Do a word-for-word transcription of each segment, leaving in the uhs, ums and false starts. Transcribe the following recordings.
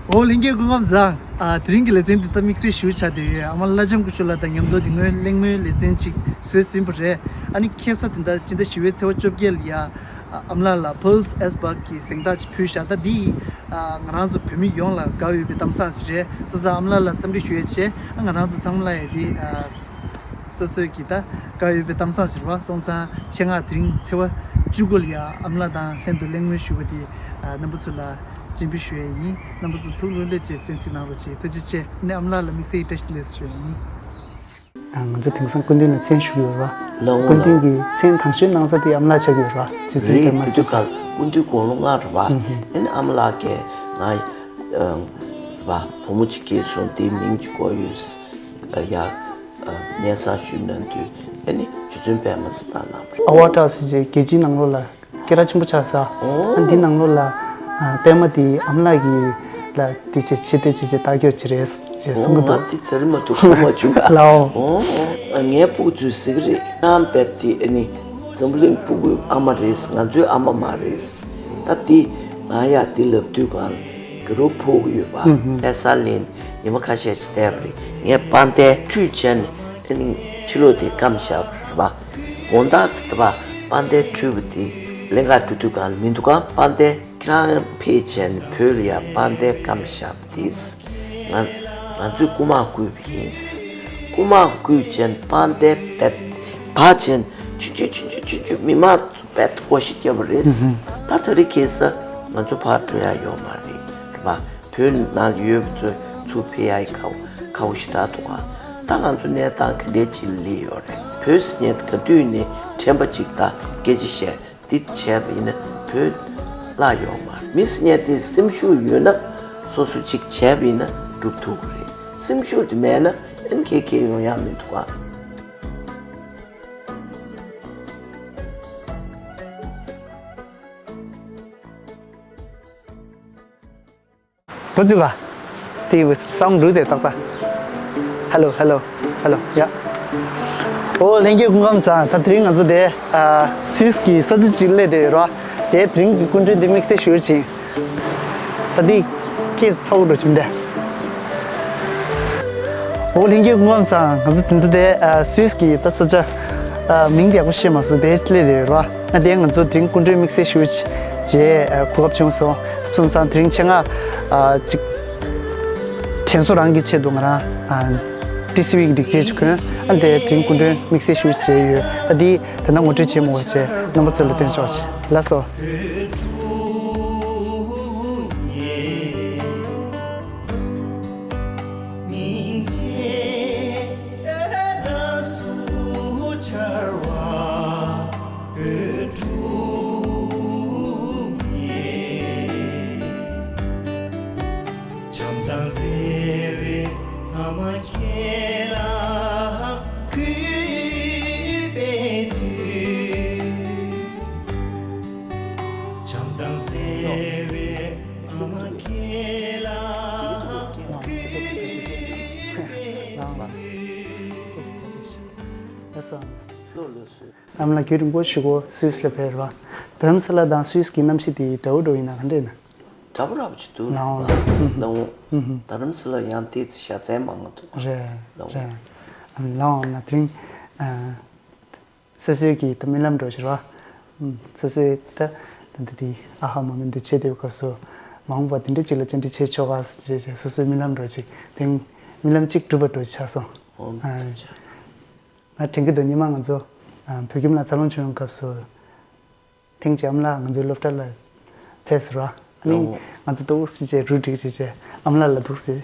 འོ་ལྷན་རྒྱས་སྐུ་ཁམས་བཟང་། ཨ་དེ་རིང་གི་ལེ་ཚན་འདི་ད་དམིགས་བསལ་ཞུ་ཆ་དེ་ཡོད། ཨ་མ་བླ་བྱམས་སྐུ་ཞབས་ལགས་དང་མཉམ་དུ་དེ་སྔོན་གླེང་མོལ་ལེ་ཚན་ཅིག་བཟོས་ཟིན་པ་རེད། ཨ་ནི་ཁ་སང་དེ་འདྲ་སྤྱི་ཟླ་བཞི་པའི་ཚེས་པ་བཅོ་བརྒྱད་ལ་ཡ། ཨ་ཨ་མ་ལགས་ལ་Pearls Asbak གི་གཟེངས་རྟགས་ཅིག་ཕུལ་བཞག་ད་འདི་ཨ་ང་རང་ཚོ་བོད་མི་ཡོངས་ལ་དགའ་འོས་པའི་གཏམ་བཟང་ཞིག་རེད། སོང་ཙང་ཨ་མ་ལགས་ལ་འཚམས་འདྲི་ཞུ་ཡས་བྱས། ཨ་ང་རང་ཚོ་ཚང་མ་ལ་ཡ་འདི་ཨ་སོ་སོའི་གི་ད་དགའ་འོས་པའི་གཏམ་བཟང་ཞིག་རེད་པ། སོང་ཙང་ཆེད་མངགས་དེ་རིང་ཚེས་པ་བཅུ་དགུ་ལ་ཡ་ཨ་མ་ལགས་དང་ལྷན་དུ་གླེང་མོལ་ཞུ་བ་དེ་ཨ་རྣམ་པ་ཚོ་ལ་སྤྱན་འབུལ་ཞུ་ཡས་ཡིན། རྣམ་པ་ཚོ་ཐུགས་ལྷོད་ལྷོད་བྱས་གསན་གཟིགས་གནང་རོགས་བྱེད། ཐུགས་རྗེ་ཆེ། ཨ་ནི་ཨ་མ་ལགས་ལ་དམིགས་བསལ་གྱི་བཀྲ་ཤིས་བདེ་ལེགས་ཞུ་ཡས་ཡིན། ང་ཚོ་དེང་སང་སྐུ་མདུན་ལ་མཚན་ཞུ་གི་ཡོད་རེད་པ། ལགས་འོང་། སྐུ་མདུན་གྱི་མཚན་དང་ཤོས་གནང་ས་དེ་ཨ་མ་ལགས་ཆགས་ཀྱི་ཡོད་རེད་པ། རྗེ་བཙུན་རེད། སྒྲོལ་མ་དེ་དུས་སྐབས་སྐུ་མདུན་དགུང་ལོ་ལྔ་རེད་པ། ཨ་ནི་ཨ་མ་ལགས་ཀྱིས་ང་ཨ་བ་བུ་མོ་གཅིག་སྐྱེས་སོང་། དེའི་མིང་གཅིག་བསྐོ་ཡོད། ཡ་གནས་བཟང་ཞུས་གནང་དུས་ཨ་ནི་རྗེ་བཙུན་པད་མ་ཟེར་བཏགས་གནང་བ་རེད། ཨ་ཝ་ཊ་ཟེར་བྱས་རྒྱལ་སྤྱིའི་ནང་ལོགས་ལ་སྐད་གྲགས་ཆེན་པོ་ཆགས་ས། ཨ་འདི་ནང་ལོགས་ལ་ཨ་པད་མ་དེ་ཨ་མ་ལགས་ཀྱིས་ལ་དེ་ཆེ་ཆེ་དེ་ཆེ་ཆེ་བརྟག་དཔྱད་བྱེད་རེད་ཅེས་གསུང་གི་འདུག་ང་དེ་ཚེ་རིང་མ་གཏོགས་གོ་མ་བྱུང་། ལགས་འོང་། ཨོ་ཨོ། ངའི་སྤུ་གུ་ཚོས་ཟེར་གི་རེད། རང་པད་དེ་ཨ་ནི་འཛམ་བུ་གླིང་སྤུ་གུའི་ཨ་མ་རེད། ང་ཚོའི་ཨ་མ་མ་རེད། ད་དེ་ང་ཡ་དེ་ལབ་དུས་གང་གི་རོ་ཕོག་གི་ཡོད་པ། ལྷ་ས་ལན་ཉི་མ་ཁ་ཤས་ཅིག་བསྡད་པ་རེད། ངས་པཱན་ཏའི་ཁྲུས་བྱས་ནས་ཨ་ནི་ཕྱི་ལོགས་དེ་སྐམ་བཞག་པ་རེད་པ། དགོང་དག་ཚེ་ད་པ་པཱན་ཏའི་ཁྲུས་པ་དེ་ལེན་ག་འགྲོ་དུས་གང་ལ་མི་འདུག་ག་པཱན་ཏའི། ཁྱེད་རང་ཕེབས་བྱས་ནས་བོད་ལ་ཡ་པཱན་ཏའི་སྐམ་བཞག་པ་དེས། ང་ང་ཚོས་རྐུ་མ་རྐུས་པ་ཡིན། རྐུ་མ་རྐུས་བྱས་ནས་པཱན་ཏའི་བེད་བག་བྱས་ནས་ཆུང་ཆུང་ཆུང་ཆུང་ཆུང་ཆུང་མི་མང་ཚོ་བེད་བགོ་བཤའ་བརྒྱབ་པ་རེད། ད་ད་རེས་ཁ་སང་ང་ཚོ་ཕར་འགྲོ་ཡ་ཡོད་མ་རེད། རེད་པ། བོད་ནང་ཡོད་པ་ཚོས་ཚུར་ཕེབས་ཡ་ཡི་ཁག་ཁག་པོ་ཞེ་དྲག་འདུག་ག་ད་ང་ཚོ་གནས་སྟངས་ག་འདྲས་ཅིག་ལ་སླེབས་ཡོད་རེད། བོད་ཟེར་མཁན་དེ་ག་དུས་ནས་དྲན་པ་ཅིག་དང་སྐད་ཆ་བཤད། འདི་བྱས་པ་ཡིན་ན་བོད་བརླག་ཡོང་མ་རེད། མི་ཟེར་མཁན་དེ་སེམས་ཤུགས་ཡོད་ན་སོ་སོ་ཅིག་བྱས་པ་ཡིན་ན་འགྲུབ་ཐུབ་ཀྱི་རེད། སེམས་ཤུགས་དེ་མེད་ན་ཨེ་ནི་ག་ག་ཡོང་ཡག་མི་འདུག་ག་འགོ་འཛུགས་ལ། དེ་བས་སའུན་འགྲོ་དེ་ཏག་ཏག Hello, hello, hello, yeah. ཨོ་ལྷན་རྒྱས་སྐུ་ཁམས་བཟང་། ད་དེ་རིང་ང་ཚོ་དེ་ཨ་སུད་སི་གི་ས་ཆ་ཅིག་སླེབས་བསྡད་ཡོད་རེད་པ། དེ་དེ་རིང་གི་སྐུ་མགྲོན་དེ་དམིགས་བསལ་ཞུ་ཅིང་། ད་དེ་ཁྱེད་ཚོ་འགྲོ་བཞིན་དེ། ཨོ་ལྷན་རྒྱས་སྐུ་ཁམས་བཟང་། ང་ཚོ་དེ་འདྲ་དེ་ཨ་སུད་སི་གི་ད་ས་ཆ་ཨ་མིང་དེ་ཡག་པོ་ཤེས་མ་སོང་། དེ་སླེབས་བསྡད་ཡོད་རེད་པ། ང་དེ་ང་ཚོ་དེ་རིང་སྐུ་མགྲོན་དམིགས་བསལ་ཞུ་བྱས་གོ་སྐབས་བྱུང་སོང་། སོང་ཙང་དེ་རིང་ཆེད་མངགས་ཨ་ཅིག་དྲན་གསོ་རང་གི་ཆེད་དུ་ང་རང་ཨ་ཊི་སི་ཝི་གི་སྒྲིག་ཆས་ཅིག་གོན། ཨ་དེ་དེ་རིང་སྐུ་མགྲོན་དམིགས་བསལ་ཞུ་བྱས་ཡོད། ཨ་དེ་ད་ནང་ངོ་སྤྲོད་བྱེད་མོ་བྱས་རྣམ་པ་ཚོ་ལ་སྟོན་ཆོག་བྱས། ལགས་སོ། སྙིང་རྗེ་རབ་ཏུ་འཆར་བ་འོད་འབྲུ་ཡིས། བྱམས་དང་བརྩེ་བའི་ཨ་མ་ཁྱེད་ལ་གུས་པའི་མཐུས། བྱམས་དང་བརྩེ་བའི་ཨ་མ་ཁྱེད་ལ་གུས་པའི་མཐུས། ལགས་སོ། ཨ་མ་ལགས་རྒྱུན་རིང་པོ་ཞིག་གོ་སུད་སི་ལ་ཕེབས་རེད་པ། རྡ་རམ་ས་ལ་དང་སུད་སི་གི་གནམ་གཤིས་དེ་འདྲ་བོ་འདྲ་བོ་ཡིན་ན་ག་འདྲ་ཡིན་ན། འདྲ་བོ་འདྲ་བོ་ཅིག་འདུག་ལགས་འོང་། ལགས་འོང་། རྡ་རམ་ས་ལ་ཡང་ཏོག་ཙམ་ཞ་ཚན་མང་པོ་འདུག་རེད་ལགས་འོང་། རེད། ཨ་མ་ལགས་འོང་ན་དེ་རིང་ཨ། སོ་སོའི་གི་ད་རྨི་ལམ་འགྲོ་ཕྱིར་བ། ཨུམ། སོ་སོའི་ད་ད་འདི་འདི་ཨ་ཧ་མ་མི་འདི་བྱེད་དེའི་སྐབས་སུ་མ་འོངས་པ་འདི་འདྲ་ཅིག་ལ་བཅར་འདྲི་བྱེད་ཆོག་ག་ཟེར་བྱས་བྱས་སོ་སོའི་རྨི་ལམ་འགྲོ་ཅིག་དེང་རྨི་ལམ་གཅིག་འགྲུབ་པ་འགྲོ་ཆགས་སོང་། ཨོ། ཨ། ཐུགས་རྗེ་ཆེ། ང་དྲན་གྱི་འདུག་ཉི་མ་ང་ཚོ་ཨ་བོད་ཁྱིམ་ལ་འཚར་ལོངས་བྱུང་བའི་སྐབས་སུ་ཐེངས་གཅིག་ཨ་མ་ལགས་ང་ཚོའི་སློབ་གྲྭ་ལ་ཕེབས་སོང་ར། ཨ་ནི་ལགས་འོང་། ང་ཚོ་འདུག་སེ་བྱས་རུ་སྒྲིག་བྱས་བྱས་ཨ་མ་ལགས་ལ་འདུག་སེ་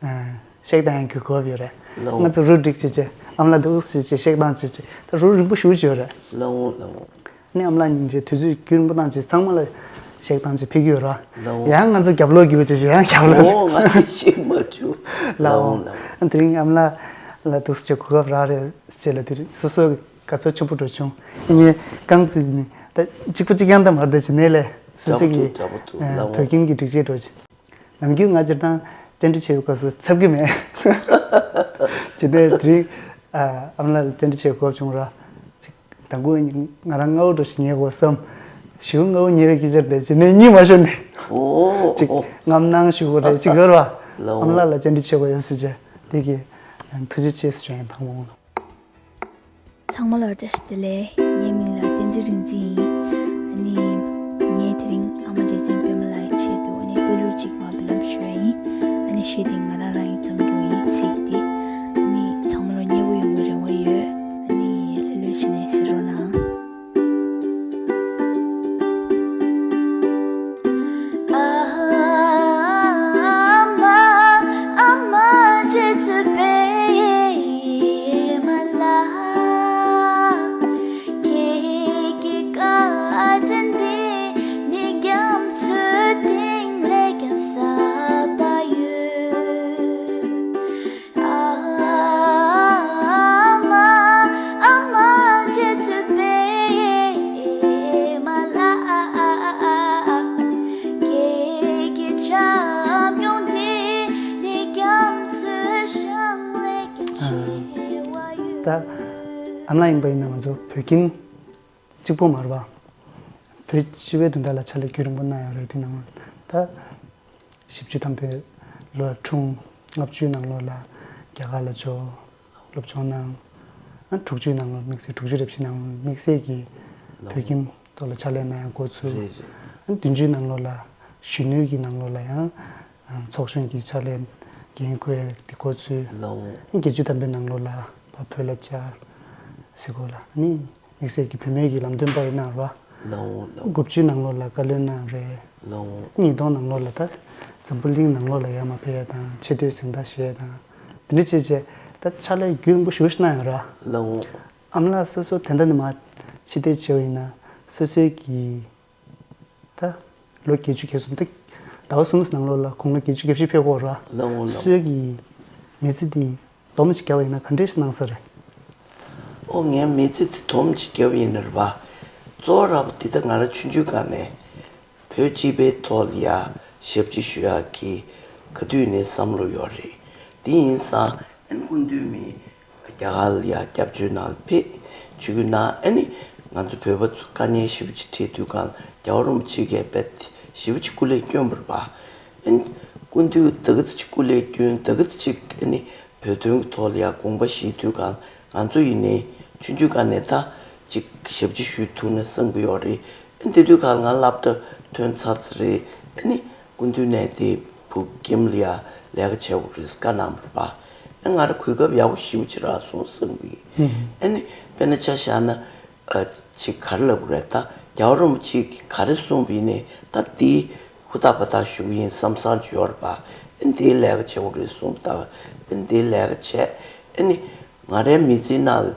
ཨ་གཤེགས་བཏང་ཡག་གི་གོ་སྐབས་ཡོད་རེད། ལགས་འོང་། ང་ཚོ་རུ་སྒྲིག་བྱས་བྱས་ཨ་མ་ལགས་འདུག་སེ་བྱས་གཤེགས་བཏང་བྱས་བྱས་ད་རུ་རིང་པོ་ཞེ་པོ་ཅིག་ཡོད་རེད། ལགས་འོང་། ལགས་འོང་། ཨ་ནི་ཨ་མ་ལགས་སྙིང་རྗེ་དུས་ཚོད་རྒྱུན་རིང་པོ་བཏང་བྱས་ཚང་མ་ལ་གཤེགས་བཏང་བྱས་ཕེབས་ཀྱི་ཡོད་ར། ལགས་འོང་། ཡང་ང་ཚོ་རྒྱབ་ལོག་གི་བྱས་བྱས་ཡང་རྒྱབ་ལོག་འོ་ང་དེ་ཤེས་མ་བྱུང་། ལགས་འོང་། ལགས་འོང་། ལགས་འོང་། ཨ་དེ་རིང་ཨ་མ་ལགས་ལ་འདུག་སེ་བྱས་གོ་སྐབས་རག་རེད་བྱས་ལ་དེ་རིང་སོ་སོ་གི་དགའ་ཚོར་ཆེན་པོ་འགྲོ་བྱུང་། ངས་རྐང་བཙུགས་ནས་ད་གཅིག་པ་གཅིག་རྐྱང་དང་མ་རེད་ད་བྱས་ནས་ལས་སོ་སོ་གི་འདྲ་པོ་འདུག་འདྲ་པོ་འདུག་ཨ་ལགས་འོང་། བོད་ཁྱིམ་གྱི་སྒྲིག་ཆས་འགྲོ་བྱས། ནམ་རྒྱུན་ང་སྤྱིར་བཏང་བཅར་འདྲི་བྱེད་པའི་སྐབས་སུ་འཚབ་ཀྱི་མེད། བྱས་ནས་དེ་རིང་ཨ་ཨ་མ་ལགས་ལ་བཅར་འདྲི་བྱེད་དགོས་བྱུང་ར། ཅིག་དང་པོ་ང་རང་སྔ་པོ་འགྲོ་ཞིག་ཉལ་དགོས་བསམ། ཞེ་པོ་སྔ་པོ་ཉལ་བའི་སྐད་ཆ་རེད་བྱས་ནས་གཉིད་མ་ཤོར་ནས་ ཨོ། ཅིག་ཨོ། ངམ་གནང་ཞུ་དགོས་རེད་ཅིག་ཡོད་ར། ལའོ། ཨ་མ་ལགས་ལ་བཅར་འདྲི་བྱེད་དགོས་ཡོད་ཟེར་བྱས་དེ་གི་ཐུགས་རྗེ་ཆེ་ཞུ་ཡིན་དང་མོ། ཚང་མ་ལ་བཀྲ་ཤིས་བདེ་ལེགས། ངའི་མིང་ལ་བསྟན་འཛིན་རིག་འཛིན་ཡིན། ཨ་ནི་ངས་དེ་རིང་ཨ་མ་རྗེ་བཙུན་པད་མ་ལགས་ཀྱི་ཆེད་དུ་ཨ་ནི་བསྟོད་གླུ་ཅིག་མར་སྦེལ་ལམ་ཞུ་ཡ་ཡིན། ཨ་ནི་གཞས་དེ་ང་རང་རང་གིས་བརྩམས་རྒྱུ་ཡིན་ཚིག་དེ། ཨ་ནི་ཚང་མ་ལ་མཉེས་པོ་ཡོང་བའི་རེ་བ་ཡོད། ཨ་ནི་ལྷོད་ལྷོད་བྱས་ནས་གཟིགས་རོགས་གནང་། ཨ་མ། ཨ་མ་རྗེ་བཙུན་པད་མ་ལགས། ཁྱེད་ཀྱི་བཀའ་དྲིན་འདི་ནི་རྒྱ་མཚོའི་གཏིང་ལས་ཀྱང་ཟབ་པ་ཡོད། ཨ་མ། ཨ་མ་རྗེ་བཙུན་པད་མ་ལགས། ཁྱེད་ཀྱི་བྱམས་སྐྱོང་འདི་ནི་རྒྱ་མཚོའི་ཤང་ལས་ཀྱང་ཆེ་བ་ཡོད། ད་ཨ་མ་ཡིན་པ་ཡིན་ན་ང་ཚོ་བོད་ཁྱིམ་གཅིག་པོ་མ་རེད་པ། བོད་སྤྱི་པའི་དོན་དག་ལ་ཕྱག་ལས་རྒྱུན་རིང་པོ་གནང་ཡོད་རེད། དེ་ནང་ད་བཞི་བཅུ་ཐམ་པའི་ལོ་ལ་འཁྲུངས། ལྔ་བཅུའི་ནང་ལོགས་ལ་རྒྱ་གར་ལ་འབྱོར། སློབ་སྦྱོང་གནང་། ཨ་དྲུག་ཅུའི་ནང་ལོགས་དམིགས་བསལ་དྲུག་ཅུ་རེ་བཞིའི་ནང་དམིགས་བསལ་གྱི་བོད་ཁྱིམ་ཐོག་ལ་ཕྱག་ལས་གནང་ཡ་འགོ་ཚུགས། རེད་རེད། ཨ་བདུན་ཅུའི་ནང་ལོགས་ལ་གཞོན་ནུའི་གི་ནང་ལོགས་ལ་ཡང་ཚོགས་གཞོན་གྱི་ཕྱག་ལས་འགན་འཁུར་ཡ་དེ་འགོ་ཚུགས། ལའོ། ཨ་བརྒྱད་ཅུ་ཐམ་པའི་ནང་ལོགས་ལ་ཕར་བོད་ལ་བཅར། སི་ཁོ་ལ་ནི། དམིགས་བསལ་གྱི་བུད་མེད་ཀྱི་ལམ་སྟོན་པ་ཡིན་གནང་རོགས། ལའོ་ལའོ། དགུ་བཅུའི་ནང་ལོགས་ལ་བཀའ་བློན་གནང་རེད། ལའོ། ཉིས་སྟོང་ནང་ལོགས་ལ་ད་འཛམ་བུ་གླིང་ནང་ལོགས་ལ་ཡར་མར་ཕེབས་ཡ་དང་ཆེ་བསྟོད་གཟེངས་རྟགས་བཞེས་ཡ་དང་དེ་འདྲ་བྱས་བྱས་ད་ཕྱག་ལས་རྒྱུན་རིང་པོ་ཞེ་པོ་ཞིག་གནང་ཡོད་ར། ལའོ། ཨ་མ་ལགས་སོ་སོ་དེ་འདྲ་ནས་མར་ཕྱི་བལྟས་བྱས་པ་ཡིན་ན་སོ་སོའི་གི་ད་ལོ་བརྒྱད་ཅུ་གྱ་གསུམ་ད་ཟླ་བ་གསུམ་ནང་ལོགས་ལ་དགུང་ལོ་བརྒྱད་ཅུ་གྱ་བཞི་ཕེབས་ཀྱི་ཡོད་ར། ལའོ་ལའོ། སོ་སོའི་གི་མི་ཚེ་འདི་སྡོམ་ཅིག་བརྒྱབ་པ་ཡིན་ན་ག་འདྲས་ཤིག་གནང་ས་རེད། ཨོ་ངའི་མི་ཚེ་འདི་སྡོམ་ཅིག་བརྒྱབ་པ་ཡིན་ན་རེད་པ། གཙོ་བོ་ར་བ་འདི་ད་ང་རང་ཆུང་ཆུང་སྒང་ནས་བོད་སྤྱི་པའི་ཐོག་ལ་ཡ་ཞབས་ཕྱི་ཞུ་ཡག་གི་ག་དུས་ནས་བསམ་བློ་ཡོད་རེད། དེ་ཡིན་ཙང་ཨན་སྐུ་མདུན་མི་རྒྱ་གར་ལ་ཡ་སྐྱབས་བཅོལ་ནང་ལ་ཕེབས་བྱུང་ན་ཨ་ནི་ང་ཚོ་བོད་པ་ཚོ་དཀའ་ངལ་ཞེ་པོ་ཅིག་འཕྲད་དུས་སྒང་ལ་རྒྱལ་བ་རིན་པོ་ཆེ་གིས་རྦད་ཞེ་པོ་ཅིག་སྐུ་ལས་བསྐྱོན་པ་རེད་པ། ཨ་ནི་སྐུ་མདུན་ད་ག་ཚོད་ཅིག་སྐུ་ལས་བསྐྱོན་ད་ག་ཚོད་ཅིག་ཨ་ནི་བོད་དོན་གྱི་ཐོག་ལ་ཡ་དགོངས་པ་བཞེས་དུས་སྒང་ང་ཚོ་ཡིན་ནའི་ཆུང་ཆུང་སྒང་ནས་ད་ཅིག་ཞབས་ཕྱི་ཞུ་ཐུབ་ན་བསམ་གྱི་ཡོད་རེད། ཨ་ནི་དེ་དུས་སྒང་ང་སློབ་གྲྭ་ཐོན་ཚར་ཚར་རེད། ཨ་ནི་སྐུ་མདུན་ནས་དེ་བོད་ཁྱིམ་ལ་ཡ་ལས་ཀ་བྱེད་དགོས་རེད་བཀའ་གནང་བ་རེད་པ། ཨ་ང་རང་གོ་སྐབས་ཡག་པོ་ཞེ་པོ་ཅིག་རག་སོང་བསམ་གྱི། ཨ་ནི་དཔེར་ན་ཆ་བཞག་ན། ཨ་ཅིག་ག་རེ་ལབ་དགོས་རེད་ད། རྒྱལ་བ་རིན་པོ་ཆེ་གིས་ག་རེ་གསུངས་པ་ཡིན་ནའི་ད་དེ་ཧུར་ཐག་འབད་ཐག་ཞུ་གི་ཡིན་བསམ་བསམ་ཅིག་ཡོད་རེད་པ། ཨ་ནི་དེའི་ལས་ཀ་བྱེད་དགོས་རེད་གསུངས་པ་ད། ཨ་ནི་དེའི་ལས་ཀ་བྱས། ཨ་ནི་ང་རའི་མི་ཚེའི་ནང་ལ་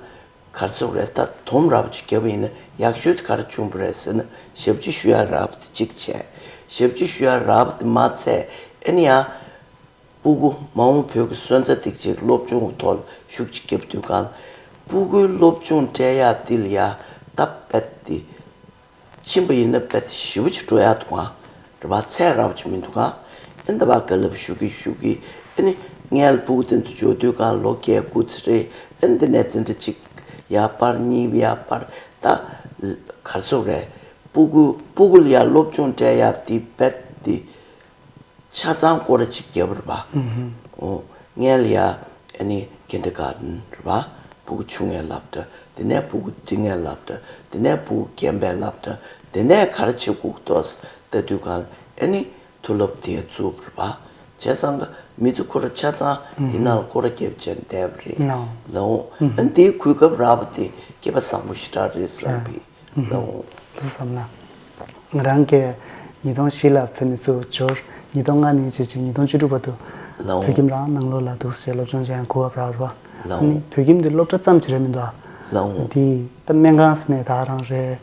ག་རེ་ཟེར་དགོས་རེད་ད། སྡོམ་ར་བ་ཅིག་བརྒྱབ་པ་ཡིན་ན་ཡག་ཤོས་དེ་ག་རེ་བྱུང་བ་རེད་ཟེར་ན་ཞབས་ཕྱི་ཞུ་ཡ་ར་བ་དེ་གཅིག་བྱས། ཞབས་ཕྱི་ཞུ་ཡ་ར་བ་དེ་མ་ཚད་ཨ་ནི་ཡང་། སྤུ་གུ་མ་འོངས་བོད་ཀྱི་སོན་རྩ་དེ་ཅིག་སློབ་སྦྱོང་གི་ཐོག་ལ་ཤུགས་ཅིག་བརྒྱབ་དུས་སྒང་ལ། སྤུ་གུའི་སློབ་སྦྱོང་སྤྲད་ཡག་དེ་ལ་ཡ་ད་རྦད་དེ་ཕྱིན་པ་ཡིན་ན་རྦད་དེ་ཞེ་པོ་ཅིག་འགྲོ་ཡག་འདུག་ག་རེད་པ། ཚད་ར་བ་ཅིག་མི་འདུག་ག་ཨེ་འདི་བ་ག་ལབ་ཞུ་གི་ཞུ་གི། ཨེ་ནི་སྔོན་ལ་སྤུ་གུ་དེ་ཚོ་འབྱོར་དུས་སྒང་ལ་ལོ་བརྒྱད་དགུ་ཙམ་རེད། ཨེ་འདི་ནས་འཛིན་གྲྭ་གཅིག་ཡར་སྤར་གཉིས་ཡར་སྤར་ད་ག་རེ་ཟེར་དགོས་རེད། སྤུ་གུ་སྤུ་གུ་ལ་ཡ་སློབ་སྦྱོང་སྤྲད་ཡག་དེ་རྦད་དེ། ཆ་ཚང་སྐོར་ར་གཅིག་བརྒྱབ་པ་རེད་པ། ཨོ། སྔོན་ལ་ཡ། ཨ་ནི་ཀིན་ཌར་གྷར་ཌེན་རེད་པ། སྤུ་གུ་ཆུང་ངའི་སློབ་གྲྭ། དེ་ནས་སྤུ་གུ་འབྲིང་ངའི་སློབ་གྲྭ། དེ་ནས་སྤུ་གུ་རྒན་པའི་སློབ་གྲྭ། དེ་ནས་ག་རེ་བྱེད་དགོས་འདུག་ལྟ་དུས་སྒང་ཨ་ནི་མཐོ་སློབ་དེ་བཙུགས་པ་རེད་པ། བྱས་ཙང་ཀ་མི་ཚོ་ཁོ་ར་ཆ་ཚང་དེ་ནང་ལ་སྐོར་ར་བརྒྱབ་བྱས་བསྡད་པ་རེད། ལའོ། ཨ་ནི་དེའི་གོ་སྐབས་རག་པ་དེ་སྐལ་པ་བཟང་པོ་ཞེ་དྲག་རེད་བསམ་པའི། ལའོ། ལོ་བསམ་ན། ང་རང་གིས་ཉིས་སྟོང་བཞི་ལ་བོད་ནས་ཚུར་འབྱོར། ཉིས་སྟོང་ལྔ་ནས་བྱས་ཅིག་ཉིས་སྟོང་བཅུ་དྲུག་བར་དུ། ལའོ། བོད་ཁྱིམ་རང་ནང་ལོགས་ལ་འདུག་སེ་སློབ་སྦྱོང་བྱེད་ཡང་གོ་སྐབས་རག་རེད་པ། ལའོ། ཨ་ནི་བོད་ཁྱིམ་འདི་སློབ་གྲྭ་ཙམ་ཅིག་རེད་མི་འདུག་ཨ། ལའོ། འདི་ད་སྨན་ཁང་ནས་ད་རང་རེད།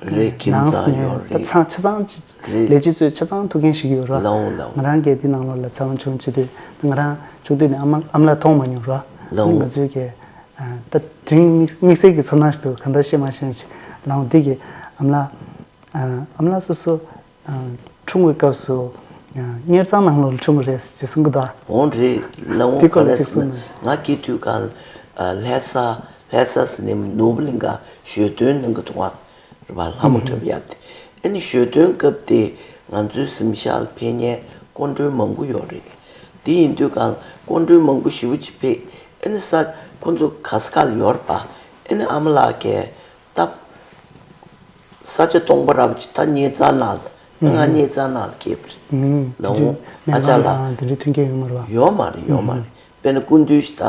རེད། ཁྱིམ་ནང་ཚང་ནས་ཡོད་ད་རེད། ཚང་ཆ་ཚང་ཅིག་རེད། ལས་བྱེད་ཚོས་ཆ་ཚང་ཐུགས་འགན་བཞེས་ཀྱི་ཡོད་རེད་པ། ལའོ་ལའོ། ང་རང་གིས་འདི་ནང་ལོགས་ལ་འཚར་ལོངས་བྱུང་བྱེད་དུས་ང་རང་ཆུང་དུས་ནས་ཨ་མ་ཨ་མ་ལགས་མཐོང་མ་མྱོང་རེད་པ། ལའོ། ཨ་ནི་ང་ཚོས་ཀྱིས། ད་དེ་རིང་དམིགས་དམིགས་བསལ་གྱི་ཚོར་སྣང་ཞིག་འདུག་གང་ལྟར་ཤེས་མ་ཤེས་ཅིག་ལའོ། འདི་གི་ཨ་མ་ལགས། ཨ་མ་ལགས་སོ་སོ་འཁྲུངས་པའི་སྐབས་སུ་གཉེར་ཚང་ནང་ལོགས་ལ་འཁྲུངས་པ་རེད་ཅེས་གསུང་གི་འདུག་འོང་རེད། ལའོ། འདི་སྐོར་ལ་ཅིག་གསུང་ན། ང་སྐྱེས་དུས་སྒང་ལྷ་ས་ལྷ་ས་ཟེར་ནས་ནོར་བུ་གླིང་ག་ཞོ་སྟོན་གནང་གི་འདུག་ག་རེད་པ། ལྷ་མོ་འཁྲབ་ཡག་དེ། ཨ་ནི་ཞོ་སྟོན་སྐབས་དེ་ ང་ཚོའི་གཟིམ་ཤག་ལ་ཕེབས་མཁན་སྐུ་མགྲོན་མང་པོ་ཡོད་རེད། དེ་ཡིན་དུས་གང་ལ་སྐུ་མགྲོན་མང་པོ་ཞེ་པོ་ཅིག་ཕེབས། ཨེ་ནི་ས་ཁོ་ཚོ་ག་ས་ག་ལ་ཡོད་རེད་པ། ཨེ་ནི་ཨ་མ་ལགས་ཀྱིས་ད་ས་ཆ་སྟོང་པ་ར་བ་ཅིག་ད་ཉེ་ཚང་ནང་ལ་ང་ཉེ་ཚང་ནང་ལ་སྐྱེས་པ་རེད། ལ་འོང་ཨ་ཅག་ལགས། དེ་འདྲའི་མཐུན་རྐྱེན་ཡོད་མ་རེད་པ། ཡོད་མ་རེད། ཡོད་མ་རེད། དཔེར་ན་སྐུ་མདུན་ཞིག་ད་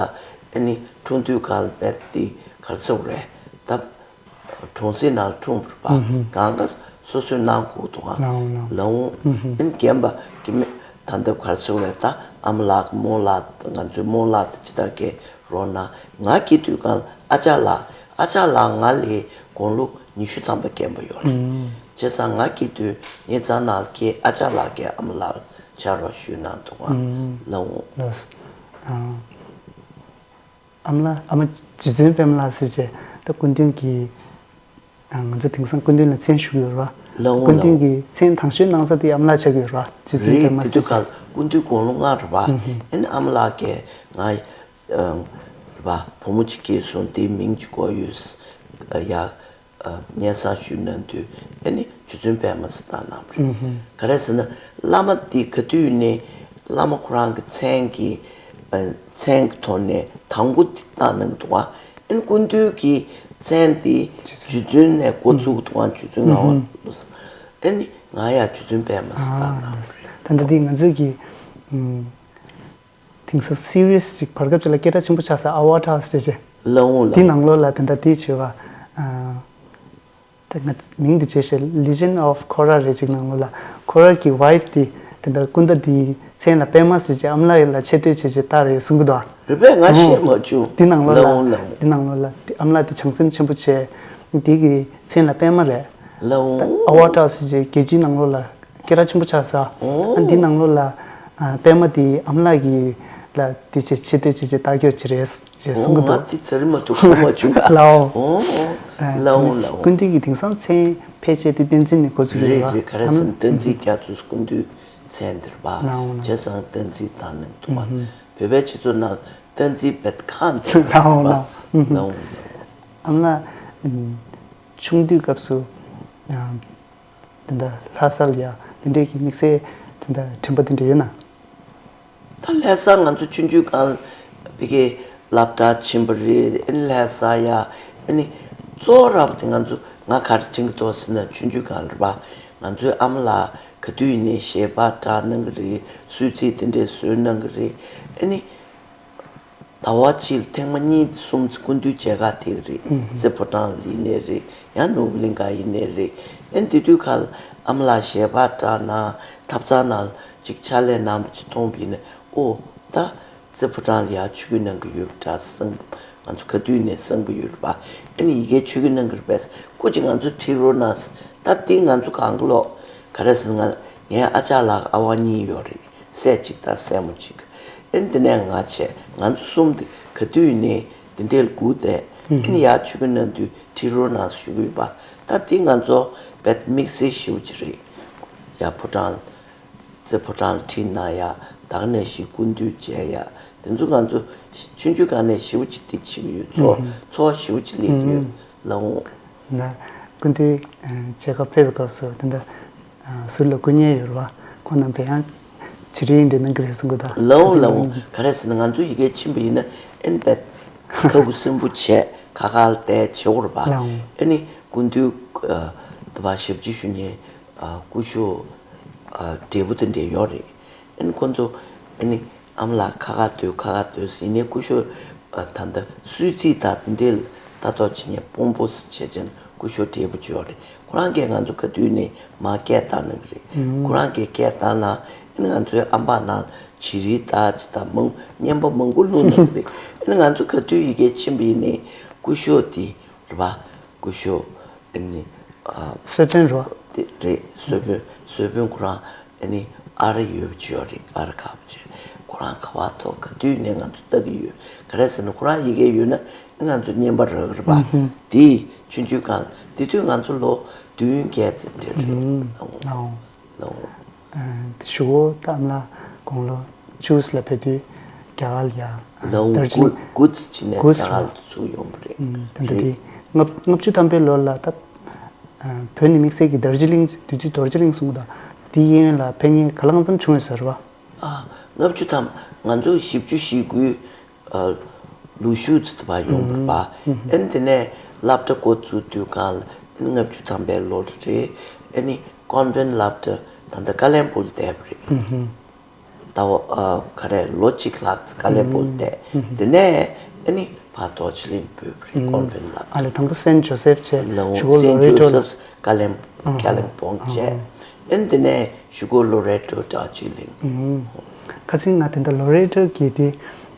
ཨེ་ནི་འཁྲུངས་དུས་གང་ལ་དཔེ་དེ་ག་རེ་ཟེར་དགོས་རེད་ད། གྲོང་གསེབ་ནང་ལ་འཁྲུངས་པ་རེད་པ། གང་ག་སོ་སོའི་གནང་དགོས་འདུག་ག་ལའོ་ལའོ། ལའོ། ཨེ་ནི་རྒན་པ་སྐྱེ་དམན་ད་ལྟ་ག་རེ་ཟེར་དགོས་རེད་ད། ཨ་མ་ལགས་རྨོ་ལགས་ང་ཚོའི་རྨོ་ལགས་དེ་ཇི་ལྟར་སྐྱེ་རོགས་གནང་། ང་སྐྱེ་དུས་གང་ལ་ཨ་ཅག་ལགས། ཨ་ཅག་ལགས་ང་ལས་དགུང་ལོ་ཉི་ཤུ་ཐམ་པ་རྒན་པ་ཡོད་རེད། བྱས་ཙང་ང་སྐྱེ་དུས་ཉེ་ཚང་ནང་ལ་སྐྱེས། ཨ་ཅག་ལགས་ཀྱིས་ཨ་མ་ལགས་ཕྱག་རོགས་ཞུས་གནང་འདུག་ག་ལའོ། ལོས། ཨ། ཨ་མ་ལགས། ཨ་མ་རྗེ་བཙུན་པད་མ་ལགས་ཟེར་བྱས་ད་སྐུ་མདུན་གྱི། ཨ། ང་ཚོ་དེང་སང་སྐུ་མདུན་ལ་མཚན་ཞུ་གི་ཡོད་རེད་པ། ལའོ་སྐུ་མདུན་ལའོ། གྱི་མཚན་དང་ཤོས་གནང་ས་དེ་ཨ་མ་ལགས་ཆགས་ཀྱི་ཡོད་རེད་པ། རྗེ་བཙུན་པད་མ་ལགས་ཟེར་བྱས། རེད། དེ་དུས་ག་ལ་སྐུ་མདུན་དགུང་ལོ་ལྔ་རེད་པ། ཨེ་ནི་ཨ་མ་ལགས་ཀྱིས་ང་རེད་པ་བུ་མོ་གཅིག་སྐྱེས་སོང་། དེའི་མིང་གཅིག་བགོས་ཡོད་ཡ། སྙན་སེང་ཞུས་གནང་དུས་ཨེ་ནི་རྗེ་བཙུན་པད་མ་ཟེར་བཏགས་གནང་བ་རེད། ག་རེ་ཟེར་ན་བླ་མ་དེ་ག་དུས་ནས་བླ་མ་ཁོ་རང་གི་མཚན་གྱི་མཚན་གྱི་ཐོག་ནས་དང་པོ་དེ་བཏགས་གནང་གི་འདུག་ག་ཨེ་ནི་སྐུ་མདུན་གྱི་མཚན་དེ་རྗེ་བཙུན་ནས་འགོ་བཙུགས་འདུག་ག་རྗེ་བཙུན་ངག་དབང་ལགས་སོ། ཨེ་ནི་ང་ཡང་རྗེ་བཙུན་པད་མ་ཟེར་བཏགས་གནང་བ་རེད། ད་ལྟ་འདི་ང་ཚོའི་གི་དེང་སང་སི་རི་ཡས་ཅིག་བར་སྐབས་ཅིག་ལ་སྐད་གྲགས་ཆེན་པོ་ཆགས་ས་ཨ་ཝ་ཊར་ཟེར་བྱས། ལའོ་ལའོ། དེ་ནང་ལོགས་ལ་དེ་འདྲ་དེ་བྱས་པ། ཨ། དེ་ང་མིང་དེ་བྱས་ཤག Legend of Korra རེད་ཅིག་ནང་ལོགས་ལ་ཁོ་ར་གི་ཝའིཕ་དེ་དེ་འདྲ་སྐུ་ཟླ་དེའི་མཚན་ལ་པད་མ་ཟེར་བྱས་ཨ་མ་ལགས་ལ་ཆེ་བསྟོད་བྱས་བྱས་བཏགས་རེད་གསུང་གི་འདུག་ག་རེད་པས། ང་ཤེས་མ་བྱུང་། དེ་ནང་ལོགས་ལ། ལའོ་ལའོ། དེ་ནང་ལོགས་ལ་དེ་ཨ་མ་ལགས་དེ་བྱམས་སེམས་ཆེན་པོ་བྱས། དེ་གི་མཚན་ལ་པད་མ་རེད། ལའོ། ཨ་ཝ་ཊར་ཟེར་བྱས་རྒྱལ་སྤྱིའི་ནང་ལོགས་ལ་སྐད་གྲགས་ཆེན་པོ་ཆགས་ས། ཨོ། ཨ་འདི་ནང་ལོགས་ལ་ཨ་པད་མ་དེ་ཨ་མ་ལགས་ཀྱི་ལ་དེ་ཆེ་ཆེ་བསྟོད་བྱས་བྱས་བཏགས་ཀྱོག་ཅིག་རེད་ཅེས་གསུང་གི་འདུག་ང་དེ་ཚ་རི་མ་ཐུག་གོ་མ་བྱུང་ག་ལའོ། ཨོ་ཨོ། ཨ་ལའོ་ལའོ། སྐུ་མདུན་གྱི་དེང་སང་མཚན་ཕལ་ཆེར་དེ་བསྟན་འཛིན་ནས་འགོ་ཚུགས་ཀྱི་རེད། རེད་པ། རེད། ག་རེ་ཟེར་ན་བསྟན་འཛིན་རྒྱ་མཚོ་སྐུ་མདུན་མཚན་འདིར་པ། ལའོ་ལའོ། བྱས་ཙང་བསྟན་འཛིན་བཏགས་གནང་འདུག་ག་བོད་པའི་སྤྱི་ཚོགས་ནང་བསྟན་འཛིན་བེད་ཁང་འདིར་པ། ལའོ་ལའོ། ལའོ་ལའོ། ཨ་མ་ལགས་ཆུང་དུས་སྐབས་སུ། དེ་འདྲ་ལྷ་ས་ལ་ཡ་དེ་འདྲའི་གི་དམིགས་བསལ་དེ་འདྲ་དྲན་པ་དེ་འདྲ་ཡོད་ན། ད་ལྷ་ས་ང་ཚོ་ཆུང་ཆུང་སྒང་ལ་ཕ་གིའི་སློབ་གྲྭ་ཕྱིན་པ་རེད། ཨ་ནི་ལྷ་ས་ཡ་ཨ་ནི་གཙོ་བོ་ར་བ་དེ་ང་ཚོ་ང་ག་རེ་དྲན་གི་འདུག་ཟེར་ན་ཆུང་ཆུང་སྒང་ལ་རེད་པ། ང་ཚོའི་ཨ་མ་ལགས་ག་དུས་ཡིན་ནའི་གཞས་པ་བཀྲ་གནང་གི་རེད། གསོལ་ཚིགས་དེ་འདྲས་གསོལ་གནང་གི་རེད། ཨ་ནི། ཟླ་བ་གཅིག་ལ་ཐེངས་མ་གཉིས་གསུམ་ཙམ་སྐུ་མདུན་མཇལ་ཁ་ཐེག་རེད། རྩེ་ཕོ་བྲང་ལ་ཡིན་ནའི་རེད། ཡང་ནོར་བུ་གླིང་ཁ་ཡིན་ནའི་རེད། ཨེ་འདི་དུས་ཁ་ལ་ཨ་མ་ལགས་གཞས་པ་བཀྲ་གནང་ཐབ་ཚང་ནང་ལ་ཅིག་ཕྱག་ལས་གནང་བ་ཅིག་མཐོང་བ་ཡིན་ན་ཨོ་ད་རྩེ་ཕོ་བྲང་ལ་ཡར་ཆོས་ཁུར་གནང་གི་ཡོད་པ་འདྲ་བསམ། ང་ཚོ་ག་དུས་ནས་བསམ་གི་ཡོད་རེད་པ། ཨེ་ནི་ཡ་གིར་ཆོས་ཁུར་གནང་གི་རེད་པས། སྐུ་མཁྱེན་ང་ཚོ་ཁྲིད་རོགས་གནང་ཟེར། ད་འདི་ང་ཚོ་གང་གི་ལོག་ག་རེ་ཟེར་ན་ང་ངའི་ཨ་ཅག་ལགས་ཨ་ཝ་གཉིས་ཡོད་རེད། སྲས་གཅིག་དང་སྲས་མོ་གཅིག་ཨེ་འདི་ནས་ང་བྱས་ང་ཚོ་གསུམ་དེ་ག་དུས་ནས་འདི་འདྲའི་སྒུག་བསྡད། ཨེ་ནི་ཡར་ཆོས་ཁུར་གནང་དུས་ཁྲིད་རོགས་གནང་ཞུ་གི་ཡོད་པ། ད་འདི་ང་ཚོ་དཔེ་དམིགས་བསལ་ཞེ་པོ་ཅིག་རེད། ཡར་ཕོ་བྲང་རྩེ་ཕོ་བྲང་ལ་ཁྲིད་གནང་ཡ། ད་ག་ནང་བཞིན་སྐུ་མདུན་མཇལ་ཡ། དེ་ཚོ་ང་ཚོ་ཆུང་ཆུང་སྒང་ནས་ཞེ་པོ་ཅིག་དེ་བྱེད་ཀྱི་ཡོད། ཚོར་ཚོར་བ་ཞེ་པོ་ཅིག་སླེབས་ཀྱི་ཡོད། ལའོ། ན་སྐུ་མདུན་མཇལ་ཁ་ཕེབས་པའི་སྐབས་སུ་དེ་འདྲ་ཟུར་ལ་སྐུ་ངལ་ཡོད་རེད་པ། ཁོང་རྣམ་པས་ཡང་བྱི་རིལ་འདྲ་གནང་གི་རེད་གསུང་གི་འདུག་ལའོ་ལའོ། ག་རེ་ཟེར་ན་ང་ཚོ་ཡ་གིར་ཕྱིན་པ་ཡིན་ན་ཨེ་ནི་དཔེ་ཁ་ཁུ་སིམ་པོ་བྱས་ཁ་ཁ་ལ་བསྡད་བྱེད་དགོས་རེད་པ། ལའོ། ཨེ་ནི་སྐུ་མདུན་དེ་པ་ཞབས་ཕྱི་ཞུ་མཁན་སྐུ་ཞབས་བགྲེས་པོ་དེ་འདྲ་ཡོད་རེད། ཨེ་ནི་ཁོང་ཚོ་ཨེ་ནི་ཨ་མ་ལགས་ཁ་ཁ་སྡོད་ཁ་ཁ་སྡོད་ཟེར་ནས་སྐུ་ཞབས་ད་ལྟ་གསོལ་ཚིགས་དང་དེ་འདྲའི་ལྟ་རྟོག་བྱེད་མཁན་དཔོན་པོ་བྱས་ཅན་སྐུ་ཞབས་བགྲེས་པོ་ཅིག་ཡོད་རེད། ཁོ་རང་གིས་ང་ཚོ་ག་དུས་ནས་མར་སྐད་བཏང་གནང་གི་རེད། ཁོ་རང་གིས་སྐད་བཏང་ན་ཨེ་ནི་ང་ཚོའི་ཨམ་བག་ནང་བྱི་རིལ་དང་ཅི་དང་མང་སྙན་པ་མང་པོ་བླུགས་གནང་གི་རེད། ཨེ་ནི་ང་ཚོ་ག་དུས་ཡ་གིར་ཕྱིན་པ་ཡིན་ནའི་སྐུ་ཞབས་དེ་རེད་པ། སྐུ་ཞབས་ཨེ་ནི་ཨ་གསོལ་དཔོན་རེད་པ། དེ་རེད། གསོལ་དཔོན་གསོལ་དཔོན་ཁོ་རང་ཨེ་ནི་ཨ་རི་ཡོད་པ་ཅིག་ཡོད་རེད། ཨ་རི་ཁ་པོ་ཅིག་ཁོ་རང་ག་པར་ཐོག་ག་དུས་ནས་ང་ཚོ་ལྟ་གི་ཡོད། ག་རེ་ཟེར་ན་ཁོ་རང་ཡ་གིར་ཡོད་ན་ང་ཚོ་བརྙན་པར་རག་གི་རེད་པ། དེ་ཆུང་ཆུང་སྒང་ལ་དེ་དུས་ང་ཚོ་ལོ་བདུན་བརྒྱད་ཙམ་དེ་རེད། ཨོ། ལའོ། ཨ་དེ་གཞུག་གུ་ད་ཨ་མ་ལགས་དགུང་ལོ་བཅུ་ལ་ཕེབས་དུས་རྒྱ་གར་ལ་ཡ་ལའོ། དར་ཇི་ལིང་དགུ་དགུ་ཙམ་ཅིག་ནས་དགུ་རྒྱ་གར་ལ་ཚུར་ཡོང་བ་རེད། ཨ་ད་ལྟ་རེད། དེ་ལྔ་བཅུ་ཐམ་པའི་ལོ་ལ་ད་བོད་ནས་དམིགས་བསལ་གྱི་དར་ཇི་ལིང་དེ་དུས་དར་ཇི་ལིང་གསུང་གི་འདུག་འདི་གཡས་གཡོན་ལ་ཕེབས་མཁན་ག་ལ་གང་འཚམ་བྱུང་ཡོད་ས་རེད་བ། ཨ། ལྔ་བཅུ་ཐམ། ང་ཚོ་བཞི་བཅུ་ཞེ་དགུའི་ཨ་ལུག་ཤུགས་ཚོ་དེ་བ་ཡོང་བ་རེད་པ། ཨ་ནི་དེ་ནས་སློབ་གྲྭ་འགོ་བཙུགས་དུས་སྒང་ལ་ཨ་ནི་ལྔ་བཅུ་ཐམ་པའི་ལོ་རེད། ཨ་ནི་ཀོན་ཝེན་སློབ་གྲྭ་ད་ལྟ་ཀ་ལན་སྦུག་ལ་བསྡད་པ་རེད། ད་འོ་ཨ་ག་རེ་ལོ་གཅིག་ལྷག་ཙམ་ཀ་ལན་སྦུག་ལ་བསྡད། དེ་ནས་ཨ་ནི་ཕར་རྡོ་རྗེ་གླིང་བུད་པ་རེད། ཀོན་ཝེན་སློབ་གྲྭ། ཨ་ལས་དང་པོ་སེན་ཇོ་སེབ་བྱས། ལའོ། གཞུག་གུ་སེན་ལོ་རེ་ཇོ་ཊོ་ལ། སེབ་ཀ་ལན་ཀ་ལན་སྦུག་བྱས། ཨ་ནི་དེ་ནས་གཞུག་གུ་ལོ་རེ་ཊོ་རྡོ་རྗེ་གླིང་། ཁ་སང་ང་དེ་འདྲ་ལོ་རེ་ཊོ་གི་དེ་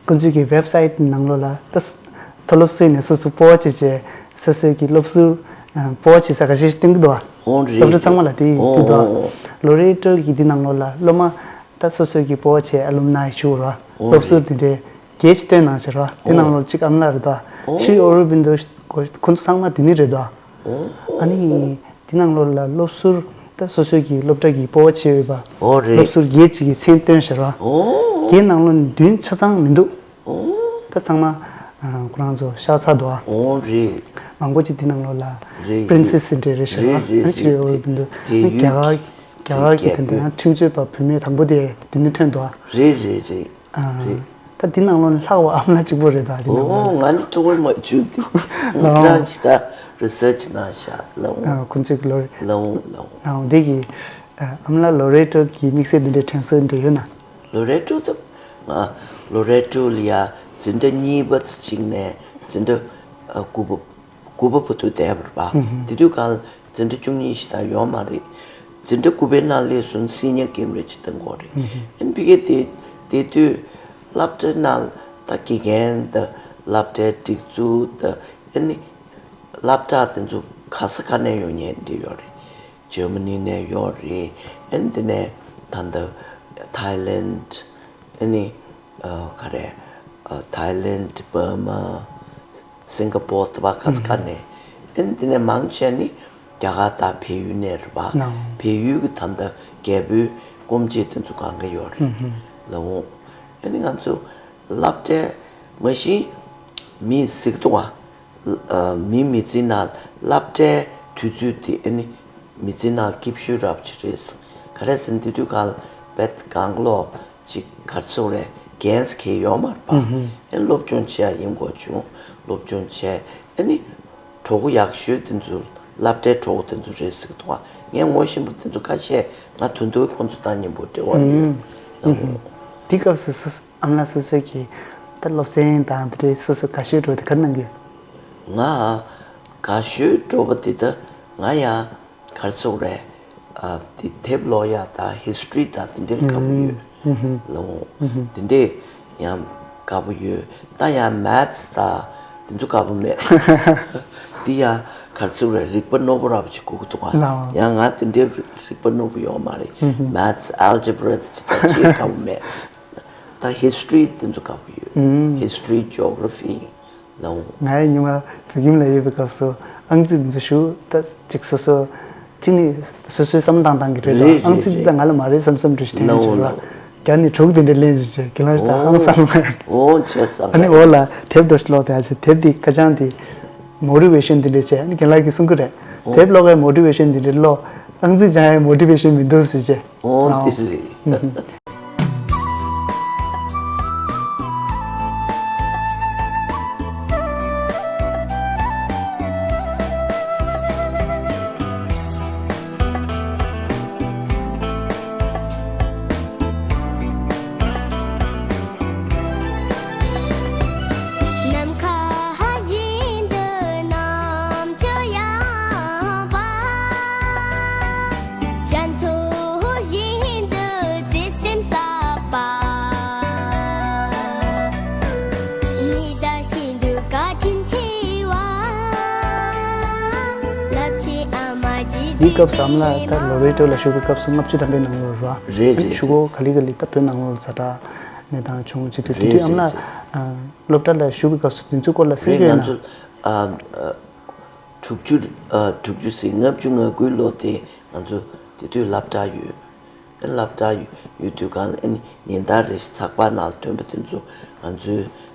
ཁོང་ཚོའི་གི་ཝེབ་སའིཊ་ནང་ལོགས་ལ་ད་མཐོ་སློབ་སུ་ནས་སོ་སོ་སྤོ་བོ་བྱས་བྱས་སོ་སོའི་གི་སློབ་ཟུར་སྤོ་བོ་བྱས་ས་ཁ་ཤས་ཤིག་སྟོན་གི་འདུག་ཨ། འོ་རེད། སློབ་གྲྭ་ཚང་མ་ལ་དེ་འོ་དེ་འདུག་ཨ། འོ་འོ། ལོ་རེ་ཊོ་གི་དེ་ནང་ལོགས་ལ་སློབ་མ་ད་སོ་སོའི་གི་སྤོ་བོ་བྱས་ཨ་ལུམ་ནའི་ཞུ་ར། འོ་སློབ་ཟུར་རེད། དེ་འདྲས་བརྒྱད་ཅིག་བཏོན་གནང་ཤག་ར། དེ་ནང་ལོགས་གཅིག་ཨམ་ལགས་རེད་ད། ཨོ། ཤྲི་ཨོ་རོ་བིན་དོ་ཁོ་ཚོ་ཚང་མ་དེ་ནི་རེད་ད། ཨོ། ཨ་ནི་དེ་ནང་ལོགས་ལ་སློབ་ཟུར་ད་སོ་སོའི་གི་སློབ་གྲྭ་གི་སྤོ་བོ་བྱས་ཡོད་པ། ཨོ་རེད། སློབ་ཟུར་བརྒྱད་ཅིག་གི་མཚན་བཏོན་ཤག་ར། ཨོ། དེའི་ནང་ལོགས་ནས་བདུན་ཆ་ཚང་མི་འདུག་ཨོ། ད་ཚང་མ་ཨ་ཁོ་རང་ཚོ་ཤག་ཚ་འདུག་ཨ། ཨོ་རེད། མང་པོ་ཅིག་དེ་ནང་ལོགས་ལ་རེད། པི་རིན་སེ་སི་འདྲ་རེད་ཤག་ར། རེད་རེད་ཨ་ནི་ཤྲི་ཨོ་རོ་བིན་དོ་ཨ་ནི་རྒྱ་གར་རྒྱ་གར་གི་དེ་འདྲ་ཁྲིམས་རྩོད་པ་བུད་མེད་དང་པོ་དེ་དེ་ནི་ཐོན་འདུག་ཨ། རེད་རེད་རེད། ཨ། རེད། ད་འདི་ནང་ལོགས་ནས་ལྷག་པ་ཨ་མ་ལགས་གཅིག་པོ་རེད་ད་འདི་ནང་ལོགས། ཨོ་ང་ནི་ཐུགས་ཁུར་མ་བྱུང་སྟེ། ལའོ། ཁྱེད་རང་ཞིག་ད་རི་སར་ཆི་གནང་ཤག་ལའོ། ཨ་ཁོང་ཚོས་ལོ་རེ། ལའོ་ལའོ། ཨ་འདི་གི་ཨ་མ་ལགས་ལོ་རེ་ཊོ་གི་དམིགས་བསལ་འདི་འདྲའི་དྲན་གསོ་འདྲ་ཡོད་ན། ལོ་རེ་ཊོ་ད་ང་ལོ་རེ་ཊོ་ལ་ཡ་འཛིན་གྲྭ་གཉིས་པ་ཙམ་ཅིག་ནས་འཛིན་གྲྭ་ཨ་དགུ་པ། དགུ་པ་བར་དུ་བསྡད་པ་རེད་པ། དེ་དུས་སྒང་ལ་འཛིན་གྲྭ་བཅུ་གཉིས་ཤིག་ད་ཡོད་མ་རེད། འཛིན་གྲྭ་དགུ་པའི་ནང་སླེབས་སོང་སི་ནི་ཡར་ཀེམ་རེ་ཅིག་གཏོང་གི་ཡོད་རེད། ཨ་ནི་ཕ་གིར་དེ་དེ་དུས་སློབ་གྲྭའི་ནང་ད་དགེ་རྒན་དང་སློབ་གྲྭའི་སྒྲིག་འཛུགས་དང་ཨ་ནི་སློབ་གྲྭ་དེ་ཚོ་ག་ས་ག་ནས་ཡོང་མཁན་དེ་ཡོད་རེད། འཇར་མ་ནི་ནས་ཡོད་རེད། ཨ་ནི་དེ་ནས་ད་ལྟ་ཐའི་ལེན། ཨ་ནི་ཨ་ག་རེ་ཨ་ཐའི་ལེན། བྷར་མ། སིང་ག་པོར། དེ་བ་ག་ས་ག་ནས། ཨ་ནི་དེ་ནས་མང་ཆེ་ནི་རྒྱ་གར་དང་བལ་ཡུལ་ནས་རེད་པ། ནའོ། བལ་ཡུལ་གྱི་ད་ལྟ་རྒྱལ་པོའི་སྐུ་མཆེད་དེ་ཚོ་གང་ག་ཡོད་རེད། ལའོ། ཨ་ནི་ང་ཚོ་སློབ་གྲྭའི་མ་གཞི་མི་གཟིགས་འདུག་བ། ཨ་མི་མི་ཚེའི་ནང་སློབ་གྲྭའི་དུས་ཚོད་དེ་ཨ་ནི་མི་ཚེའི་ནང་སྐྱིད་ཤོས་རབ་ཅིག་རེད། ག་རེ་ཟེར་ན་དེ་དུས་སྒང་ལ་བེད་གང་ལོ་ཅིག་གར་སོང་རེད། རྒན་ཟེར་མཁན་ཡོད་མ་རེད་པ། ཨ་ནི་སློབ་སྦྱོང་བྱེད་ཡ་ཡིན་དགོས་བྱུང་། སློབ་སྦྱོང་བྱས་ཨ་ནི་གྲོགས་པོ་ཡག་ཤོས་དེ་ཚོ་སློབ་གྲྭའི་གྲོགས་པོ་དེ་ཚོ་རེད་ཟེར་གི་འདུག་བ། ངས་ངོ་ཤེས་པ་དེ་ཚོ་ཁ་ཤས་ང་ད་དུང་ཁོང་ཚོ་དང་མཉམ་པོ་འབྲེལ་བ་ཡོད། དེ་སྐབས་སུ་སུ་ཨ་མ་ལགས་སོ་སོ་གི་ད་སློབ་ཚན་དང་དེ་འདྲའི་སོ་སོ་དགའ་ཤོས་འགྲོ་དེ་ག་རེ་གནང་གི་ཡོད། ང་དགའ་ཤོས་འགྲོ་བ་དེ་ད་ང་ཡང་གར་སོང་རེད། ཨ་དེ་དེབ་ཀློག་ཡ་དང་ཧིས་ཊོ་རི་དང་དེ་འདྲའི་དགའ་པོ་ཡོད། ལའོ། དེ་འདྲའི་ཡང་དགའ་པོ་ཡོད། ད་ཡང་མེཐ་དང་དེ་ཚོ་དགའ་པོ་མེད། དེ་ཡང་གར་སོང་རེད། རིག་པ་རྣོ་པོ་རབ་ཅིག་དགོས་ཀྱི་འདུག་ཨ། ལའོ། ཡང་ང་དེ་འདྲའི་རིག་རིག་པ་རྣོ་པོ་ཡོད་མ་རེད། མེཐ་ཨལ་ཇི་བྷ་ར་དེ་ཅི་ད་ཅི་དགའ་པོ་མེད། ད་ཧིས་ཊོ་རི་དེ་ཚོ་དགའ་པོ་ཡོད། ཧིས་ཊོ་རི། ཇི་ཨོ་གྷ་ར་ཕི། ལའོ། ང་ཡང་སྔོན་མ་བོད་ཁྱིམ་ལ་ཡོད་པའི་སྐབས་སུ་ཨང་རྩིས་འདི་ཚོ་ཞུ་ད་ཅིག་སོ་སོ་གཅིག་ནི་སོ་སོའི་བསམ་བློ་བཏང་བཏང་གི་རེད་དོ། རེད་ཨང་རྩིས་རེད་འདི་ད་ང་ལ་མ་རེད་བསམ་བསམ་འདྲ་ཞིག་དྲན་ལའོ་བྱུང་ལ། ལའོ། རྒྱ་ནས་དྲུག་དེ་འདྲ་ལེན་ཞིག་བྱས་ཁྱེད་རང་ཞིག་ད་ཧང་སང་། ཨོ་བྱས་སང་། ཨ་ནི་འོ་ལ་དེབ་འདྲ་ཞིག་ཀློག་དེ་ཨ་ཙི་དེབ་འདི་ཁ་བྱང་དེ་མོ་ཊི་ཝེ་ཤན་དེ་འདྲ་བྱས། ཨ་ནི་རྒན་ལགས་ཀྱིས་གསུང་གི་རེད། ཨོ། དེབ་ཀློག་གའི་མོ་ཊི་ཝེ་ཤན་དེ་འདྲ་ཀློག་ཨང་རྩིས་སྦྱང་ཡའི་མོ་ཊི་ཝེ་ཤན་མི་འདུག་ཟེར་བྱས། ཨོ་ཨོ། དེ་རེད། ནམ་མཁའ་བཞིན་དུ་རྣམ་དཔྱོད་ཡངས་པ། རྒྱ་མཚོ་བཞིན་དུ་བརྩེ་སེམས་ཟབ་པ། ཉི་ཟླ་བཞིན་དུ་བཀའ་དྲིན་ཆེ་བ། རླབས་ཆེན་ཨ་མ་རྗེ་བཙུན། དེའི་སྐབས་སུ་ཨ་མ་ལགས་ད་ལོ་རེ་ཊོ་ལ་ཞུགས་པའི་སྐབས་སུ་ལྔ་བཅུ་ཐམ་པའི་ནང་ལོགས་རེད་བ། རེད་རེད་ཞུ་སྒོ་ག་ལེ་ག་ལེ་ད་བོད་ནང་ལོགས་ལ་ཛ་དྲག་གནས་སྟངས་བྱུང་བྱེད་དུས་དེ་དུས་ཨ་མ་ལགས་སློབ་གྲྭ་ལ་ཞུགས་པའི་སྐབས་སུ་དེ་ཚོའི་སྐོར་ལ་གསན་རྒྱུ་ཡོད་ན། ང་ཚོ་ཨ་ཨ་དྲུག་ཅུ་ཨ་དྲུག་ཅུ་ཟེར་ལྔ་བཅུ་ང་དགུའི་ལོ་དེ་ང་ཚོ་དེ་དུས་སློབ་གྲྭ་ཡོད། སློབ་གྲྭ་ཡོད་དུས་སྒང་ལ་ཨ་ནི་ཉིན་ལྟར་རེ་བཞིན་ཚགས་པར་ནང་ཐོན་པ་དེ་ཚོ་ང་ཚོའི་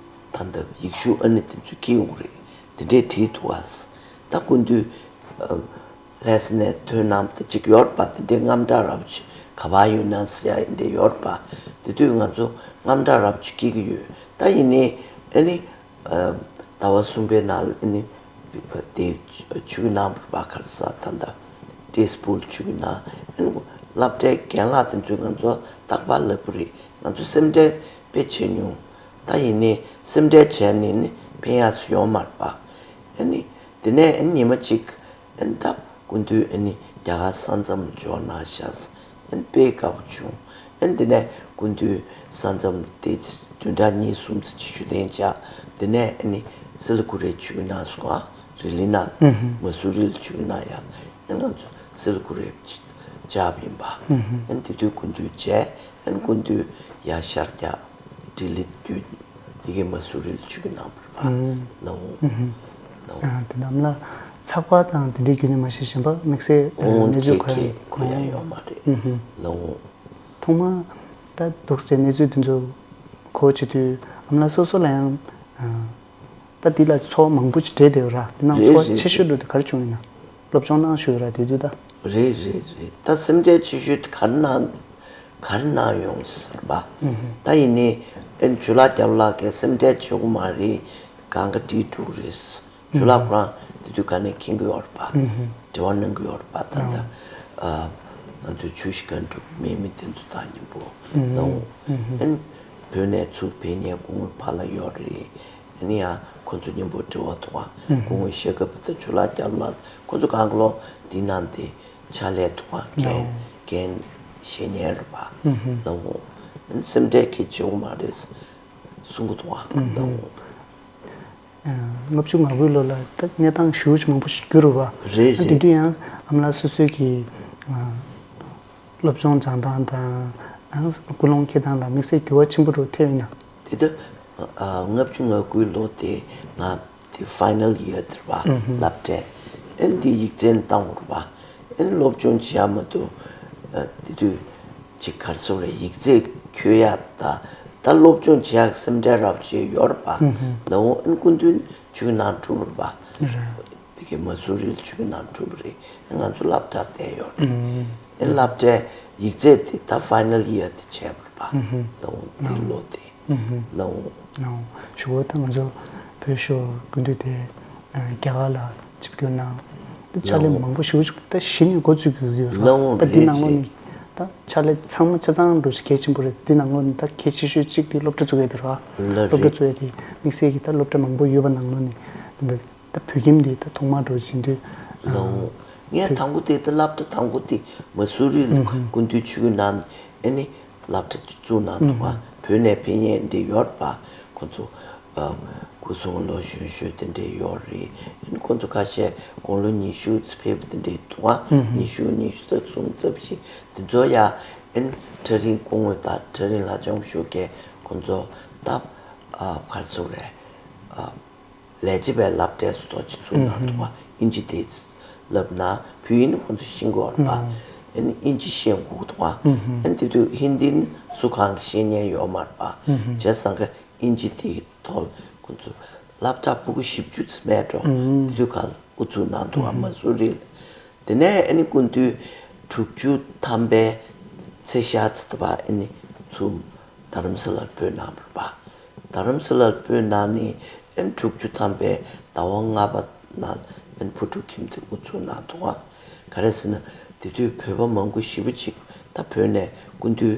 ད་ལྟ་ཡིག་གཞུག་ཨ་ནི་དེ་ཚོ་འཁྱེར་ཡོང་རེད། དེ་འདྲས་བྲིས་འདུག་ཨ། ད་སྐུ་མདུན་ཨ་ལྷ་ས་ནས་ཐོན་གནང་ད་ཅིག་ཡོད་པ་དེ་འདྲའི་དངངས་སྐྲག་རབ་ཅིག་ ག་པར་ཡོད་ན་ཟེར་ཡ་འདི་ཡོད་རེད་པ། དེ་དུས་ང་ཚོ་དངངས་སྐྲག་རབ་ཅིག་སྐྱེ་གི་ཡོད། ད་ཡིན་ནའི་ཨ་ནི་ཟླ་བ་གསུམ་པའི་ནང་ཨ་ནི་དེ་ཆུ་གི་ནང་བུར་བ་ཁར་ས་ད་ལྟ་ཏེས་པུལ་ཆུ་གི་ནང་ཨ་ནི་སློབ་གྲྭའི་རྒན་ལགས་དེ་ཚོས་ང་ཚོ་རྟག་པར་ལབ་གི་རེད། ང་ཚོ་སེམས་ཁྲལ་དཔེ་བྱེད་མྱོང་། ད་ཡིན་ནའི་སེམས་ཁྲལ་བྱས་ནས་ནི་ཕན་ཡག་ཡོད་མ་རེད་པ། ཨ་ནི་དེ་ནས་ཨ་ནི་ཉི་མ་གཅིག་ཨ་ནི་ད་སྐུ་མདུན་ཨ་ནི་རྒྱ་གར་ས་མཚམས་འབྱོར་གནང་ཤག་ཨ་ནི་དཔེ་དགའ་པོ་བྱུང་། ཨ་ནི་དེ་ནས་སྐུ་མདུན་ས་མཚམས་དེ་བདུན་ཕྲག་གཉིས་གསུམ་ཙམ་ཅིག་བཞུགས་གདན་འཇགས། དེ་ནས་ཨ་ནི་སི་ལི་གུ་རེ་ཆུ་ནང་སོང་ཨ་རི་ལི་ནང་ལ་མ་སུ་རི་ལ་ཆུ་ནང་ཡ་ཨ་ནི་ང་ཚོ་སི་ལི་གུ་རེ་འཇགས་པ་ཡིན་པ། ཨ་ནི་དེ་དུས་སྐུ་མདུན་མཇལ། ཨ་ནི་སྐུ་མདུན་ཡ་ཤར་རྒྱག་ལྡི་ལི་བརྒྱུད་ཡི་གེ་མ་སུ་རི་ལ་ཆུ་ནང་བུར་བ་ལའོ་ལའོ། ཨ་དེ་ནམ་ལ་ཚགས་པར་དང་དེ་འདྲའི་བརྒྱུད་ནས་མ་གཞི་གཞན་པ་དམིགས་བསལ་ཨོང་གནས་ཚུལ་ག་རེ་གོ་ཡ་ཡོད་མ་རེད། ལའོ། ཐོག་མ་ད་འདུག་སེ་གནས་ཚུལ་དེ་ཚོ་གོ་བྱེད་དུས་ཨམ་ལ་སོ་སོ་ལ་ཡང་ད་འདི་ལ་ཚོགས་མང་པོ་ཞིག་འབྲེལ་བསྡད་ཡོད་ར། དེ་ནང་རེད་ཚོགས་རེད་ཆེ་རེད། ཤོས་འགྲོ་དེ་ག་རེ་བྱུང་ཡིན་ན་སློབ་སྦྱོང་གནང་ཞུ་ཡོད་ར་དེ་དུས་ད། རེད་རེད་རེད། ད་སེམས་ཁྲལ་ཆེ་ཤོས་དེ་ག་རེ་གནང་ག་རེ་གནང་ཡོང་ཟེར་བ། ད་ཡིན་ནའི་ཨན་ཇུ་ལགས་རྒྱབ་ལགས་ཀྱི་སེམས་ཁྲལ་ཆེ་བོ་མ་རེད། གང་ག་བྲིས་འགྲོ་གི་རེད། ཇུ་ལགས་ཁོ་རང་དེ་དུས་ག་ནས་མཁྱེན་གི་ཡོད་རེད་པ། འབྲེལ་བ་གནང་གི་ཡོད་རེད་པ། ད་ད་ཨ་ང་ཚོའི་ཆུ་བཞི་ཀ་འབྲུག་མེད་མི་དེ་ཚོ་དང་མཉམ་པོ་ལའོ། ཨན་བོད་ནས་ཚུར་ཕེབས་མཁན་སྐུ་ངོ་ཕ་ལ་ཡོད་རེད། ཨ་ནི་ཡང་ཁོ་ཚོ་མཉམ་པོ་འབྲེལ་བ་འདུག་ཨ། སྐུ་ངོ་ཤེས་རྒ་པ་དང་ཇུ་ལགས་རྒྱབ་ལགས་ཁོ་ཚོ་གང་ག་ལོ་འདི་ནང་དེ་ཕྱག་ལས་འདུག་ཨ། འགན་འགན་བཞེས་མཁན་རེད་པ། ལའོ། ཨ་ནི་སེམས་ཁྲལ་གལ་ཆེ་བོ་མ་རེད་གསུང་གི་འདུག་ཨ། ལའོ། ལྔ་བཅུ་ང་དགུའི་ལོ་ལ་ད་གནས་སྟངས་ཞེ་པོ་ཅིག་མང་པོ་ཞིག་འགྱུར་བ། རེད་དེ་རེད། དུས་ཡང་ཨ་མ་ལགས་སོ་སོའི་གི་སློབ་སྦྱོང་སྦྱང་སྟངས་དང་ཨ་ཀུན་སློང་འཁྱེར་སྟངས་ལ་དམིགས་བསལ་འགྱུར་བ་ཆེན་པོ་འགྲོ་ཐེབས་ཡིན་ན། དེ་ལྟར་ལྔ་བཅུ་ང་དགུའི་ལོ་དེ་ང་དེ་ཕའི་ནལ་ཡིར་དེ་རེད་པ། སློབ་གྲྭའི་ཨན་དེ་ཡིག་ཚད་བཏང་བ་རེད་པ། ཨན་སློབ་སྦྱོང་བྱེད་ཡ་མ་གཏོགས་དེ་དུས་ཅིག་གར་སོང་རེད། ཡིག་ཚད་འཁྱོལ་ཡ་ད་ད་སློབ་སྦྱོང་བྱེད་ཡ་སེམས་ཁྲལ་རབ་བྱས་ཡོད་རེད་པ། ལའོ། ཨན་སྐུ་མདུན་ཆུ་ནང་འགྲོ་བ་རེད་པ། བི་གེ་མ་སུ་རིལ་ཆུ་ནང་འགྲོ་བ་རེད། ང་ཚོ་སློབ་གྲྭ་བསྡད་ཡོད་རེད། ཨན་སློབ་གྲྭའི་ཡིག་ཚད་དེ་ད་ཕའི་ནལ་ཡིར་དེ་བྱས་པ་རེད་པ། ལའོ། དེ་ལོ་དེ། ལའོ། ལའོ། ཞུ་བ་ད་ང་ཚོ་བོད་ཤོར་སྐུ་མདུན་དེ་རྒྱ་གར་ལ་ཆིབས་བསྒྱུར་གནང་། ད་ཕྱག་ལས་ལའོ། མང་པོ་ཞེ་པོ་ཅིག་ད་གཞི་ནས་འགོ་བཙུགས་དགོས་ཀྱི་ཡོད་རེད། ལའོ། ད་འདི་རེད་ནང་ལོགས་རེད། ནས་ད་ཕྱག་ལས་ཚང་མ་ཆ་ཚང་འགྲོ་ཆེད་གལ་ཆེན་པོ་རེད། འདི་ནང་ལོགས་ནས་ད་གལ་ཆེ་ཤོས་གཅིག་དེ་སློབ་གྲྭ་བཙུགས་ཡས་དེ་རེད་པ། ལ་སློབ་གྲྭ་རེད། བཙུགས་ཡས་དེ་དམིགས་བསལ་གྱི་ད་སློབ་གྲྭ་མང་པོ་ཡོད་པ་ནང་ལོགས་ནས་ད་ད་བོད་ཁྱིམ་དེ་ད་ཐོག་མར་འགྲོ་བཞིན་དུས། ལའོ། ངས་དང་པོ་དེ་ད་སློབ་གྲྭ་དང་པོ་དེ་མ་སུ་རི་ལ་སྐུ་མདུན་ཆུ་ནང་ཨ་ནི་སློབ་གྲྭ་བཙུགས་གནང་འདུག་པ། བོད་ནས་ཕེབས་མཁན་འདི་ཡོད་པ། ཁོ་ཚོ་ཨ་སྐུ་སྲུང་ལོ་གཞོན་ཤོས་དེ་འདྲས་ཡོད་རེད། ཨ་ནི་ཁོ་ཚོ་ཁ་ཤས་དགུང་ལོ་ཉི་ཤུ་ཙམ་ཕེབས་པ་དེ་འདྲས་འདུག་པ། ཉི་ཤུ་ཉི་ཤུ་རྩ་གསུམ་རྩ་བཞི་དེ་ཚོ་ཡ་ཨ་ནི་ཁྲ་རིང་སྐུ་ངོ་དང་ཁྲ་རིང་ལྷ་ལྕམ་ཞུ་མཁན་ཁོ་ཚོ་ད་ཨ་གར་སོང་རེད། ཨ། ལས་བྱེད་པའི་སློབ་གྲྭའི་སུ་ཐོག་ཅིག་བཙུགས་གནང་འདུག་པ། ཨིན་ཇི་དེ་བསླབ་ན་བོད་ཡིག་ནི་ཁོང་ཚོ་ཤེས་ཀྱི་ཡོད་རེད་པ། ཨ་ནི་ཨིན་ཇི་ཤེས་དགོས་འདུག་པ། ཨ་ནི་དེ་དུས་ཧིན་དི་ནི་སུ་གང་གིས་ཤེས་མཁན་ཡོད་མ་རེད་པ། བྱས་ཙང་ཀ་ཨིན་ཇི་དེ་གི་ཐོག་ཁོང་ཚོ་སློབ་གྲྭ་ཕྲུ་གུ་བཞི་བཅུ་ཙམ་མེད་འགྲོ། དེ་དུས་ག་ལ་དབུ་བཙུགས་གནང་འདུག་པ། མ་སུ་རི་ལ། དེ་ནས་ཨ་ནི་སྐུ་མདུན་དྲུག་ཅུ་ཐམ་པའི་ཚེས་ཤར་ཚེས་ད་པ་ཨ་ནི་ཚུར་རྡ་རམ་ས་ལར་བོད་ནང་བར་པ། རྡ་རམ་ས་ལར་བོད་ནང་ནས་ཨ་ནི་དྲུག་ཅུ་ཐམ་པའི་ཟླ་བ་ལྔ་པ་ནང་ཨ་ནི་བུ་ཕྲུག་ཁྱིམ་དེ་དབུ་བཙུགས་གནང་འདུག་ག་ག་རེ་ཟེར་ན་དེ་དུས་བོད་པ་མང་པོ་ཞེ་པོ་ཅིག་ད་བོད་ནས་སྐུ་མདུན་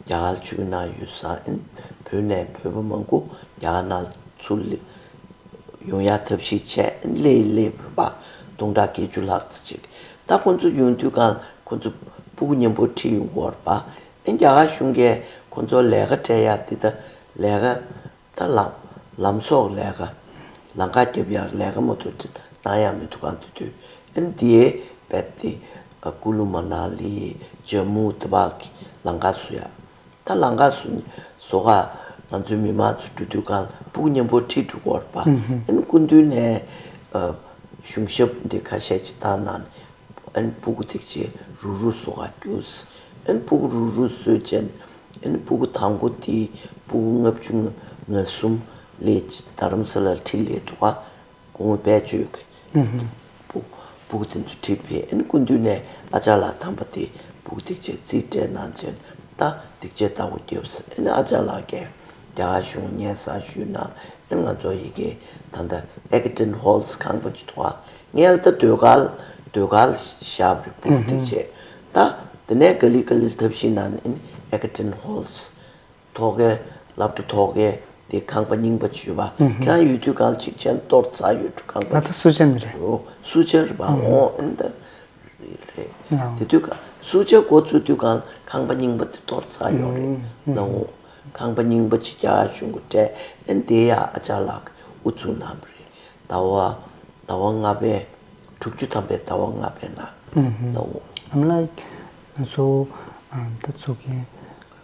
རྒྱ་གར་ཆིབས་བསྒྱུར་གནང་ཡོད་ཙང་ཨ་ནི་བོད་ནས་བོད་པ་མང་པོ་རྒྱ་གར་ནང་ཚུར་སླེབས། ཡོང་ཡག་ཐབས་ཤེས་བྱས་སླེབས་སླེབས་པ་སྟོང་ཕྲག་བརྒྱད་ཅུ་ལྷག་ཙམ་ཅིག་ད་ཁོང་ཚོ་ཡོང་དུས་གང་ཁོང་ཚོ་སྤུ་གུ་མཉམ་པོ་ཁྲིད་ཡོང་གི་ཡོད་རེད་པ། ཨེ་རྒྱ་གར་གཞུང་གིས་ཁོང་ཚོ་ལས་ཀ་སྤྲད་ཡག་དེ་ད་ལས་ཀ་ད་ལམ་ལམ་སོགས་ལས་ཀ་ལམ་ཁ་རྒྱབ་ཡག་ལས་ཀ་མ་གཏོགས་གནང་ཡག་མི་འདུག་གང་དུས་དུས་ཨེ་འདིའི་བས་དེ་ཀུ་ལུ་མ་ན་ལི་ཇམ་མུ་དེ་བག་གི་ལམ་ཁ་བཟོ་ཡག་ད་ལམ་ཁ་བཟོ་བཟོ་ག་ང་ཚོའི་མི་མང་ཚོ་འགྲོ་དུས་གང་ལ་སྤུ་གུ་མཉམ་པོ་ཁྲིད་འགྲོ་གི་ཡོད་རེད་པ། ཨ་ནི་སྐུ་མདུན་ནས་ཨ་གཞུང་ཞབས་འདི་ཁ་ཤས་ཅིག་བཏང་གནང་ནས་ཨ་ནི་སྤུ་གུ་དེ་ཅིག་རུག་རུག་བཟོ་ག་རྒྱུགས། ཨ་ནི་སྤུ་གུ་རུག་རུག་བཟོས་བྱས་ནས་ཨ་ནི་སྤུ་གུ་དང་པོ་དེ་སྤུ་གུ་ལྔ་བཅུ་ང་གསུམ་སླེབས་རྡ་རམ་ས་ལར་ཁྲིད་སླེབས་འདུག་ག་སྐུ་ངོ་དཔལ་ཆོས་ཀྱིས་སྤུ་སྤུ་གུ་དེ་ཚོ་ཁྲིད་ཕེབས། ཨ་ནི་སྐུ་མདུན་ནས་ཨ་ཅག་ལགས་དམ་པ་དེ་སྤུ་ ཕྲུ་གུ་ཐིག་ཆེ་རྩིས་སྤྲད་གནང་བྱས་ད་ཐིག་ཆེ་ལྟ་བུ་རྒྱབ་ཟེར་ཨ་ནི་ཨ་ཅག་ལགས་ཀྱིས་རྒྱ་གར་གཞུང་སྙན་སེང་ཞུས་ན་ཨ་ནི་ང་ཚོ་ཡི་གེ་ད་ལྟ་Egerton Hallས་ཁང་པ་ཅིག་འདུག་ཨ། ངས་ད་ཟློས་གར་ཟློས་གར་བཞག་པའི་ཕྲུ་གུ་ཐིག་ཆེ་ད་དེ་ནས་ག་ལེ་ག་ལེ་ཐབས་ཤེས་གནང་ནས་ཨ་ནི་Egerton Hallས། ཐོག་ཁའི་སློབ་གྲྭ་ཐོག་ཁའི་དེ་ཁང་པ་རྙིང་པ་ཅིག་ཡོད་པ། ཁྱེད་རང་ཡོད་དུས་གང་ལ་ཅིག་ཆེན་གཏོར་ཚར་ཡོད་འགྲོ་ཁང་པ་ང་ད་དེ། སུ་ཅན་རེད། ཨོ་སུ་ཅན་རེད་པ། ཨོ་ཨེ་འདི་རེད་རེད། ལའོ། དེ་དུས་ག་སུ་ཅན་འགོ་བཙུགས་དུས་གང་ལ་ཁང་པ་རྙིང་པ་དེ་གཏོར་ཚར་ཡོད་རེད། ལའོ། ཁང་པ་རྙིང་པ་ཅིག་རྒྱ་གཞུང་གི་སྤྲད་ཨེ་འདི་ཡ་ཨ་ཅག་ལགས་ཀྱིས་དབུ་བཙུགས་གནང་བ་རེད། ཟླ་བ་ཟླ་བ་ལྔ་པའི་དྲུག་ཅུ་ཐམ་པའི་ཟླ་བ་ལྔ་པའི་ནང་ལའོ། ཨམ་ལགས་ཚོ་ད་ཚོ་གི་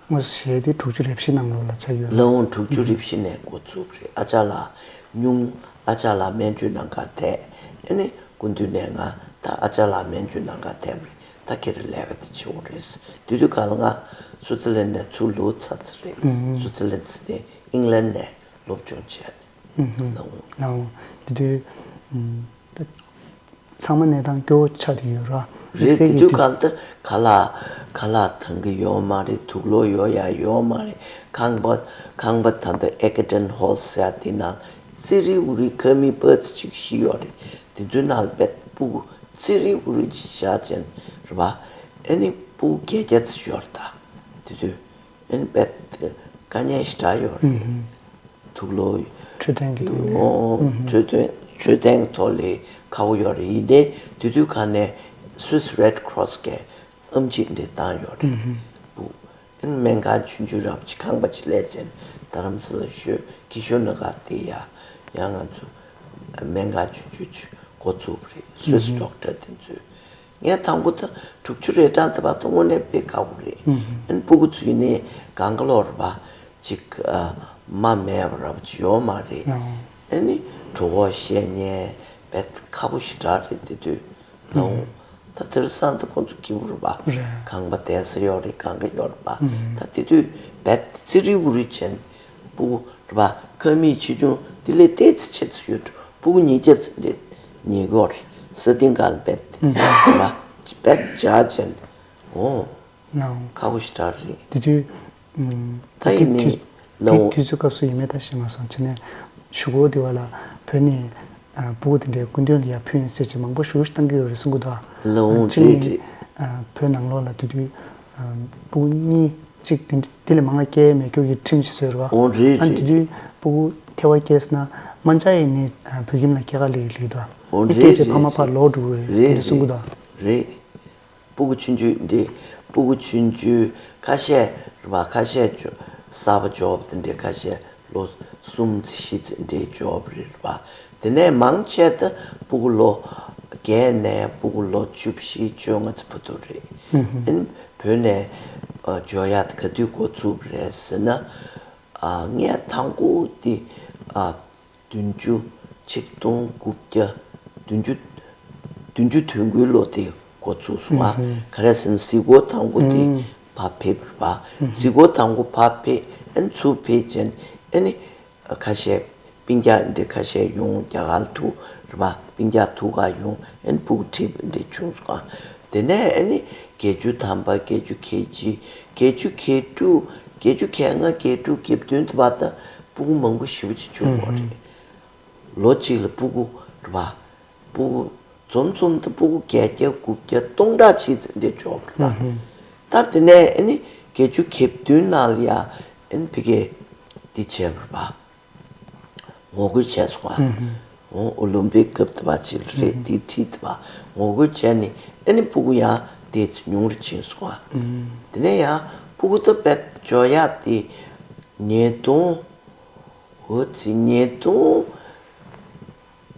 དངོས་སུ་གཞས་དེ་དྲུག་ཅུ་རེ་བཞི་ནང་ལོགས་ལ་ཆགས་ཡོད་རེད། ལའོ་དྲུག་ཅུ་རེ་བཞི་ནས་འགོ་བཙུགས་རེད། ཨ་ཅག་ལགས་སྙུང་ཨ་ཅག་ལགས་སྨན་བཅོས་གནང་གར་ཐད་ཨེ་ནི་སྐུ་མདུན་ནས་ང་ད་ཨ་ཅག་ལགས་སྨན་བཅོས་གནང་གར་ཐད་རེད། ད་ཁྱེད་རང་ལས་ཀ་དེ་བྱེད་འོང་རེད། དེ་དུས་ག་ལ་ང་སུའུ་ཙི་ལན་ནས་ཚུར་ལོག་ཚར་ཚར་རེད། སུའུ་ཙི་ལན་ཟེར་ཏེ་ཨིང་ལན་ནས་སློབ་སྦྱོང་བྱས་ནས་ལའོ། ལའོ་དེ་དུས་ད། ཚང་མ་གནས་སྟངས་སྐྱོ་བོ་ཆགས་བསྡད་ཡོད་ར། རེད། དམིགས་བསལ་དེ་གྱི་དུས་དུས་གང་ལྟར་ཁ་ལག་ཁ་ལག་འཐུང་གི་ཡོད་མ་རེད། དུག་ལོག་ཡོད་ཡ་ཡོད་མ་རེད། ཁང་པ་ཁང་པ་ད་ལྟ་Egerton Hallས་ཟེར་ཡ་དེ་ནང་ཙི་རི་འུ་རི་ཁ་མི་པ་ཙི་ཅིག་ཤི་ཡོད་རེད། དེ་ཚོའི་ནང་ལ་བེད་སྤུ་གུ་ཙི་རི་འུ་རི་ཅིག་བཞག་ཅན་རེད་པ། ཨེ་ནི་སྤུ་གུ་བརྒྱད་བརྒྱ་ཙམ་ཡོད་རེད་ད། དེ་དུས། ཨེ་ནི་བེད་དཀའ་ངལ་ཞེ་དྲག་ཡོད་རེད། དུག་ལོག་འཕྲོད་བསྟེན་གྱི་ཐོག་ནས། ཨོ་འཕྲོད་བསྟེན་འཕྲོད་བསྟེན་གྱི་ཐོག་ལས་ཁག་པོ་ཡོད་རེད། ཡིན་ནའི་དེ་དུས་ག་ནས་Swiss Red Crossགིས་ཨེམ་ཆི་འདི་བཏང་ཡོད་རེད། སྤུ་ཨེ་ནི་སྨན་ཁང་ཆུང་ཆུང་རབ་ཅིག་ཁང་པ་ཅིག་ལས་ཅན་རྡ་རམ་ས་ལ་ཤོད་ཀི་ཤོར་ན་ག་དེ་ཡ་ཡང་ང་ཚོ་སྨན་ཁང་ཆུང་ཆུང་ཅིག་འགོ་བཙུགས་པ་རེད། Swiss Doctorདེ་ཚོས། ངས་དང་པོ་ད་དྲུག་ཅུ་རེ་གྲངས་དེ་བར་དུ་དངོས་གནས་དཔེ་ཁག་པོ་རེད། ཨ་ནི་སྤུ་གུ་ཚོ་ཡིན་ནའི་གང་ག་ལོར་བ་ཅིག་མ་མེད་པ་རབ་ཅིག་ཡོད་མ་རེད། ཨ་ནི་གྲོད་ཁོག་བཤལ་ཉེན་བེད་ཁག་པོ་ཞེ་དྲག་རེད། དེ་དུས་ལའོ། ད་དེར་སང་ད་ཁོང་ཚོ་སྐྱིད་པོ་རེད་པ། རེད། ཁང་པ་བསྡད་ས་ཡོད་རེད། གང་ག་ཡོད་རེད་པ། ད་དེ་དུས་བེད་ཙི་རི་འུ་རི་བྱས་ནས་སྤུ་གུ་རེད་པ། ཁ་མིག་ཆེ་ཆུང་དེ་ལས་ཏོག་ཙམ་ཆེ་ཙམ་ཡོད་འགྲོ། སྤུ་གུ་ཉིས་བརྒྱ་ཙམ་རེད། ཉིས་སྒོར་ས་སྟེང་སྒང་ལ་བེད་རེད་པ། བེད་བཞག་བྱས་ནས་ཨོ། ལའོ། ཁག་པོ་ཞེ་དྲག་རེད། དེ་དུས་ད་ཡིན་ནའི་དུས་ལའོ། དུས་ཚོད་སྐབས་སུ་ཡིན་མེད་ད་ཤེས་མ་སོང་། བྱས་ནས་གཞུག་གུ་དེ་བ་ལ་བོད་ནས་སྤུ་གུ་དེ་འདྲའི་སྐུ་མདུན་ལ་ཡར་ཕུལ་ཡིན་ཟེར་གྱི་མང་པོ་ཞེ་པོ་ཞིག་བཏང་གི་ཡོད་རེད་གསུང་གི་འདུག་ཨ། ལའོ་གཅིག་རེད་ནི་རེད། བོད་ནང་ལོགས་ལ་དེ་དུས་སྤུ་གུ་གཉིས་གཅིག་དེ་འདྲ་དེ་ལས་མང་ང་སྐྱེ་མེད་རྒྱུ་གི་ཁྲིམས་ཤིག་བཟོས་རེད་པ། འོ་རེད་ཨ་ནི་རེད་དེ་དུས་རེད། སྤུ་གུ་ཐེ་བ་སྐྱེས་ན་དམར་འབྱར་ཡིན་ནི་བོད་ཁྱིམ་ལ་སྐྱེལ་ག་སླེབས་ཀྱི་འདུག་ཨ། འོ་ཨ་རེད་སྐྱེས་རྗེས་ཕ་མ་རེད་ཕར་རེད། ལོག་འགྲོ་གི་རེད་རེད་དེ་འདྲ་གསུང་གི་རེད་འདུག་ཨ། རེད། སྤུ་གུ་ཆུང་ཆུང་འདི་སྤུ་གུ་ཆུང་ཆུང་ཁ་ཤས་རེད་པ། ཁ་ཤས་ཅོ་གསར་པ་འབྱོར་བ་དེ་འདྲའི་ཁ་ཤས་ལོ་གསུམ་བཞི་ཙམ་འདྲའི་འབྱོར་བ་རེད་པ། དེ་ནས་མང་ཆེ་ད་སྤུ་གུ་ལོ་བརྒྱད་ནས་སྤུ་གུ་ལོ་བཅུ་བཞི་བཅོ་ལྔ་ཙམ་བར་དུ་རེད། ཨིན་བོད་ནས་འབྱོར་ཡག་དེ་ག་དུས་འགོ་ཚུགས་པ་རེད་ཟེར་ན། ངས་དང་པོ་དེ། བདུན་ཅུ། ཆིག་སྟོང་དགུ་བརྒྱ་བདུན་ཅུ། བདུན་ཅུ་དོན་དགུའི་ལོ་དེ་འགོ་ཚུགས་སོང་ཨ། ག་རེ་ཟེར་ན་གཟིགས་སྐོར་དང་པོ་དེ་ཕར་ཕེབས་པ། གཟིགས་སྐོར་དང་པོ་ཕར་ཕེབས་ཨ་ནི་ཚུར་ཕེབས་ཅན་ཨ་ནི་ཁ་ཤས་སྤུན་ཀྱག་འདི་ཁ་ཤས་ཡོང་རྒྱ་གར་དུ་རེད་པ། སྤུན་ཀྱག་དུ་ག་ཡོང་ཨ་ནི་སྤུ་གུ་ཁྲིད་འདི་བྱུང་སོང་ཨ། དེ་ནས་ཨ་ནི་བརྒྱད་ཅུ་ཐམ་པ་བརྒྱད་ཅུ་གྱ་གཅིག་བརྒྱད་ཅུ་གྱ་དྲུག་བརྒྱད་ཅུ་གྱ་ལྔ་གྱ་དྲུག་གྱ་བདུན་དུ་བ་དང་སྤུ་གུ་མང་པོ་ཞེ་པོ་ཅིག་བྱུང་བ་རེད། ལོ་གཅིག་ལ་སྤུ་གུ་རེད་པ། སྤུ་གུ་འཛོམས་འཛོམས་དུ་སྤུ་གུ་བརྒྱད་བརྒྱ་དགུ་བརྒྱ་སྟོང་ཕྲག་གཅིག་ཙམ་འདྲ་འབྱོར་བ་རེད་ད། ད་དེ་ནས་ཨ་ནི་བརྒྱད་ཅུ་གྱ་བདུན་ནང་ལ་ཡ་ཨ་ནི་ཕ་གིར་འདི་བྱས་པ་རེད་པ། ངོ་རྒོལ་བྱས་སོང་ཨ། འོ་ཨོ་ལིམ་པིག་སྐབས་དེ་བ་ཅིག་རེད། དེ་ཁྲིད་དེ་བ་ངོ་རྒོལ་བྱས་ནས་ཨ་ནི་སྤུ་གུ་ཡང་དེ་ཚོ་ཉུང་རུ་ཕྱིན་སོང་ཨ། དེ་ནས་ཡང་སྤུ་གུ་ད་བེད་འབྱོར་ཡག་དེ་ཉིས་སྟོང་། འོ་ཙི་ཉིས་སྟོང་།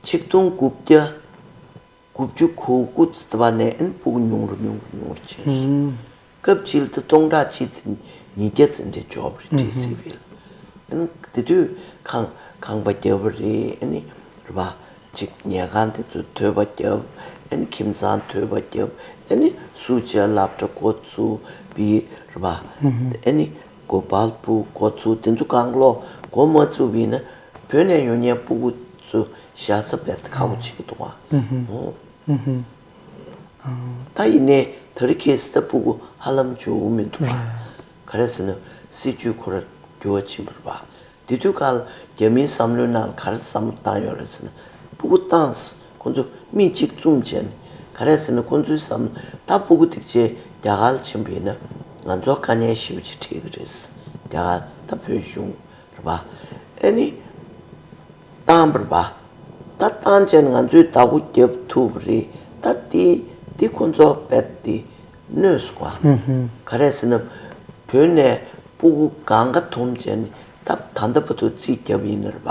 ཆིག་སྟོང་དགུ་བརྒྱ་དགུ་བཅུ་གོ་དགུ་ཙམ་པ་ནས་ཨན་སྤུ་གུ་ཉུང་རུ་ཉུང་རུ་ཉུང་རུ་ཕྱིན་སོང་། སྐབས་གཅིག་ལ་ད་སྟོང་ཕྲག་གཅིག་ཙམ་ཉིས་བརྒྱ་ཙམ་འདྲ་འབྱོར་བ་རེད་ཊི་སི་ཝི་ལ། ཨན་དེ་དུས་ཁང་ཁང་པ་བརྒྱབ་པ་རེད། ཨ་ནི་རེད་པ། ཅིག་ཉལ་ཁང་དེ་ཚོ་དོད་པ་བརྒྱབ། ཨ་ནི་ཁྱིམ་ཚང་དོད་པ་བརྒྱབ། ཨ་ནི་སུ་ཇཱ་སློབ་གྲྭ་འགོ་ཚུགས་པའི་རེད་པ། ཨ་ནི་གོ་པལ་པུར་འགོ་ཚུགས་དེ་ཚོ་གང་ལོ་འགོ་མ་ཚུགས་པ་ཡིན་ན་བོད་ནས་ཡོང་མཁན་སྤུ་གུ་ཚོ་བཞག་ས་བེད་ཁག་པོ་ཆགས་ཀྱི་འདུག་ག་ཨོ། ད་ཡིན་ནའི་ ད་རེས་ཁེ་སི་ད་སྤུ་གུ་ཧ་ལམ་འབྱོར་མི་འདུག་བ། ག་རེ་ཟེར་ན་སྲིད་ཇུས་ཁོ་ར་འགྱུར་བ་ཕྱིན་པ་རེད་བ། དེ་དུས་ཀ་ལ་རྒྱ་མིའི་བསམ་བློའི་ནང་ལ་ག་རེ་བསམ་བློ་བཏང་ཡོད་རེད་ཟེར་ན། སྤུ་གུ་བཏང་། ཁོ་ཚོ་མི་གཅིག་བཙུམ་བྱས་ནས། ག་རེ་ཟེར་ན་ཁོ་ཚོའི་བསམ་བློ་ད་སྤུ་གུ་དེ་ཚོ་རྒྱ་གར་ལ་ཕྱིན་པ་ཡིན་ན་ང་ཚོར་དཀའ་ངལ་ཞེ་པོ་ཅིག་འཕྲད་ཀྱི་རེད། རྒྱ་གར་ད་བོད་གཞུང་རེད་པ། ཨ་ནི་བཏང་བ་རེད་པ། ད་བཏང་བྱས་ནས་ང་ཚོས་བདག་པོ་རྒྱབ་ཐུབ་པ་རེད། ད་དེ་དེ་ཁོ་ཚོ་རྦད་དེ་གནོད་སོང་བ། ག་རེ་ཟེར་ན། བོད་ནས་སྤུ་གུ་གང་ག་འཐོམ་བྱས་ནས་ད་ད་ལྟ་བར་དུ་རྩིས་བརྒྱབ་ཡིན་ན་རེད་པ།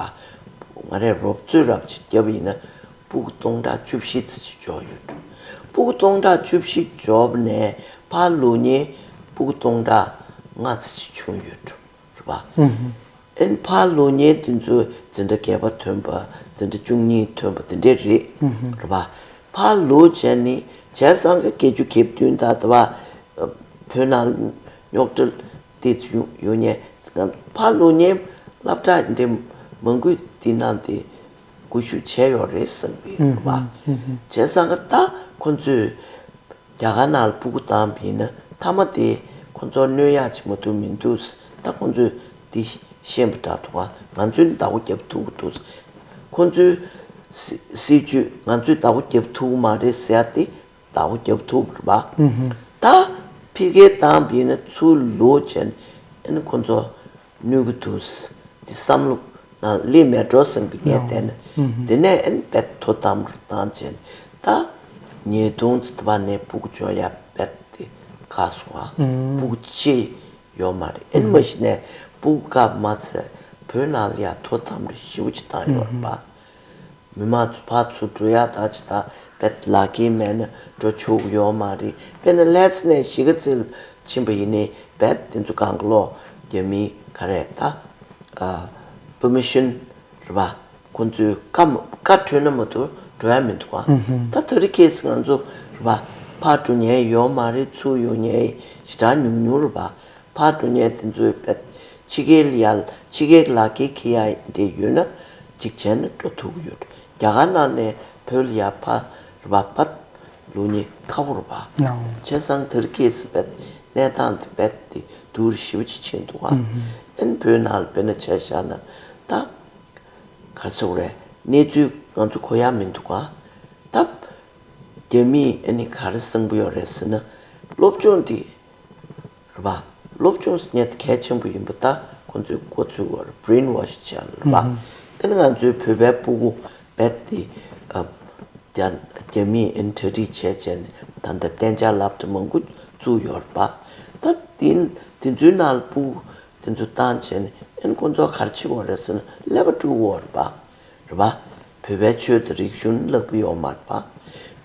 ང་རས་རོབ་ཚོད་རབ་ཅིག་བརྒྱབ་ཡིན་ན་སྤུ་གུ་སྟོང་ཕྲག་བཅུ་བཞི་ཙམ་ཅིག་འབྱོར་ཡོད་འགྲོ། སྤུ་གུ་སྟོང་ཕྲག་བཅུ་བཞི་འབྱོར་བ་ནས་ཕར་ལོག་མཁན་སྤུ་གུ་སྟོང་ཕྲག་ལྔ་ཙམ་ཅིག་བྱུང་ཡོད་འགྲོ། རེད་པ། ཨན་ཕར་ལོག་མཁན་དེ་ཚོ་འཛིན་གྲྭ་བརྒྱད་པ་ཐོན་པ། འཛིན་གྲྭ་བཅུ་གཉིས་ཐོན་པ་དེ་འདྲས་རེད། རེད་པ། ཕར་ལོག་བྱས་ནས་བྱས་ཙང་གི་བརྒྱད་ཅུ་གྱ་བདུན་དང་དེ་བ་བོད་ནང་རྙོག་དྲ་དེ་ཚོ་ཡོང་ཡོང་མཁན། ཕར་ལོག་མཁན་སློབ་གྲྭ་འདི་མང་པོ་དེ་ནང་དེ་སྒུལ་ཤུགས་བྱས་ཡོད་རེད་བསམ་གི་རེད་པ། བྱས་ཙང་གི་ད་ཁོ་ཚོས་རྒྱ་གར་ནང་ལ་སྤུ་གུ་བཏང་བ་ཡིན་ན་མཐའ་མ་དེ་ཁོ་ཚོར་གནོད་ཡག་ཅིག་མ་གཏོགས་མི་འདུག། ད་ཁོ་ཚོས་འདི་ཤེས་པ་འདྲ་འདུག་ག། ང་ཚོས་ནི་བདག་པོ་རྒྱབ་ཐུབ་ཀྱི་འདུག། ཁོ་ཚོའི་སྲི་སྲིད་ཇུས་ང་ཚོས་བདག་པོ་རྒྱབ་ཐུབ་ཀྱི་མ་རེད་ཟེར་ཡ་དེ་བདག་པོ་རྒྱབ་ཐུབ་རེད་པ། ད་ཕ་གིར་བཏང་བ་ཡིན་ན་ཚུར་ལོག་བྱས་ནས་ཨ་ནི་ཁོ་ཚོ་གནོད་ཀྱི་འདུག། འདི་བསམ་བློ་ནང་སླེབས་མེད་འགྲོ་བསམ་གི་ངས་བལྟས་ན། དེ་ནས་ཨ་ནི་རྦད་དོ་དམ་བཏང་བྱས་ནས་ད་ཉིས་སྟོང་ཙམ་དེ་བ་ནས་སྤུ་གུ་འབྱོར་ཡ་རྦད་དེ་ཁག་སོང་བ། སྤུ་གུ་ཅི་ཡོད་མ་རེད། ཨེ་ནི་མ་གཞི་ནས་སྤུ་གུ་སྐབས་མ་ཚད་བོད་ནང་ལ་ཡ་དོ་དམ་རེ་ཞེ་པོ་ཅིག་བཏང་ཡོད་རེད་པ། མི་མང་ཚོ་ཕར་ཚུར་འགྲོ་ཡ་ད་ཅི་ད་རྦད་ལག་འཁྱེར་མེད་ན་འགྲོ་ཆོག་གི་ཡོད་མ་རེད། དཔེར་ན་ལྷ་ས་ནས་གཞིས་ཀ་རྩེ་ལ་ཕྱིན་པ་ཡིན་ནའི་རྦད་དེ་ཚོ་གང་ག་ལོག་རྒྱ་མིའི་ག་རེ་ད་ཨ་པར་མི་ཤན་རེད་པ། ཁོ་ཚོས་བཀའ་མ་བཀའ་འཁྲོལ་ན་མ་གཏོགས་འགྲོ་ཡ་མི་འདུག་ག། ད་ད་རེས་ཁེ་སི་ང་ཚོ་རེད་པ། ཕར་འགྲོ་མཁན་ཡོད་མ་རེད། ཚུར་ཡོང་མཁན་ཞེ་དྲག་ཉུང་ཉུང་རེད་པ། ཕར་འགྲོ་མཁན་དེ་ཚོའི་བེད་ཕྱི་རྒྱལ་ལ་ཡར་ཕྱི་རྒྱལ་གྱི་ལག་འཁྱེར་འཁྱེར་ཡ་འདྲ་ཡོད་ན་གཅིག་བྱས་ན་འགྲོ་ཐུབ་ཀྱི་ཡོད། རྒྱ་གར་ནང་ནས་བོད་ལ་ཡར་ཕར་རེད་པ་ཕར་ལོག་མཁན་ཁག་པོ་རེད་པ། བྱས་ཙང་ད་རེས་ཁེ་སི་བེད་གནས་སྟངས་དེ་རྦད་དེ་སྡུག་རུ་ཞེ་པོ་ཅིག་ཕྱིན་འདུག་ག། ཨ་ནི་བོད་ནང་ལ་དཔེར་ན་ཆ་བཞག་ན་ད་ག་རེ་ཟེར་དགོས་རེད། གནས་ཚུལ་ང་ཚོ་གོ་ཡ་མི་འདུག་ག། ད་རྒྱ་མིས་ཨ་ནི་ག་རེ་གསུང་གི་ཡོད་རེད་ཟེར་ན་སློབ་སྦྱོང་འདི་རེད་པ། སློབ་སྦྱོང་ཟེར་མཁན་དེ་གལ་ཆེན་པོ་ཡིན་པ་ད་ཁོ་ཚོས་མགོ་ཚོས་པ་རེད། བྷི་རེན་ཝོཤ་བྱས་ལ་རེད་པ། ཨ་ནི་ང་ཚོའི་བོད་པའི་སྤུ་གུ་རྦད་དེ་ཨ་རྒྱ་རྒྱ་མིས་ཨ་ནི་གྲ་སྒྲིག་བྱས་བྱས་ནས་ད་ལྟ་གཏན་འཇགས་སློབ་གྲྭ་མང་པོ་བཙུགས་ཡོད་རེད་པ། ད་དེ་དེ་ཚོའི་ནང་ལ་སྤུ་གུ་དེ་ཚོ་བཏང་བྱས་ནས་ཨ་ནི་ཁོ་ཚོ་ག་རེ་བྱེད་དགོས་རེད་ཟེར་ན་ཀླད་པ་དཀྲུག་དགོས་རེད་པ། རེད་པ། བོད་པའི་ཆོས་དང་རིག་གཞུང་བརླག་པ་ཡོད་མ་རེད་པ།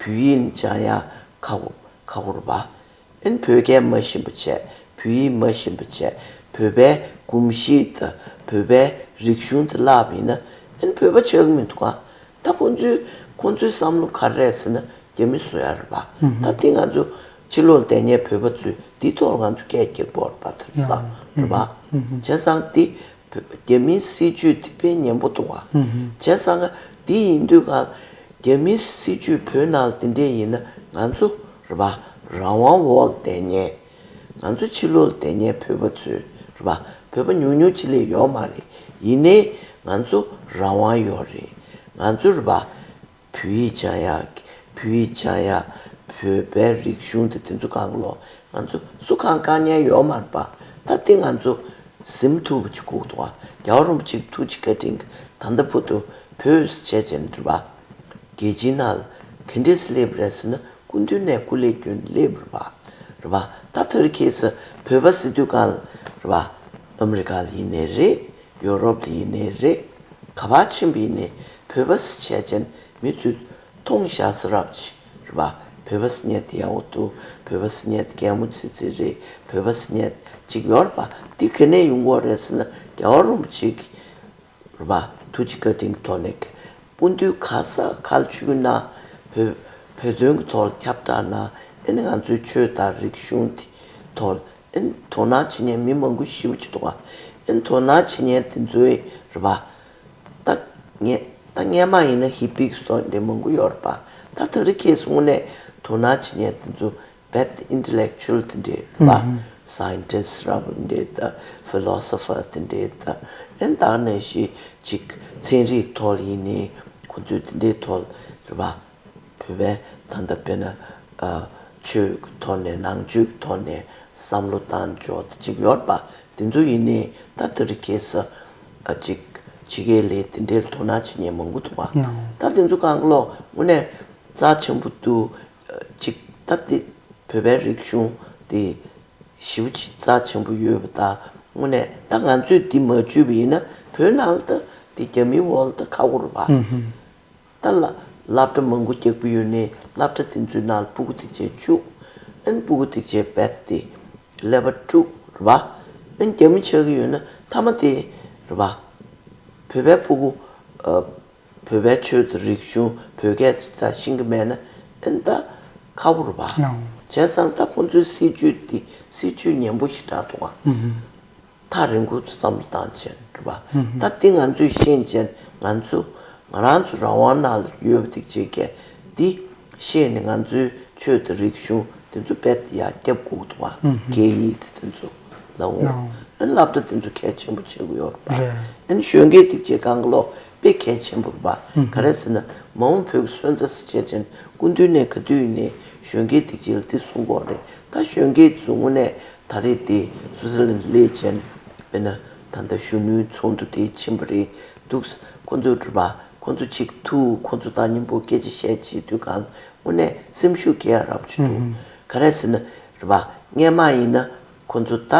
བོད་ཡིག་སྦྱང་ཡ་ཁག་པོ་ཁག་པོ་རེད་པ། ཨ་ནི་བོད་སྐད་མ་ཤེས་པ་བྱས། བོད་ཡིག་མ་ཤེས་པ་བྱས། བོད་པའི་གོམས་གཤིས་དང་བོད་པའི་རིག་གཞུང་དེ་བརླག་པ་ཡིན་ན་ཨ་ནི་བོད་པ་ཆགས་ཀྱི་མི་འདུག་ག། ད་ཁོང་ཚོའི་ཁོང་ཚོའི་བསམ་བློ་ག་རེ་རེད་ཟེར་ན་རྒྱ་མི་བཟོ་ཡ་རེད་པ། ད་དེ་ང་ཚོ་ཕྱི་ལོགས་ལ་བསྡད་མཁན་བོད་པ་ཚོས་འདིའི་ཐོག་ལ་ང་ཚོ་སྐད་རྒྱག་དགོས་རེད་པ། དེ་རེད་ས་རེད་པ། བྱས་ཙང་དེ་བོད་རྒྱ་མིའི་སྲིད་ཇུས་དེ་དཔེ་ངན་པོ་འདུག་ག། བྱས་ཙང་དེ་ཡིན་དུས་ག་རྒྱ་མིའི་སྲིད་ཇུས་བོད་ནང་ལ་དེ་འདྲས་ཡིན་ན་ང་ཚོ་རེད་པ། རང་དབང་འོག་ལ་བསྡད་མཁན། ང་ཚོ་ཕྱི་ལོགས་ལ་བསྡད་མཁན་བོད་པ་ཚོས་རེད་པ། བོད་པ་ཉུང་ཉུང་ཅིག་ལས་ཡོད་མ་རེད། ཡིན་ནའི་ང་ཚོ་རང་དབང་ཡོད་རེད། ང་ཚོ་རེད་པ། བོད་ཡིག་སྦྱང་ཡ། བོད་ཡིག་སྦྱང་ཡ། བོད་པའི་རིག་གཞུང་དེ་དེ་ཚོ་གང་ལོ་ང་ཚོ་སུ་གང་དཀའ་ངལ་ཡོད་མ་རེད་པ། ད་དེ་ང་ཚོ་ཟིན་ཐུབ་པ་ཅིག་དགོས་འདུག་ག། རྒྱལ་བ་རིན་པོ་ཆེ་ཐུགས་རྗེ་བཀའ་དྲིན་གྱིས་ད་ལྟ་བར་དུ་བོད་ཟེར་བྱས་ནས་རེད་པ། རྒྱལ་སྤྱིའི་ནང་ལ་ག་འདྲས་སླེབས་རེད་ཟེར་ན་སྐུ་མདུན་ནས་སྐུ་ལས་བསྐྱོན་སླེབས་རེད་པ། རེད་པ། ད་དེ་རིང་ཁ་སང་བོད་པ་ཟེར་དུས་གང་ལ་རེད་པ། ཨ་མི་རི་ཀ་ལ་ཡིན་ནའི་རེད། ཡོ་རོབ་ལ་ཡིན་ནའི་རེད། ག་པར་ཕྱིན་པ་ཡིན་ནའི་བོད་པ་ཟེར་བྱས་ཙང་མི་ཚོས་མཐོང་བཞག་ས་རབ་ཅིག་རེད་པ། བོད་པ་ཟེར་མཁན་དེ་ཡག་པོ་འདུག། བོད་པ་ཟེར་མཁན་དེ་གད་མོ་ཚིག་ཚིག་རེད། བོད་པ་ཟེར་མཁན་ཅིག་ཡོད་རེད་པ། འདི་ག་ནས་ཡོང་གི་ཡོད་རེད་ཟེར་ན་རྒྱལ་བ་རིན་པོ་ཆེ་གི་རེད་པ། ཐུགས་རྗེ་བཀའ་དྲིན་གྱི་ཐོག་ནས་སྤུན་བདུན་ག་ས་ག་ལ་ཆུ་ཁུལ་ན་བོད་བོད་དོན་གྱི་ཐོག་ལ་ཁྱབ་བསྒྲགས་གནང་། ཨ་ནི་ང་ཚོའི་ཆོས་དང་རིག་གཞུང་དེ་ཐོག་ལ་ཨ་ནི་དོ་སྣང་བྱེད་མཁན་མི་མང་པོ་ཞེ་པོ་ཅིག་འདུག་ག། ཨ་ནི་དོ་སྣང་བྱེད་མཁན་དེ་ཚོའི་རེད་པ། ད་ངས་ད་སྔས་མ་ཡིན་ན་ཧི་པི་གི་སོགས་འདྲ་མང་པོ་ཡོད་རེད་པ། ད་དེ་རིང་ཁ་སང་དངོས་གནས་དོ་སྣང་བྱེད་མཁན་དེ་ཚོ་ རྦད་དེ་ཨིན་ཊེ་ལེག་ཅུ་ཨལ་དེ་འདྲས་རེད་པ། སའིན་ཊིསི་ར་བ་དེ་འདྲས་དང་ཕི་ལོ་སོ་ཕར་དེ་འདྲས་དང་། ཨན་ད་ག་ནང་བཞིན་ཅིག་ཚན་རིག་ཐོག་ལ་ཡིན་ནའི་ཁོ་ཚོས་དེ་འདྲས་ཐོག་ལ་རེད་པ། བོད་པའི་ད་ལྟ་དཔེར་ན་ཨ་ཆོས་ཀྱི་ཐོག་ནས་ནང་ཆོས་ཀྱི་ཐོག་ནས་བསམ་བློ་བཏང་ཕྱོགས་དེ་ཅིག་ཡོད་རེད་པ། དེ་ཚོ་ཡིན་ནའི་ད་དེ་རིང་ཁ་སང་ཨ་ཅིག་ཕྱི་རྒྱལ་ལ་དེ་འདྲའི་དོ་སྣང་བྱེད་མཁན་མང་པོ་འདུག་པ། ད་དེ་ཚོ་གང་ག་ལོ་དངོས་གནས་རྩ་ཆེན་པོ་འདུག་ཅིག་ད་དེ་བོད་པའི་རིག་གཞུང་དེ་ཞེ་པོ་ཅིག་རྩ་ཆེན་པོ་ཡོད་པ་དང་། དངོས་གནས་ད་ང་ཚོས་འདི་མ་བརྒྱུད་པ་ཡིན་ན་བོད་ནང་ལ་ད་དེ་རྒྱ་མིའི་འོག་ལ་ད་ཁག་པོ་རེད་པ། ད་ལ་སློབ་གྲྭ་མང་པོ་རྒྱག་པ་ཡོད་ནའི་སློབ་གྲྭ་དེ་ཚོའི་ནང་ལ་སྤུ་གུ་དེ་ཅིག་བཅུག་ཨན་སྤུ་གུ་དེ་ཅིག་རྦད་དེ་ཀླད་པ་དཀྲུགས་རེད་པ། ཨན་རྒྱ་མི་ཆགས་ཀྱི་ཡོད་ན་མཐའ་མ་དེ་རེད་པ། བོད་པའི་སྤུ་གུ་ཨ་བོད་པའི་ཆོས་དང་རིག་གཞུང་བོད་སྐད་ཅིག་ད་ཤེས་ཀྱི་མེད་ན་ཨན་ད་ཁག་པོ་རེད་པ། བྱས་ཙང་ད་ཁོང་ཚོའི་སྲིད་ཇུས་དེ་སྲིད་ཇུས་ངན་པོ་ཞེ་དྲག་འདུག་ག་ཐག་རིང་པོ་བསམ་བློ་བཏང་བྱས་རེད་པ། ད་འདི་ང་ཚོས་ཤེས་བྱས་ང་ཚོ་ང་རང་ཚོ་རང་དབང་ནང་ལ་ཡོད་པ་དེ་བྱས་ཀྱི་འདི་ཤེས་ནས་ང་ཚོའི་ཆོས་དང་རིག་གཞུང་དེ་ཚོ་རྦད་དེ་ཡར་རྒྱབ་དགོས་འདུག་ག་སྐད་ཡིག་དེ་ཚོ་ལའོ། ཨ་སློབ་གྲྭ་དེ་ཚོ་གལ་ཆེན་པོ་བྱེད་དགོས་ཡོད་རེད་པ། ཨ་ནི་གཞོན་སྐྱེས་དེ་བྱས་གང་ག་ལོ་དཔེ་གལ་ཆེན་པོ་རེད་པ། ག་རེ་ཟེར་ན་མ་འོངས་བོད་ཀྱི་སོན་རྩ་ཟེར་བྱས་ཅན་སྐུ་མདུན་ནས་ག་དུས་ཡིན་ནའི་གཞོན་སྐྱེས་དེ་བྱས་ལ་དེ་གསུང་གི་ཡོད་རེད། ད་གཞོན་སྐྱེས་ཚོ་དངོས་གནས་ད་རེས་དེ་སུའུ་ཙི་ལན་སླེབས་བྱས་དཔེར་ན་ད་ལྟ་གཞོན་ནུའི་ཚོགས་འདུ་དེ་ཕྱིན་པ་རེད་འདུག་ཁོ་ཚོ་རེད་པ། ཁོ་ཚོ་གཅིག་ཐུག་ཁོ་ཚོ་དང་མཉམ་པོ་སྐད་ཆ་བཤད་བྱེད་དུས་གང་དངོས་གནས་སེམས་ཤུགས་སྐྱེ་ཡ་རབ་ཅིག་འདུག་ག་རེ་ཟེར་ན་རེད་པ། སྔན་མ་ཡིན་ན་ཁོ་ཚོ་ད་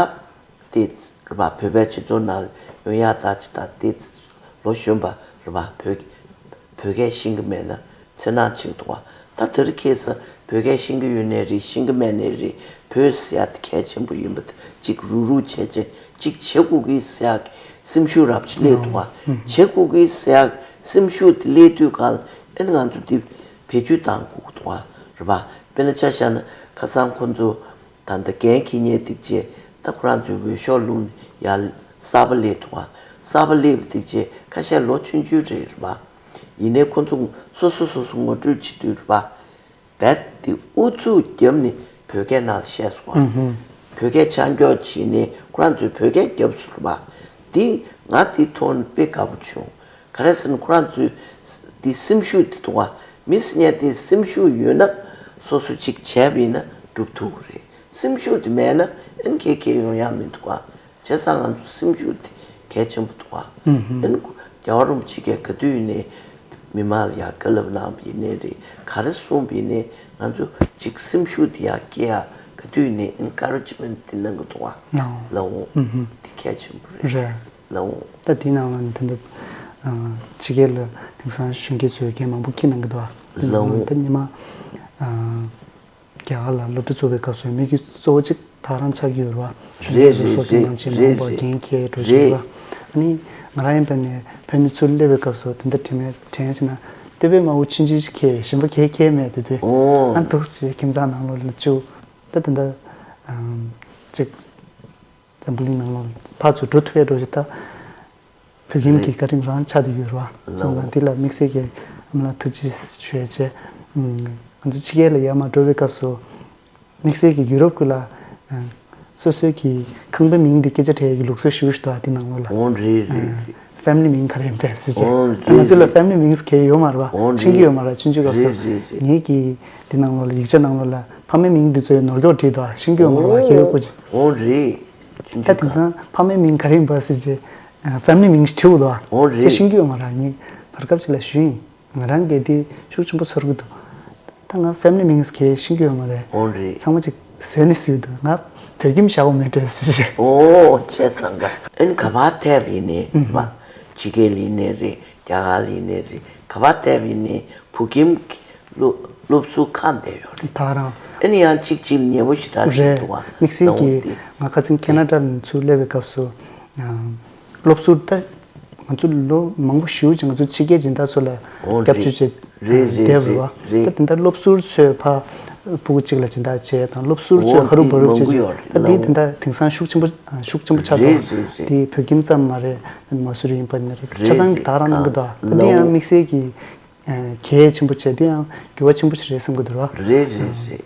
དེ་རེད་པ། བོད་པའི་སྤྱི་ཚོགས་ནང་ཡོང་ཡག་ད་ཅི་ད་དེ་ལོ་གཞོན་པ་རེད་པ། བོད་བོད་སྐད་ཤེས་ཀྱི་མེད་ན་འཚེར་སྣང་ཆེ་འདུག་ག་ད་དེ་རིང་ཁ་སང་བོད་སྐད་ཤེས་ཀྱི་ཡོད་ནའི་རེད། ཤེས་ཀྱི་མེད་ནའི་རེད། བོད་ཟེར་ཡ་དེ་གལ་ཆེན་པོ་ཡིན་པ་དེ་གཅིག་རུག་རུག་བྱས་བྱས་གཅིག་བྱེད་དགོས་ཀྱི་ཟེར་ཡ་གི་སེམས་ཤུགས་རབ་ཅིག་སླེབས་འདུག་ག་བྱེད་དགོས་ཀྱི་ཟེར་ཡ་གི་སེམས་ཤུགས་དེ་སླེབས་དུས་གང་ལ་ཨ་ནི་ང་ཚོ་དེ་བེད་སྤྱོད་བཏང་དགོས་ཀྱི་འདུག་ག་རེད་པ། དཔེར་ན་ཆ་བཞག་ན་ཁ་སང་ཁོ་ཚོ་ད་ལྟ་འགན་འཁྱེར་མཁན་དེ་བྱས་ད་ཁོ་རང་ཚོའི་འོས་ཤོག་བླུགས་ནས་ཡར་གསར་པ་སླེབས་འདུག་ག་གསར་པ་སླེབས་པ་དེ་བྱས་ཁ་ཤས་ལོ་ཆུང་ཆུང་རེད་རེད་པ། ཡིན་ནའི་ཁོ་ཚོ་སོ་སོ་སོ་སོ་ངོ་སྤྲོད་བྱེད་དུས་རེད་པ། རྦད་དེ་ཨུ་ཚུགས་བརྒྱབ་ནས་བོད་སྐད་ནང་ལ་བཤད་སོང་བ། བོད་སྐད་ཆ་འཇོག་བྱས་ནས་ཁོ་རང་ཚོས་བོད་སྐད་བརྒྱབ་སོང་རེད་པ། དེ་ང་དེ་མཐོང་ནས་དཔེ་དགའ་པོ་བྱུང་། ག་རེ་ཟེར་ན་ཁོ་རང་ཚོས་དེ་སེམས་ཤུགས་དེ་འདུག་ག་མི་སེར་ཉག་དེ་སེམས་ཤུགས་ཡོད་ན་སོ་སོ་གཅིག་བྱས་པ་ཡིན་ན་འགྲུབ་ཐུབ་ཀྱི་རེད། སེམས་ཤུགས་དེ་མེད་ན་ཨན་ཁེ་ཁེ་ཡོང་ཡག་མི་འདུག་ག་བྱས་ཙང་ང་ཚོ་སེམས་ཤུགས་དེ་གལ་ཆེན་པོ་འདུག་ག་ཨན་རྒྱལ་བ་རིན་པོ་ཆེ་གིས་ག་དུས་ཡིན་ནའི་མི་མང་ལ་ཡང་བཀའ་སློབ་གནང་བ་ཡིན་ནའི་རེད། ག་རེ་གསུངས་པ་ཡིན་ནའི་ང་ཚོ་གཅིག་སེམས་ཤུགས་དེ་ཡང་སྐྱེ་ཡག་ག་དུས་ཡིན་ནའི་ཨན་ཀ་རེ་ཇི་མེན་ཊི་དེ་གནང་གི་འདུག་ག་ལའོ། དེ་གལ་ཆེན་པོ་རེད། ལའོ། ད་དེའི་ནང་ལ་ནི་ད་ལྟ་ཕྱི་རྒྱལ་ལ་དེང་སང་གཞོན་སྐྱེས་ཚོས་འགན་མང་པོ་འཁྱེར་གནང་གི་འདུག་ག་ལའོ། ད་སྔོན་མ་རྒྱ་གར་ལ་སློབ་གྲྭ་བཙུགས་པའི་སྐབས་སུ་དམིགས་ཡུལ་གཙོ་བོ་གཅིག་ད་ག་རང་ཆགས་ཀྱི་ཡོད་རེད་པ། གཞོན་སྐྱེས་ཚོ་སྲོག་ཤིང་ནང་བཞིན་མ་འོངས་པར་འགན་འཁྱེར་འགྲོ་བཞིན་ཡོད་རེད་པ། ཨ་ནི་ང་རང་ཡིན་པ་ནས་བོད་ནས་ཚུར་སླེབས་པའི་སྐབས་སུ་དེ་འདྲ་དྲན་མེད་དྲན་བྱས་ན་ལྟེ་བའི་མ་འོ་ཆུང་ཆུང་ཞིག་འཁྱེར་གཞན་པ་གས་འཁྱེར་མེད་དེ་དུས་ཨ་འདུག་ཅེས་ཁྱིམ་ཚང་ནང་ལོགས་ལ་བཅུག་ད་དེ་འདྲ་ཅིག་འཛམ་བུ་གླིང་ནང་ལོགས་ཕར་ཚུར་འགྲོ་ཐུབ་ཡ་འགྲོ་ཞིག་ད། བོད་ཁྱིམ་གྱི་བཀའ་དྲིན་རང་ཆགས་བསྡད་ཡོད་རེད་བ། སོང་ཙང་འདི་ལ་དམིགས་བསལ་གྱི་ཨ་མ་ལགས་ཐུགས་རྗེ་ཆེ་ཞུ་ཡ་བྱས། ང་ཚོ་ཕྱི་རྒྱལ་ལ་ཡར་མར་འགྲོ་བའི་སྐབས་སུ་དམིགས་བསལ་གྱི་ཡུ་རོབ་ཀུན་ལ་སོ་སོའི་གི་ཁང་པའི་མིང་འདི་སྐད་ཆ་དྲིས་ཡ་གི་ལུགས་སྲོལ་ཞེ་པོ་ཞིག་འདུག་ཨ་འདི་ནང་ལོགས་ལ། འོང་རེད་རེད་རེད། ཕེ་མི་ལི་མིང་ག་རེ་ཡིན་པས་ཟེར་བྱས། ཨོ་ད་ང་ཚོ་ལ་རེད་ཕེ་མི་ལི་མིང་ཟེར་གྱི་ཡོད་མ་རེད་བ། ཨོ་ཤེས་ཀྱི་ཡོད་མ་རེད་ཆུང་ཆུང་སྐབས་སུ། རེད་རེད་རེད། ངེད་ཀྱི་འདི་ནང་ལོགས་ལ་ཡིག་ཆ་ནང་ལོགས་ལ་ཕ་མའི་མིང་འདི་ཚོའི་ནོར་སྐྱོག་བྲིས་འདུག་ཤེས་ཀྱི་ཡོད་མ་རེད་བ། ཨོ་ཁྱེད་ཡོད་པོ་ཅིག་ཨོ་རེད། ཆུང་ད་ཆུང་དེང་སང་ཕ་མའི་མིང་ག་རེ་ཡིན་པ་ཟེར་བྱས། ཕེ་མི་ལི་མིང་ཞིག་བྲིས་འདུག་ཨོ་རེད། ཁྱེད་ཤེས་ཀྱི་ཡོད་མ་རེད། ངས་བར་སྐབས་ཅིག་ལ་ཞུས་ཡིན། ང་རང་གིས་འདི་ཤུགས་ཆེན་པོ་ཚོར་གྱི་འདུག་ད་ང་ཕེ་མི་ལི་མིང་ཟེར་གྱི་ཤེས་ཀྱི་ཡོད་མ་རེད། ཨོ་རེད། ཚང་མ་ཅིག་བཟོས་ནས་བཟོས་འདུག་ང་བོད་ཁྱིམ་བཞག་པ་མེད་འདྲ་ཟེར་བྱས། ཨོ་བྱས་ཙང་ག་ཨ་ནི་ག་པར་ཐད་པ་ཡིན་ནའི་ཨུ་རེད་བ། ཕྱི་རྒྱལ་ཡིན་ནའི་རེད། རྒྱ་གར་ཡིན་ནའི་རེད། ག་པར་ཐད་པ་ཡིན་ནའི་བོད་ཁྱིམ་གྱི་སློབ་སློབ་ཟུར་ཁག་བསྡད་ཡོད་རེད། ད་རང་ཨ་ནི་ཡང་གཅིག་གཅིག་ལ་ཉེ་པོ་ཞེ་དྲག་ཅིག་རེད། འདུག་བ། དམིགས་བསལ་གྱིས་ང་ཁ་སང་ཁེ་ན་ཌ་ནས་ཚུར་སླེབས་པའི་སྐབས་སུ་སློབ་ཟུར་ད་ང་ཚོ་ལོ་མང་པོ་ཞེ་པོ་ཅིག་ང་ཚོ་ཕྱི་རྒྱལ་སྦྱིན་བདག་ཚོ་ལ་ཨོ་རྒྱབ་སྐྱོར་བྱས་རེད་རེད་བསྡད་རེད་ཡོད་རེད། རེད། ད་དེ་འདྲ་སློབ་ཟུར་ཚོས་ཕར་ཕྲུ་གུ་གཅིག་ལ་སྦྱིན་བདག་བྱས་དང་སློབ་ཟུར་ཚོས་ཧ་རུ་བ་རུ་བྱས་བྱས་ད་འདི་དེ་འདྲ་དེང་སང་ཤུགས་ཆེན་པོ་ཤུགས་ཆེན་པོ་ཆགས་འདུག་རེད་རེད་རེད། དེ་བོད་ཁྱིམ་ཙམ་མ་རེད། མ་སུ་རི་ཡིན་པ་ཡིན་ན་རེད། ཆ་ཚང་གི་ད་ག་རང་གནང་གི་འདུག་ད་འདི་ཡང་དམིགས་བསལ་གྱི་གལ་ཆེན་པོ་བྱས་འདི་ཡང་འགྱུར་བ་ཆེན་པོ་ཞིག་རེད་བསམ་གྱི་འདུག་ར། རེད་རེད་རེད།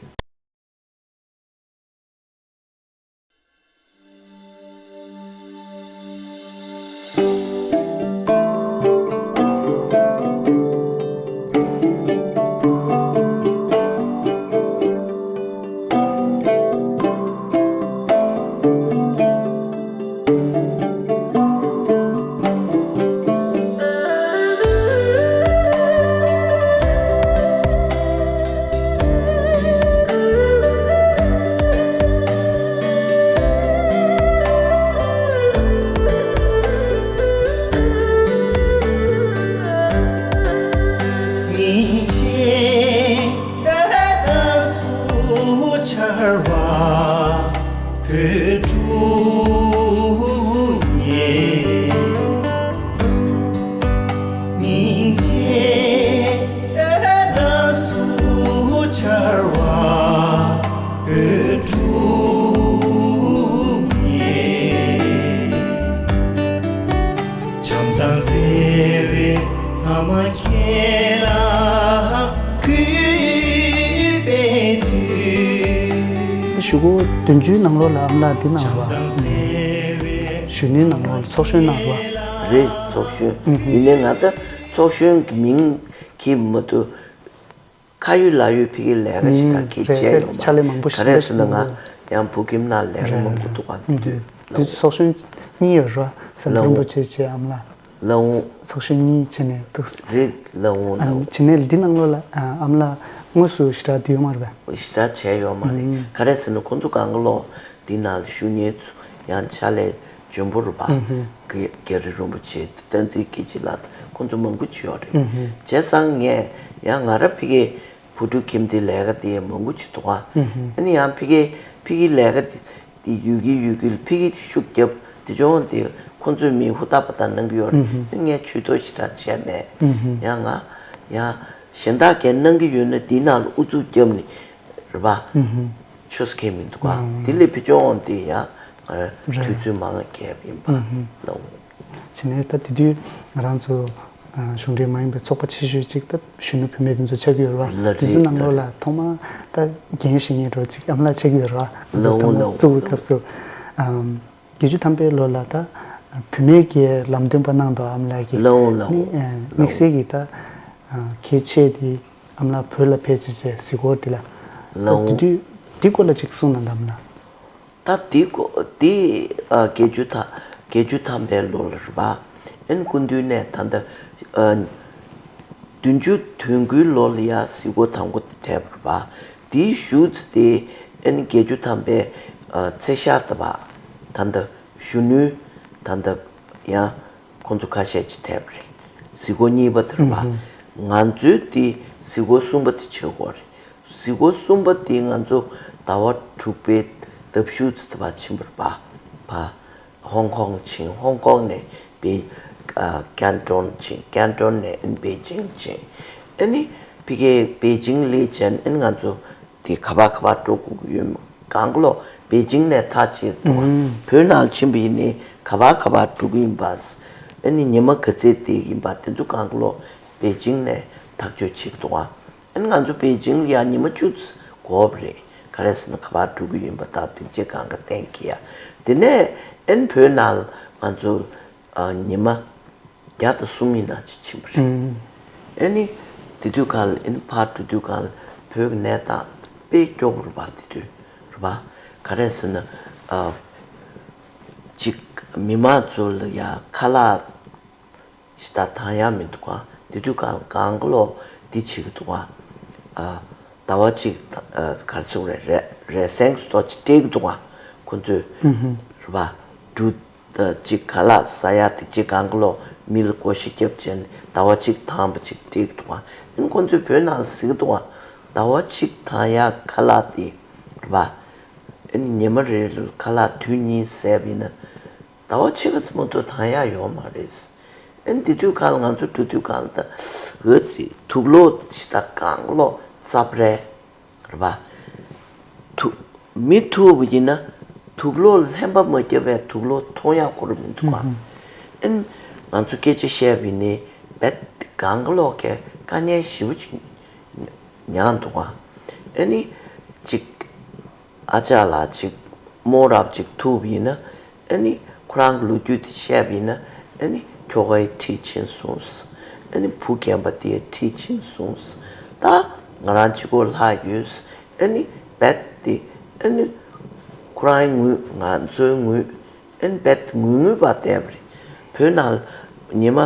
བྱམས་དང་བརྩེ་བའི་ཨ་མ་ཁྱེད་ལ་གུས་པས་འདུད། གཞུག་གུ་བདུན་ཅུའི་ནང་ལོགས་ལ་ཨ་མ་ལགས་འདི་གནང་བ། གཞོན་ནུའི་ནང་ལོགས་ལ་ཚོགས་གཞོན་གནང་བ། རེད། ཚོགས་གཞོན། ཨུ་ཧུ། ཡིན་ནའི་ང་ཚོ་ཚོགས་གཞོན་གྱི་མིང་གིས་མ་གཏོགས། ཁ་ཡོད་ལག་ཡོད་ཕ་གིའི་ལས་ཀ་ཞིག་ད་ཨུམ་གིས་རེད་བྱས་རེད། ཡོད་མ་ཕྱག་ལས་མང་པོ་ཞིག་ག་རེ་ཟེར་ན་ང་ཡང་བོད་ཁྱིམ་ནང་ལས་ཀ་རེད་མང་པོ་རེད། འདུག་ག་དེ་ཨུམ་དུས་ལ་དུས་ཚོད་ཚོགས་གཞོན་གཉིས་ཡོད་ར། ཟམ་གདོང་རིན་པོ་ཆེ་བཅས་ཨ་མ་ལགས། ལའོ། ཚོགས་གཞོན་གཉིས་བྱས་ནས་འདུག་རེད་ལའོ་ཨ་ལའོ། བྱས་ནས་འདི་ནང་ལོགས་ལ་ཨ་ཨ་མ་ལགས་དངོས་སུ་ཞེ་དྲག་འདུས་ཡོད་མ་རེད་པས། ཞེ་དྲག་བྱས་ཡོད་མ་རེད། ཨུམ་ག་རེ་ཟེར་ན་ཁོང་ཚོ་གང་ག་ལོག་འདི་ནང་ལ་བཞུགས་མཁན་ཚོ་ཡང་ཕྱག་ལས་འཇོན་པོ་རུ་བ། ཨུ་ཧུ། གི་རྒྱ་རི་རིན་པོ་ཆེ་བསྟན་འཛིན་སྐྱིད་ཆེ་ལགས་ཁོང་ཚོ་མང་པོ་ཅིག་ཡོད་རེད། ཨུ་ཧུ། བྱས་ཙང་ངས་ཡང་ང་རང་ཕ་གིའི་བུ་ཕྲུག་ཁྱིམ་སྡེའི་ལས་ཀ་དེ་མང་པོ་ཅིག་འདུག་ཨ། ཨུ་ཧུ། ཨ་ནི་ཡང་ཕ་གིའི་ཕ་གིའི་ལས་ཀ་དེ་དེ་ཡོད་ཀྱི་ཡོད་ཀྱི་ཕ་གིའི་ཤུགས་རྒྱབ་དེ་ཅུང་དེ་ཁོང་ཚོའི་མི་ཧུར་ཐག་པ་དང་གནང་གི་ཡོད་རེད། ཨུ་ཧུ། ཨ་ནི་ངས་ཇུས་གཏོགས་ཞེ་དྲག་བྱས་མེད། ཨུ་ཧུ། ཡང་ང་ཡང་གཞན་དག་གིས་གནང་གི་ཡོད་ན་དེའི་ནང་ལ་ཨུ་ཚུགས་རྒྱབ་ནས། རེད་པ། ཨུ་ཧུ། ཆོས་ཁས་མི་འདུག་ག་ཨུ། དེ་ལས་ཕི་ཅོང་དེ་ཡང་ང་རང་རེད། དུས་ཚོད་མང་རྒྱབ་ཡིན་པ་ཨུ་ཧུ། ལ། བྱས་ནས་ད་དེ་དུས་ང་རང་ཚོ་ཨ་གཞུང་འབྲེལ་མ་ཡིན་པའི་ཚོགས་པ་ཆེ་ཤོས་གཅིག་ད་གཞོན་ནུ་བུད་མེད་དེ་ཚོ་ཆགས་ཀྱི་ཡོད་རེད་པ། ལ་དེ་ཚོའི་རེད་ནང་ལོགས་ལ་ལ་རེད། ཐོག་མ་ད་འགན་བཞེས་མཁན་རོ་གཅིག་ཨ་མ་ལགས་ཆགས་ཀྱི་ཡོད་རེད་པ། ང་ཚོ་ལའོ་ཐོག་མ་ལའོ་བཙུགས་པའི་ལའོ། སྐབས་སུ་ཨམ། བརྒྱད་ཅུ་ཐམ་པའི་ལོ་ལ་ད་བུད་མེད་ཀྱི་ལམ་སྟོན་པ་གནང་འདུག་ཨ་མ་ལགས་ཀྱིས། ལའོ་ལའོ། ནི་ཨ་ལའོ། དམིགས་བསལ་གྱི་ད་ཨ་གལ་ཆེ་དེ་ཨ་མ་ལགས་བོད་ལ་ཕེབས་བྱས་བྱས་གཟིགས་སྐོར་དེ་ལ། ད་ལའོ། དེ་དུས་དེ་སྐོར་ལ་ཅིག་གསུངས་གནང་དང་ཨ་མ་ལགས། ད་དེ་སྐོར་དེ་ཨ་བརྒྱད་ཅུ་ཐ་བརྒྱད་ཅུ་ཐམ་པའི་ལོ་ལ་རེད་པ། ཨན་སྐུ་མདུན་ནས་ད་ལྟ་ཨ་བདུན་ཅུ་དོན་དགུའི་ལོ་ལ་ཡ་གཟིགས་སྐོར་དང་པོ་དེ་ཐེབས་པ་རེད་པ། དེའི་གཞུག་ཙམ་དེ་ཨན་བརྒྱད་ཅུ་ཐམ་པའི་ཨ་ཚེས་ཤར་ད་པ་ད་ལྟ་གཞོན་ནུའི་ད་ལྟ་ཡང་ཁོང་ཚོ་ཁ་ཤས་ཅིག་ཐེབས་པ་རེད། གཟིགས་སྐོར་གཉིས་པ་དེ་རེད་པ། ཨུ་ཧུ། ང་ཚོའི་དེ་གཟིགས་སྐོར་གསུམ་པ་དེ་བྱེད་དགོས་རེད། གཟིགས་སྐོར་གསུམ་པ་དེ་ང་ཚོ་ཟླ་བ་དྲུག་པའི་ཟླ་བཞུགས་ཙམ་དུ་བ་ཕྱིན་པ་རེད་པ། ཧོང་ཀོང་ཕྱིན། ཧོང་ཀོང་ནས་པེ་ཨ་ཀན་ཏོན་ཕྱིན། ཀན་ཏོན་ནས་པེ་ཅིང་ཕྱིན། ཨ་ནི་ཕ་གིའི་པེ་ཅིང་ལས་བྱས་ཨ་ནི་ང་ཚོ་དེ་ག་པར་ག་པར་འགྲོ་དགོས་ཀྱི་ཡོད་མ་གང་ག་ལོ་པེ་ཅིང་ནས་ཐག་བཅད་འདུག་ག་ཨུམ། བོད་ནང་ཕྱིན་པ་ཡིན་ནའི་ག་པར་ག་པར་འགྲོ་གི་ཡིན་པ། ཨ་ནི་ཉི་མ་ག་ཚོད་བསྡད་ཀྱི་ཡིན་པ་དེ་ཚོ་གང་ག་ལོ་པེ་ཅིང་ནས་ཐག་གཅོད་བྱེད་ཀྱི་འདུག་ག་ཨ་ནི་ང་ཚོ་པེ་ཅིང་ལ་ཡང་ཉི་མ་བཅུ་ཙམ་འགོར་བ་རེད། ག་རེ་ཟེར་ན་ག་པར་འགྲོ་གི་ཡིན་པ་དང་དེ་བྱས་གང་ག་གཏན་འཁེལ་ཡ། དེ་ནས་ཨ་ནི་བོད་ནང་ལ་ང་ཚོ་ཨ་ཉི་མ་བརྒྱ་དང་གསུམ་ཡིན་ན་ཅིག་ཕྱིན་པ་རེད། ཨུམ། ཨ་ནི་དེ་དུས་ག་ལ་ཨ་ནི་ཕར་འགྲོ་དུས་ག་ལ་བོད་ཀྱི་གནས་སྟངས་དཔེ་སྐྱོ་པོ་རེད་པ། དེ་དུས་རེད་པ། ག་རེ་ཟེར་ན་ཨ་ཅིག་མི་མང་ཚོ་ལ་ཡ་ཁ་ལག་ཞེ་དྲག་འཐང་ཡ་མི་འདུག་ག་དེ་དུས་ག་ལ་གང་ག་ལོ་འདི་བྱེད་ཀྱི་འདུག་ག་ཨ་ཟླ་བ་གཅིག་ཨ་ག་རེ་ཟེར་དགོས་རེད། རེ་རེས་གཟེངས་སུ་ཐོག་ཅིག་སྤྲད་ཀྱི་འདུག་ག་ཁོ་ཚོས། ཨུ་ཧུ། རེད་པ། འབྲུ་ཨ་གཅིག་ཁ་ལག་ཟ་ཡ་དེ་གཅིག་གང་ག་ལོ་མི་ལ་བགོ་བཤའ་རྒྱབ་བྱས་ནས་ཟླ་བ་གཅིག་འཐང་བ་ཅིག་སྤྲད་ཀྱི་འདུག་ག་ཨ་ནི་ཁོ་ཚོས་བོད་ནང་ལ་གཟིགས་འདུག་ག་ཟླ་བ་གཅིག་འཐང་ཡ་ཁ་ལག་དེ་རེད་པ། ཨ་ནི་ཉི་མ་རེ་རེ་ལ་ཁ་ལག་དུས་གཉིས་ཟས་པ་ཡིན་ན། ཟླ་བ་ཕྱེད་ཀ་ཙམ་མ་གཏོགས་འཐང་ཡག་ཡོད་མ་རེད། ཨ་ནི་དེ་དུས་ག་ལ་ང་ཚོ་འགྲོ་དུས་ག་ལ་ད་འོད་ཟེར་དུག་ལོག་ཅིག་དང་གང་ལོག་ཙབ་རེད། རེད་པ། ཐུག་མི་ཐུག་པ་ཡིན་ན་དུག་ལོག་ལྷན་པ་མ་བརྒྱབ་པའི་དུག་ལོག་མཐོང་ཡག་ཁོ་རང་མི་འདུག་ག་ཨ་ནི་ང་ཚོ་སྐད་ཆ་བཤད་པ་ཡིན་ནའི་རྦད་གང་ག་ལོག་གི་དཀའ་ངལ་ཞེ་པོ་ཅིག་མྱངས་འདུག་ག་ཨ་ནི་ཅིག་ཨ་ཅག་ལགས་ཅིག་རྨོ་རབ་ཅིག་ཐུག་པ་ཡིན་ན། ཨ་ནི་ཁོ་རང་གི་ལོ་རྒྱུས་དེ་བཤད་པ་ཡིན་ན། ཨ་ནི་ཁྱོ་གའི་འཁྲིད་ཕྱིན་སོང་། ཨ་ནི་བུ་རྒན་པ་དེ་འཁྲིད་ཕྱིན་སོང་། ད་ང་རང་གཅིག་པོ་ལྷག་ཡོད། ཨ་ནི་རྦད་དེ་ཨ་ནི་ཁོ་རང་ངུས། ང་ཚོའི་ངུས། ཨ་ནི་རྦད་དེ་ངུས་ངུས་པ་བསྡད་པ་རེད། བོད་ནང་ཉི་མ་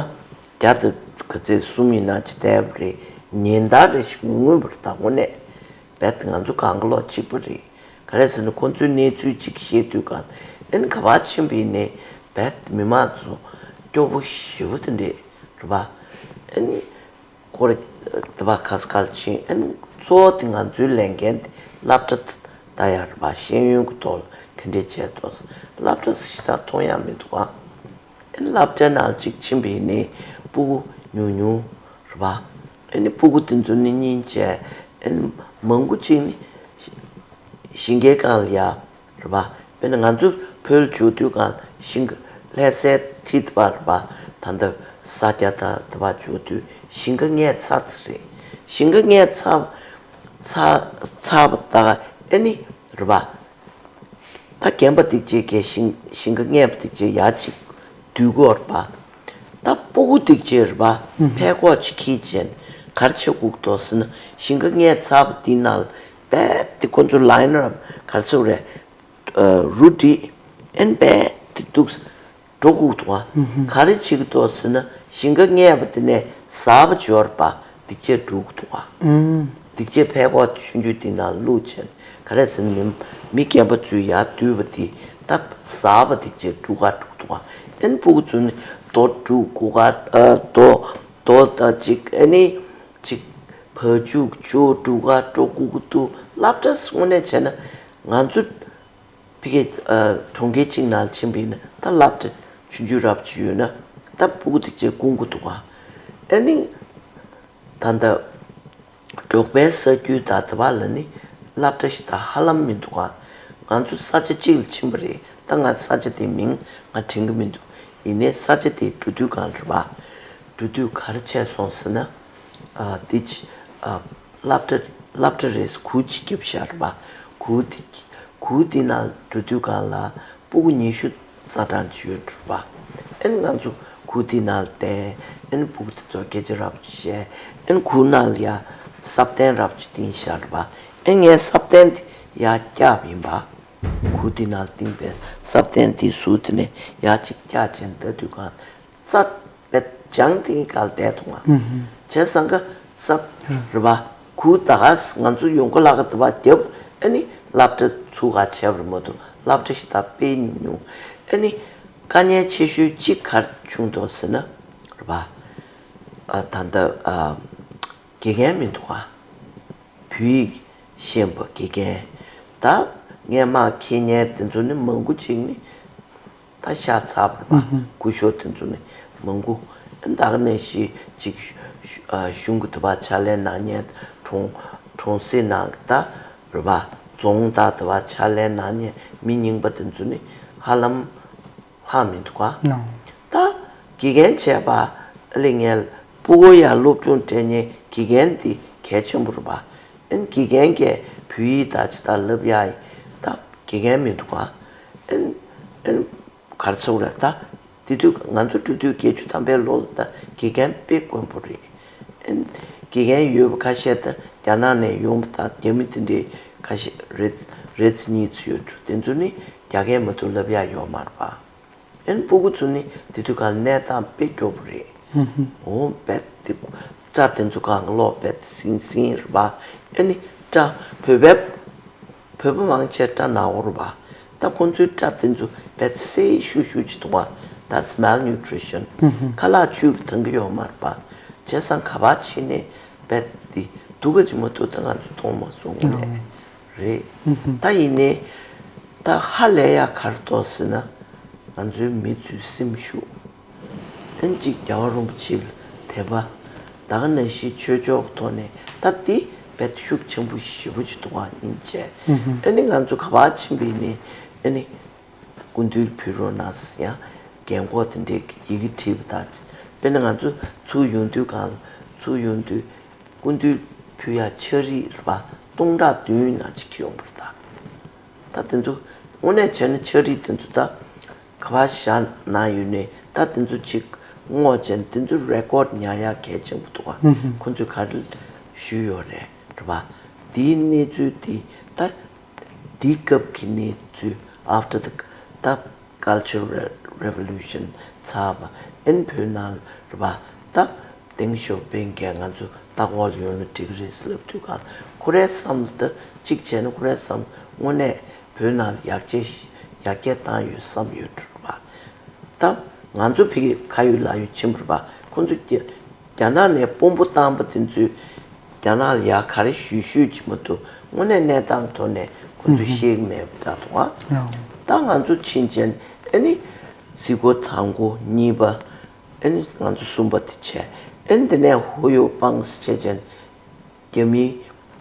བརྒྱ་དང་ག་ཚོད་གསུམ་ཡིན་ན་ཅིག་བསྡད་པ་རེད། ཉིན་ལྟར་རེ་ཞིག་ངུས་ངུས་པ་རེད། ད་དངོས་གནས། རྦད་དེ་ང་ཚོ་གང་ག་ལོག་གཅིག་པ་རེད། ག་རེ་ཟེར་ན་ཁོང་ཚོའི་གནས་ཚུལ་གཅིག་བཤད་དུས་ག་ཨ་ནི་ག་པར་ཕྱིན་པ་ཡིན་ནའི་རྦད་དེ་མི་མང་ཚོ་སྐྱོ་པོ་ཞེ་པོ་དེ་འདྲས་རེད་པ། ཨ་ནི་ཁོ་རེ་དེ་པ་ཁ་སྐལ་ཕྱིན། ཨ་ནི་གཙོ་བོ་དེ་ང་ཚོའི་ལས་འགན་དེ་སློབ་གྲྭ་ལྟ་ཡ་རེད་པ། ཤེས་ཡོན་གྱི་ཐོག་ལ་ག་འདྲས་བྱས་འདུག་སློབ་གྲྭ་ཞེ་དྲག་མཐོང་ཡ་མི་འདུག་ག་ཨ་ནི་སློབ་གྲྭའི་ནང་གཅིག་ཕྱིན་པ་ཡིན་ནའི་སྤུ་གུ་ཉུང་ཉུང་རེད་པ། ཨ་ནི་སྤུ་གུ་དེ་ཚོ་ནི་སྙིང་རྗེ། ཨ་ནི་མང་པོ་ཅིག་ནི་ཞིང་ཁའི་སྒང་ལ་ཡ་རེད་པ། དཔེར་ན་ང་ཚོ་བོད་ལ་འབྱོར་དུས་སྒང་ལ་ཞིང་ལྷ་སའི་འཁྲིས་དེ་པ་རེད་པ། ད་ལྟ་ས་སྐྱ་དང་དེ་བ་འཇོག་དུས་ཞིང་ཁ་རྙེད་ཚར་ཚར་རེད། ཞིང་ཁ་རྙེད་ཚར་ཚར་ཚར་བ་ད་ཨེ་ནི་རེད་པ། ད་རྒན་པ་འདི་གཅིག་གིས་ཞིང་ཞིང་ཁ་རྙེད་པ་འདི་གཅིག་ཡ་གཅིག་བསྡུས་དགོས་རེད་པ། ད་སྤུ་གུ་འདི་གཅིག་རེད་པ། ཕད་ཀོག་ཅིག་ཁྱེར་བྱས་ག་རེ་བྱེད་དགོས་འདུག་ཟེར་ན། ཞིང་ཁ་རྙེད་ཚར་བ་འདི་ནང་ལ་རྦད་དེ་ཁོ་ཚོ་ལའིན་ཨབ་ག་རེ་ཟེར་དགོས་རེད། རུ་བསྒྲིགས། ཨེ་ནི་རྦད་དེ་འདུག་འགྲོ་དགོས་འདུག་ག་ག་རེ་བྱེད་ཀྱི་འདུག་ཟེར་ན། ཞིང་ཁ་རྙེད་པ་དེ་ནས་ཟགས་པ་འབྱོར་པ་འདི་གཅིག་འགྲོ་གི་འདུག་ག་འདི་གཅིག་ཕད་ཀོག་ཆུང་ཆུང་དེ་ནང་བླུགས་བྱས་ག་རེ་ཟེར་ན། མི་མི་རྒན་པ་ཚོས་ཡར་བསྡུས་པ་དེ་ད་ཟགས་པ་འདི་གཅིག་འགྲོ་ག་འགྲོ་གི་འདུག་ག་ཨེ་ནི་སྤུ་གུ་ཚོ་ནི་རྡོ་འགྲོ་གོ་ག་ཨ་རྡོ་རྡོ་དང་ཅིག་ཨེ་ནི་ཅིག་བ་ཕྱུགས་ཅོ་འགྲོ་ག་འགྲོ་གོ་གི་འདུག་སློབ་གྲྭ་དངོས་གནས་བྱས་ན་ང་ཚོ་ཕ་གི་ཨ་གྲོང་ཁྱེར་གཅིག་ནང་ཕྱིན་པ་ཡིན་ན། ད་སློབ་གྲྭ་ཆུང་ཆུང་རབ་ཅིག་ཡོད་ན་ད་སྤུ་གུ་དེ་གཅིག་སྐུང་གི་འདུག་ག་ཨེ་ནི་ད་ལྟ་འབྲོག་པའི་ས་རྒྱུད་དང་དེ་བ་ལ་ནི་སློབ་གྲྭ་ཞིག་ད་ཧ་ལམ་མི་འདུག་ག་ང་ཚོ་ས་ཆ་གཅིག་ལ་ཕྱིན་པ་རེད། ད་ང་ས་ཆ་དེའི་མིང་ང་དྲན་གི་མི་འདུག་ཡིན་ནའི་ས་ཆ་དེ་འགྲོ་དུས་སྒང་རེད་པ། འགྲོ་དུས་ག་རེ་བྱས་སོང་ཟེར་ན། ཨ་དེ་ཅི་ཨ་སློབ་གྲྭ་སློབ་གྲྭ་རེད། གུར་ཅིག་བརྒྱབ་བཞག་རེད་པ། གུར་དེ་གུར་དེ་ནང་འགྲོ་དུས་སྒང་ལ་སྤུ་གུ་ཉི་ཤུ་རྩ་གྲངས་ཅིག་ཡོད་རེད་པ། ཨེ་ནི་ང་ཚོ་གུར་དེ་ནང་བསྡད། ཨེ་ནི་སྤུ་གུ་དེ་ཚོ་སྐད་ཆ་རབ་ཅིག་བཤད། ཨེ་ནི་གུར་ནང་ལ་ཡ་སྲབ་ཐན་རབ་ཅིག་བཏིང་བཞག་རེད་པ། ཨེ་ངས་སྲབ་ཐན་དེ་ཡར་བཀྱགས་པ་ཡིན་པ། གུར་དེ་ནང་བཏིང་པའི་སྲབ་ཐན་དེ་ཟུར་དེ་ནས་ཡར་ཅིག་བཀྱགས་བྱས་ལྟ་དུས་སྒང་རྩྭ་བས་ལྗང་དེའི་སྒང་བསྡད་འདུག་ག་བྱས་ཙང་ཀ་སྲབ་རེད་པ། གུར་ད་ག་ང་ཚོ་ཡོང་ག་ལ་ག་དེ་བ་བརྒྱབ། ཨེ་ནི་སློབ་གྲྭ་ཚུགས་ག་བྱས་པ་རེད་མ་གཏོགས་སློབ་གྲྭ་ཞིག་ད་དཔེ་ཉུང་། ཨེ་ནི་དཀའ་ངལ་ཆེ་ཤོས་གཅིག་ག་རེ་བྱུང་འདུག་ཟེར་ན་རེད་པ། ཨ་ད་ལྟ་ཨ་དགེ་རྒན་མི་འདུག་ག་བོད་ཡིག་ཤེས་པ་དགེ་རྒན། ད་སྔས་མ་ཁེ་ཉན་དེ་ཚོ་ནི་མང་པོ་ཅིག་ནི་ད་ཤ་ཚ་བ་རེད་པ། སྐུ་ཞབས་དེ་ཚོ་ནི་མང་པོ། ད་ག་ནང་བཞིན་ཅིག་གཞུང་གི་དེ་བ་ཕྱག་ལས་གནང་མཁན། གྲོང་གྲོང་གསེབ་ནང་གི་ད་རེད་པ། རྫོང་ད་དེ་བ་ཕྱག་ལས་གནང་མཁན་མི་རྙིང་པ་དེ་ཚོ་ནི་ཧ་ལམ་ལྷག་མི་འདུག་ག་ད་དགེ་རྒན་བྱས་པ་ཨ་ལེ་ངས་སྤུ་གུ་ཡར་སློབ་སྦྱོང་སྤྲད་མཁན་དགེ་རྒན་དེ་གལ་ཆེན་པོ་རེད་པ། ཨན་དགེ་རྒན་གྱིས་བོད་ཡིག་ད་ཅི་ད་ལབ་ཡ་ཡི་ད་དགེ་རྒན་མི་འདུག་ག་ཨན་ཨན་ག་རེ་ཟེར་དགོས་རེད། ད་དེ་དུས་ང་ཚོ་འགྲོ་དུས་བརྒྱད་ཅུ་ཐམ་པའི་ལོ་ལ་ད་དགེ་རྒན་དཔེ་དཀོན་པོ་རེད། ཨན་དགེ་རྒན་ཡོད་པ་ཁ་ཤས་ད་རྒྱ་ནག་ནས་ཡོང་པ་ད་རྒྱ་མི་དེ་འདྲའི་ཁ་ཤས་རེ་རེ་ཚེ་གཉིས་ཚེ་ཡོད་འགྲོ། དེ་ཚོ་ནི་རྒྱ་སྐད་མ་གཏོགས་ལབ་ཡ་ཡོད་མ་རེད་པ། ཨན་སྤུ་གུ་ཚོ་ནི་དེ་དུས་ག་ལ་གནས་སྟངས་དཔེ་སྐྱོ་པོ་རེད། འོ་བེད་དེ་སྐྲ་དེ་ཚོ་གང་ག་ལོག་བེད་སིང་སིང་རེད་པ། ཨ་ནི་སྐྲ་བོད་པའི་བོད་པ་མང་ཆེ་སྐྲ་ནག་པོ་རེད་པ། ད་ཁོང་ཚོའི་སྐྲ་དེ་ཚོ་བེད་སེ་ཤུ་ཤུ་ཅིག་འདུག་པ། That's malnutrition. ཁ་ལག་བཅུད་ཀྱི་ཐང་གི་ཡོད་མ་རེད་པ། བྱས་ཙང་ག་པར་ཕྱིན་ནས་བེད་དེ་སྡུག་ག་ཅིག་མ་གཏོགས་ད་ང་ཚོ་མཐོང་མ་སོང་ངོ་ནས། རེད། ད་ཡིན་ནའི་ད་ཧ་ལས་ཡ་ག་རེ་འདུག་ཟེར་ན། ང་ཚོའི་མི་ཚོའི་སེམས་ཤུགས་ཨན་ཅིག་རྒྱལ་བ་རིན་པོ་ཆེ་ལ་དད་པ། ད་ག་ནང་བཞིན་ཆོས་ཕྱོགས་ཐོག་ནས་ད་འདི་བེད་ཤུགས་ཆེན་པོ་ཞེ་པོ་ཅིག་འདུག་ག་ཡིན་བྱས། ཨ་ནི་ང་ཚོ་ག་པར་ཕྱིན་པ་ཡིན་ནའི་ཨ་ནི་སྐུ་མདུན་ཕུལ་རོགས་གནང་ཟེར་ཡང་རྒན་གོག་དེ་འདྲས་ཀྱིས་ཡི་གེ་བྲིས་པ་དང་། དཔེར་ན་ང་ཚོ་ཚུར་ཡོང་དུས་སྒང་ལ་ཚུར་ཡོང་དུས་སྐུ་མདུན་ཕུལ་ཡ་ཕྱག་བྲིས་རེད་པ། སྟོང་ཕྲག་བདུན་ནང་ཅིག་ཡོང་བ་རེད་ད། ད་དེ་ཚོ་དངོས་གནས་བྱས་ན་ཕྱག་བྲིས་དེ་ཚོ་ད་ག་པར་བཞག་གནང་ཡོད་ནའི་ད་དེ་ཚོ་ཅིག་བསྔོག་བྱས་ནས་དེ་ཚོ་རེ་ཀོཌ་ཉར་ཡ་གལ་ཆེན་པོ་འདུག་ག་ཁོ་ཚོས་ག་རེ་ཞུས་ཡོད་རེད་རེད་པ། དེའི་གནས་ཚུལ་དེ་ད་དེའི་སྐབས་ཀྱི་གནས་ཚུལ། After the ད་Cultural Re- Revolution ཚར་བ། ཨན་བོད་ནང་རེད་པ། ད་ཏེང་ཞའོ་ཕིང་གིས་ང་ཚོ་ལྟ་སྐོར་ཡོང་ན་འགྲིག་གི་རེད་ཟེར་ལབ་དུས་སྒང་ཁོ་རའི་བསམ་བློ་ད་གཅིག་བྱས་ན་ཁོ་རའི་བསམ་བློ་དངོས་གནས་བོད་ནང་ལ་ཡར་རྒྱས་ཡར་རྒྱས་བཏང་ཡོད་བསམ་ཡོད་འགྲོ་རེད་པ། ད་ང་ཚོ་ཕ་གི་ཁ་ཡོད་ལག་ཡོད་ཕྱིན་པ་རེད་པ། ཁོ་ཚོ་རྒྱ་རྒྱ་ནག་ནས་དཔོན་པོ་བཏང་པ་དེ་ཚོས་རྒྱ་ནག་ལ་ཡ་ག་རེ་ཞུས་ཞུས་ཀྱི་མ་གཏོགས་དངོས་གནས་གནས་སྟངས་ཐོག་ནས་ཁོ་ཚོས་ཤེས་ཀྱི་མེད་པ་འདྲ་འདུག་ཨ། ད་ང་ཚོ་ཕྱིན་ཆད་ཨ་ནི་གཟིགས་སྐོར་དང་པོ་གཉིས་པ། ཨ་ནི་ང་ཚོ་གསུམ་པ་དེ་བྱས། ཨ་ནི་དེ་ནས་ཧོ་ཡོ་པང་ཟེར་བྱས་ཅན། རྒྱ་མི་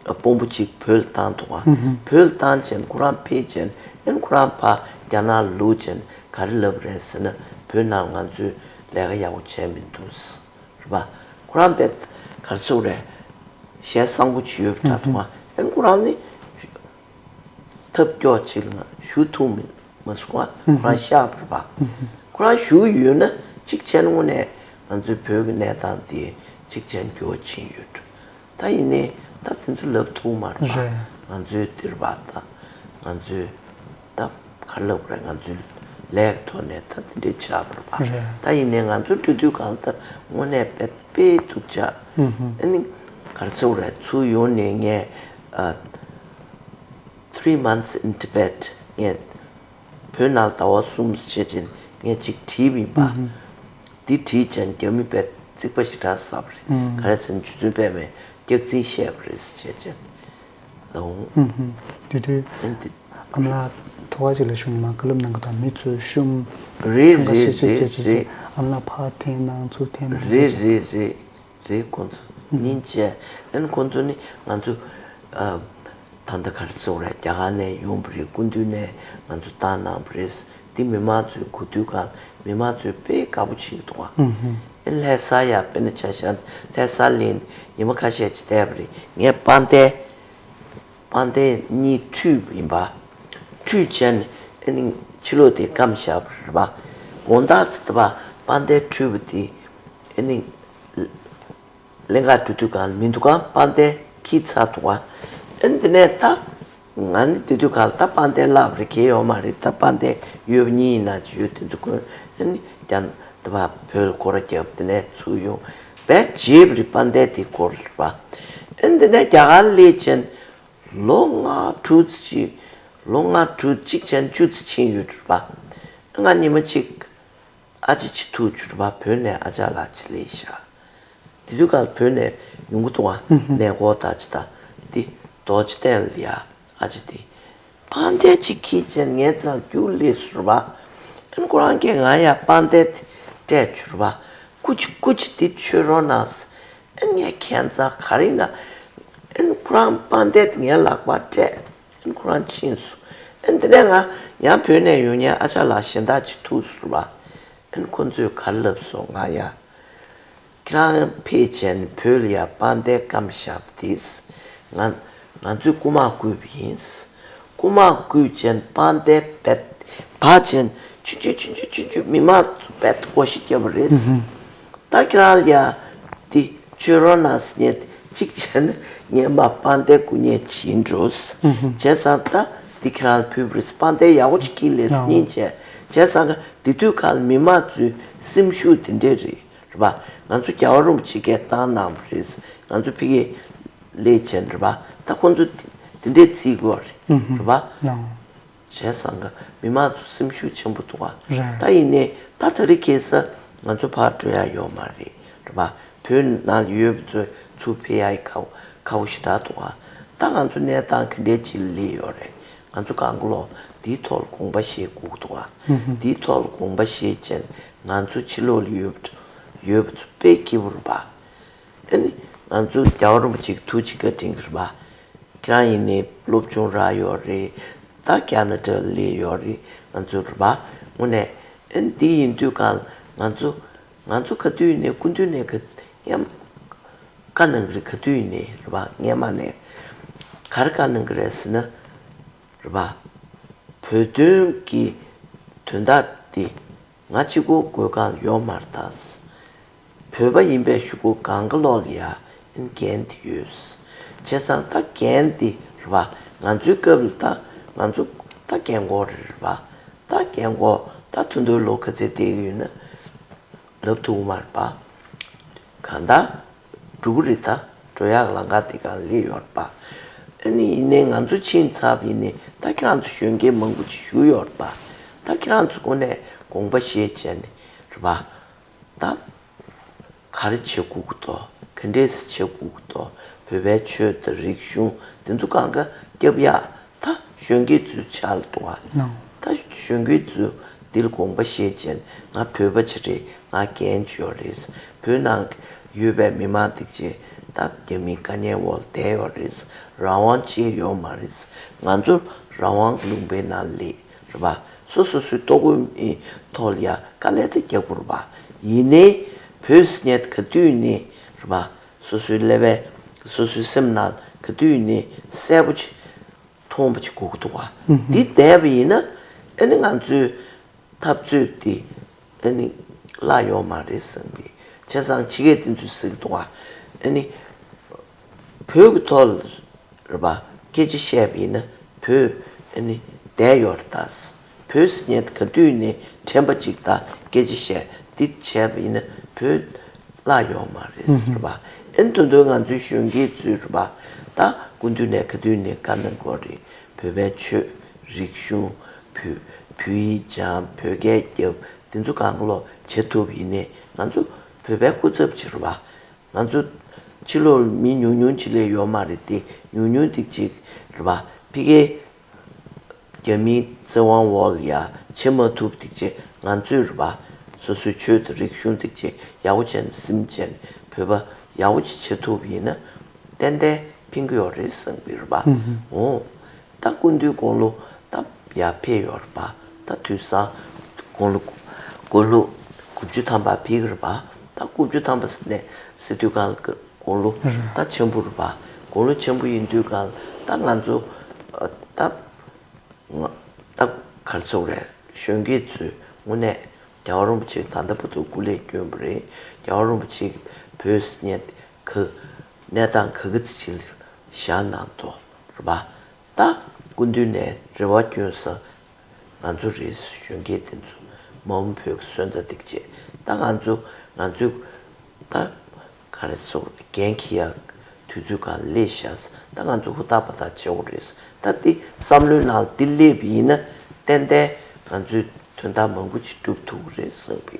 དཔོན་པོ་གཅིག་བོད་ལ་བཏང་འདུག་ག་བོད་ལ་བཏང་བྱས་ཁོ་རང་ཕེབས་བྱས། ཨ་ནི་ཁོ་རང་ཕར་རྒྱ་ནག་ལ་ལོག་བྱས་ག་རེ་ལབ་རེད་ཟེར་ན། བོད་ནང་ང་ཚོས་ ལས་ཀ་ཡག་པོ་བྱས་མི་འདུག་རེད་པ། ཁོ་རང་དཔེ་ག་རེ་ཟེར་དགོས་རེད། ཞལ་བཟང་པོ་ཅིག་ཡོད་པ་འདྲ་འདུག་ཨ། ཨན་ཁོ་རང་ནི་ཐབས་སྐྱོ་ཅིག་ལ་ཞུ་ཐུབ་མི་མ་སོང་ཨ། ཁོ་རང་ཤག་པ་རེད་པ། ཁོ་རང་ཞུ་ཡོད་ན་གཅིག་བྱས་ན་དངོས་གནས་ང་ཚོའི་བོད་ཀྱི་གནས་སྟངས་འདི་གཅིག་བྱས་ན་འགྱུར་བ་ཕྱིན་ཡོད་འགྲོ། ད་ཡིན་ནའི་ད་དེ་ཚོ་ལབ་ཐུབ་མ་རེད་པ། རེད། ང་ཚོའི་འདིར་བ་ད་ང་ཚོའི་ད་ག་རེ་ལབ་དགོས་རེད། ང་ཚོའི་ལས་ཀྱི་ཐོག་ནས་ད་དེ་འདྲའི་ཆགས་པ་རེད་པ། རེད། ད་ཡིན་ནའི་ང་ཚོ་འགྲོ་དུས་གང་ལྟར་དངོས་གནས་དཔེ་དཔེ་སྡུག་ཅག་ཨ་ནི་ག་རེ་ཟེར་དགོས་རེད། ཚུར་ཡོང་ནས་ངས་ཨ། Three months in Tibet ངས་བོད་ནང་ཟླ་བ་གསུམ་བྱས་རྗེས་ངས་ཅིག་བྲིས་པ་ཡིན་པ། འདི་བྲིས་ཙང་རྒྱ་མི་དཔེ་རྩིག་པ་ཞེ་དྲག་ཟ་བ་རེད། ག་རེ་ཟེར་ན་རྗེ་བཙུན་པད་མས་སྐྱག་རྫུན་བཤད་པ་རེད་ཟེར་བྱས་རྗེས་ལ་འོང་། དེ་དུས་ཨན་དེ་ཨ་མ་ལགས་ཐོག་ཁ་ཅིག་ལ་ཞུ་ནས་མར་བཀའ་སློབ་གནང་གི་འདུག་མི་ཚོས་ཤུམ་རེད་རེད་རེད་རེད། ཨ་མ་ལགས་ཕར་འཐེན་གནང་ཚུར་འཐེན་གནང་རེད་རེད་རེད། རེད། ཁོང་ཚོ་སྙིང་རྗེ། ཨན་ཁོང་ཚོ་ནི་ང་ཚོ་ཨ། ད་ལྟ་ག་རེ་ཟེར་དགོས་རེད། རྒྱ་གར་ནས་ཡོང་བ་རེད། སྐུ་མདུན་ནས་ང་ཚོ་བཏང་གནང་བ་རེད། འདི་མི་མང་ཚོའི་གོ་དུས་གང་མི་མང་ཚོས་དཔེ་དགའ་པོ་བྱེད་ཀྱི་འདུག་ཨ། ཨན་ལྷ་ས་ཡ་དཔེར་ན་ཆ་བཞག་ན་ལྷ་ས་ལ་ཉི་མ་ཁ་ཤས་ཅིག་བསྡད་པ་རེད། ངས་དཔལ་ལྡན་དཔལ་ལྡན་གཉིས་འཁྲུད་པ་ཡིན་པ། འཁྲུད་བྱས་ནས་ཨ་ནི་ཕྱི་ལོགས་དེ་སྐམ་བཞག་པ་རེད་པ། དགོང་དག་ཚེ་ད་བ་དཔལ་ལྡན་འཁྲུད་པ་དེ་ཨ་ནི་ལེན་ག་འགྲོ་དུས་གང་མི་འདུག་ག་དཔལ་ལྡན་ཁྱི་ཚ་འདུག་ག་ཨ་ནི་དེ་ནས་ད་ང་ནི་དེ་དུས་གང་ད་དཔལ་ལྡན་བརླག་པ་རེད། གལ་ཡོད་མ་རེད། ད་དཔལ་ལྡན་ཡོད་པ་གཉིས་ཡིན་ན་ཅི་ཡོད་དེ་ཚོ་ཀུན་ཨ་ནི་ཀྱང་ད་བ་བོད་ལ་སྐོར་ར་བརྒྱབ་དེ་ནས་ཚུར་ཡོང་བས་བརྗེད་པ་རེད། དཔལ་ལྡན་དེ་སྐོར་རེད་པ། ཨ་ནི་དེ་ནས་རྒྱ་གར་སླེབས་བྱས་ལོ་ལྔ་དྲུག་ཙམ་ཅིག་ལོ་ལྔ་དྲུག་གཅིག་བྱས་ན་བཅུ་ཙམ་ཕྱིན་ཡོད་རེད་པ། ང་ཉི་མ་གཅིག་ཨ་ཅེ་ཅིག་ཐུག་བྱུང་རེད་པ། བོད་ནས་ཨ་ཅག་ལགས་ཅིག་སླེབས་ཤག་དེ་དུས་ག་ལ་བོད་ནས་ཡོང་གི་འདུག་ཨ། གནས་སྐོར་ད་ཅི་ད་འདི་རྡོ་རྗེ་གདན་ལ་ཡ་ཨ་ཅེ་དེ་དཔལ་ལྡན་ཅིག་ཁྱེར་བྱས་ངའི་རྩར་རྒྱུགས་སླེབས་སོང་རེད་པ། ཨ་ནི་ཁོ་རང་གིས་ང་ཡ་དཔལ་ལྡན་དེ་སྤྲད་བྱུང་རེད་པ། སྐུ་མཁྱེན་སྐུ་མཁྱེན་འདི་མཆོད་རོགས་གནང་ཟེར། ཨ་ནི་ངས་ཁྱད་མཚར་ག་རེ་ཡིན་ན། ཨ་ནི་ཁོ་རང་དཔལ་ལྡན་དེ་ངའི་ལག་པར་སྤྲད། ཨ་ནི་ཁོ་རང་ཕྱིན་སོང་། ཨ་ནི་དེ་ནས་ང་ཡང་བོད་ནས་ཡོང་མཁན་ཨ་ཅག་ལགས་གཞན་དག་ཅིག་ཐུག་སོང་རེད་པ། ཨ་ནི་ཁོ་ཚོས་ག་རེ་ལབ་སོང་ང་ཡ། ཁྱེད་རང་ཕེབས་བྱས་ནས་བོད་ལ་ཡ་དཔལ་ལྡན་སྐམ་བཞག་པ་དེས། ང་ང་ཚོས་རྐུ་མ་བརྐུས་པ་ཡིན། རྐུ་མ་བརྐུས་བྱས་ནས་དཔལ་ལྡན་བད་བ་བྱས་ནས་ཆུ་ཆུ་ཆུ་ཆུ་ཆུ་ཆུ་མི་མང་ཚོ་བད་སྒོ་ཞིག་བརྒྱབ་པ་རེད། ད་ཁྱེད་རང་ལ་ཡ་དེ་མཆོད་རོགས་གནང་ཟེར་ཉེ་གཅིག་བྱས་ན་ངས་མ་དཔལ་ལྡན་རྐུ་མཁན་བྱིན་འགྲོ། བྱས་ཙང་ད་དེ་ཁྱེད་རང་ལ་ཕུལ་བ་རེད། དཔལ་ལྡན་ཡག་པོ་ཅིག་སྐྱིད་ལས་སུ་སྙིང་རྗེ། བྱས་ཙང་ཀ་དེ་དུས་ཁ་ལ་མི་མང་ཚོའི་སེམས་ཤུགས་དེ་འདྲས་རེད། རེད་པ། ང་ཚོ་རྒྱལ་བ་རིན་པོ་ཆེ་གིས་བཏང་གནང་བ་རེད། ང་ཚོ་ཕ་གིར་སླེབས་བྱས་རེད་པ། ད་ཁོང་ཚོ་དེ་འདྲས་བརྩི་དགོས་རེད། རེད་པ། བྱས་ཙང་ཀ་མི་མང་ཚོ་སེམས་ཤུགས་ཆེན་པོ་འདུག་ག་རེད། ད་ཡིན་ནའི་ད་ད་རེས་ཁ་སང་ང་ཚོ་ཕར་འགྲོ་ཡ་ཡོད་མ་རེད། རེད་པ། བོད་ནང་ལ་ཡོད་པ་ཚོ་ཚུར་ཕེབས་ཡ་ཡི་ཁག་ཁག་པོ་ཞེ་དྲག་འདུག་ག་ད་ང་ཚོ་གནས་སྟངས་ག་འདྲས་ཅིག་ལ་སླེབས་ཡོད་རེད། ང་ཚོ་གང་ག་ལོ་འདིའི་ཐོག་ལ་དགོངས་པ་བཞེས་དགོས་ཀྱི་འདུག་ག་འདིའི་ཐོག་ལ་དགོངས་པ་བཞེས་བྱས་ང་ཚོ་ཕྱི་ལོགས་ལ་ཡོད་པ་ཡོད་པ་ཚོ་དཔེ་སྐྱིད་པོ་རེད་པ། ཨ་ནི་ང་ཚོ་རྒྱལ་བ་རིན་པོ་ཆེ་གི་ཐུགས་རྗེ་བཀའ་དྲིན་གྱིས་རེད་པ། ཁྱེད་རང་ཡིན་ནའི་སློབ་སྦྱོང་རག་ཡོད་རེད། ད་ཁ་ན་ཌ་ལ་སླེབས་ཡོད་རེད། ང་ཚོ་རེད་པ། དངོས་གནས་ཨ་ནི་འདི་ཡིན་དུས་གང་ང་ཚོ་ང་ཚོ་ག་དུས་ཡིན་ནའི་སྐུ་མདུན་ནས་ག་མཉམ་བཀའ་གནང་གི་རེད། ག་དུས་ཡིན་ནའི་རེད་པ། སྔས་མ་ནས་ག་རེ་བཀའ་གནང་གི་རེད་ཟེར་ན། རེད་པ། བོད་དོན་གྱི་དོན་དག་འདི་ང་གཅིག་པོ་དགོས་གལ་ཡོད་མ་རེད་ད། བོད་པ་ཡིན་པའི་གཞུག་གུ་གང་ག་ལོག་ལ་ཡ་ཨིན་འགན་དེ་ཡོད། བྱས་ཙང་ད་འགན་དེ་རེད་པ། ང་ཚོའི་སྐབས་ལ་ད་ང་ཚོ་ད་རྒན་གོག་རེད་པ། ད་རྒན་གོག་ད་ཐུང་ཐུང་ལོ་ག་ཚོད་བསྡད་ཀྱི་ཡོད་ན། ལབ་ཐུབ་ཀྱི་མ་རེད་པ། གང་ལྟར་འགྲོ་གི་རེད། ད་འགྲོ་ཡག་ལམ་ཁ་དེ་ག་ལ་སླེབས་ཡོད་རེད་པ། ཨ་ནི་ཡིན་ནའི་ང་ཚོ་ཕྱིན་ཚར་བ་ཡིན་ནའི་ད་ཁྱེད་རང་ཚོ་གཞོན་སྐྱེས་མང་པོ་ཅིག་བཞུགས་ཡོད་རེད་པ། ད་ཁྱེད་རང་ཚོ་དངོས་གནས་དགོངས་པ་བཞེས་བྱས་ནས་རེད་པ། ད་ག་རེ་བྱེད་དགོས་ཀྱི་འདུག་ག་འདྲས་སེ་བྱེད་དགོས་ཀྱི་འདུག་བོད་པའི་ཆོས་དང་རིག་གཞུང་དེ་ཚོ་གང་ག་སྐྱོབ་ཡག་ད་གཞོན་སྐྱེས་ཚོའི་ཆ་ལ་འདུག་ག་ད་གཞོན་སྐྱེས་ཚོས་འདི་ལ་དགོངས་པ་བཞེས་བྱས་ང་བོད་པ་ཅིག་རེད། ང་འགན་ཅིག་ཡོད་རེད། བོད་ནང་ཡོད་པའི་མི་མང་དེ་ཚོ་ད་རྒྱ་མིའི་དཀའ་ངལ་འོག་ལ་བསྡད་ཡོད་རེད། རང་དབང་ཅིག་ཡོད་མ་རེད། ང་ཚོ་རང་དབང་གི་ལུང་པའི་ནང་སླེབས། རེད་པ། སོ་སོ་སོའི་ལྟོ་གོས་མི་ཐོག་ལ་ཡ་དཀའ་ལས་ཚ་རྒྱག་དགོས་རེད་པ། ཡིན་ནའི་བོད་ཟེར་མཁན་དེ་ག་དུས་ནས་རེད་པ། སོ་སོའི་ཀླད་པའི་སོ་སོའི་སེམས་ནང་ག་དུས་ནས་གསལ་པོ་ཅིག་མཐོང་བ་ཅིག་དགོས་ཀྱི་འདུག་ག་འདི་བསྡད་པ་ཡིན་ན་ཨ་ནི་ང་ཚོའི་འཐབ་རྩོད་འདི་ཨ་ནི་བརླག་ཡོང་མ་རེད་བསམ་གི། བྱས་ཙང་ཕྱི་རྒྱལ་དེ་ཚོས་ཟེར་གྱི་འདུག་ག་ཨ་ནི་བོད་ཀྱི་ཐོག་ལ་རེད་པ། སྐད་ཆ་བཤད་པ་ཡིན་ན་བོད་ཨ་ནི་བསྡད་ཡོད་རེད་ད། བོད་ཟེར་མཁན་དེ་ག་དུས་ནས་དྲན་པ་ཅིག་དང་སྐད་ཆ་བཤད་འདི་བྱས་པ་ཡིན་ན་བོད་བརླག་ཡོང་མ་རེད་ཟེར་བ། ཨ་ནི་དོན་དུ་ང་ཚོའི་གཞོན་སྐྱེས་ཚོས་རེད་པ། ད་སྐུ་མདུན་ནས་ག་དུས་ནས་བཀའ་གནང་དགོས་རེད། བོད་པའི་ཆོས་རིག་གཞུང་བོད་བོད་ཡིག་སྦྱང་བོད་སྐད་རྒྱབ་དེ་ཚོ་གང་ལོ་བྱེད་ཐུབ་ཡིན་ནའི་ང་ཚོ་བོད་པའི་སྐུ་ཚབ་ཅིག་རེད་པ། ང་ཚོ་ཕྱི་ལོགས་མི་ཉུང་ཉུང་ཅིག་ལས་ཡོད་མ་རེད་དེ། ཉུང་ཉུང་ཏིག་ཅིག་རེད་པ། ཕ་གིའི་རྒྱ་མིའི་བཙན་དབང་འོག་ལ་ཡ་ཕྱིན་མ་ཐུབ་ཏིག་ཅིག་ང་ཚོས་རེད་པ། སོ་སོའི་ཆོས་དང་རིག་གཞུང་ཏིག་ཅིག་ཡག་པོ་བྱས་ནས་སེམས་ཅན་བོད་པ་ཡག་པོ་ཅིག་བྱེད་ཐུབ་ཡིན་ན་ཏན་ཏན་ཕན་གྱི་ཡོད་རེད་བསམ་གྱི་རེད་པ། འོ། ད་སྐུ་མདུན་དགུང་ལོ་ད་ཡར་ཕེབས་ཡོད་རེད་པ། ད་དུས་སང་དགུང་ལོ་དགུང་ལོ་དགུ་བཅུ་ཐམ་པ་ཕེབས་ཀྱི་རེད་པ། ད་དགུ་བཅུ་ཐམ་པ་ཟེར་ནས་ཟེར་དུས་གང་ལ་དགུང་ལོ་ད་ཆེན་པོ་རེད་པ། དགུང་ལོ་ཆེན་པོ་ཡིན་དུས་གང་ལ་ད་ང་ཚོ་ད་ང་ད་ག་རེ་ཟེར་དགོས་རེད། གཞོན་སྐྱེས་ཚོས་དངོས་གནས་རྒྱལ་བ་རིན་པོ་ཆེ་ད་ལྟ་བར་དུ་སྐུ་ལས་བསྐྱོན་པ་རེད། རྒྱལ་བ་རིན་པོ་ཆེ་གིས་བོད་ཟེར་མཁན་ག་གནས་སྟངས་ག་གི་ཚིག་ལ་བཞག་གནང་འདུག་རེད་པ། ད་སྐུ་མདུན་ནས་རེ་བ་བསྐྱོན་ས་ང་ཚོ་རེད། གཞོན་སྐྱེས་དེ་ཚོ་མ་འོངས་བོད་ཀྱི་སོན་རྩ་ཐིག་ཆེ། ད་ང་ཚོ་ང་ཚོའི་ད་ག་རེ་ཟེར་འགན་འཁྱེར་ཡག་དུས་ཚོད་གང་སླེབས་ཤག་ད་ང་ཚོ་ཧུར་ཐག་པ་ཐག་བྱེད་དགོས་རེད། ད་དེ་བསམ་བློའི་ནང་དེ་སླེབས་པ་ཡིན་ན་ཏན་ཏན་ང་ཚོས་དོན་དག་མང་པོ་ཅིག་སྒྲུབ་ཐུབ་ཀྱི་རེད་བསམ་གི།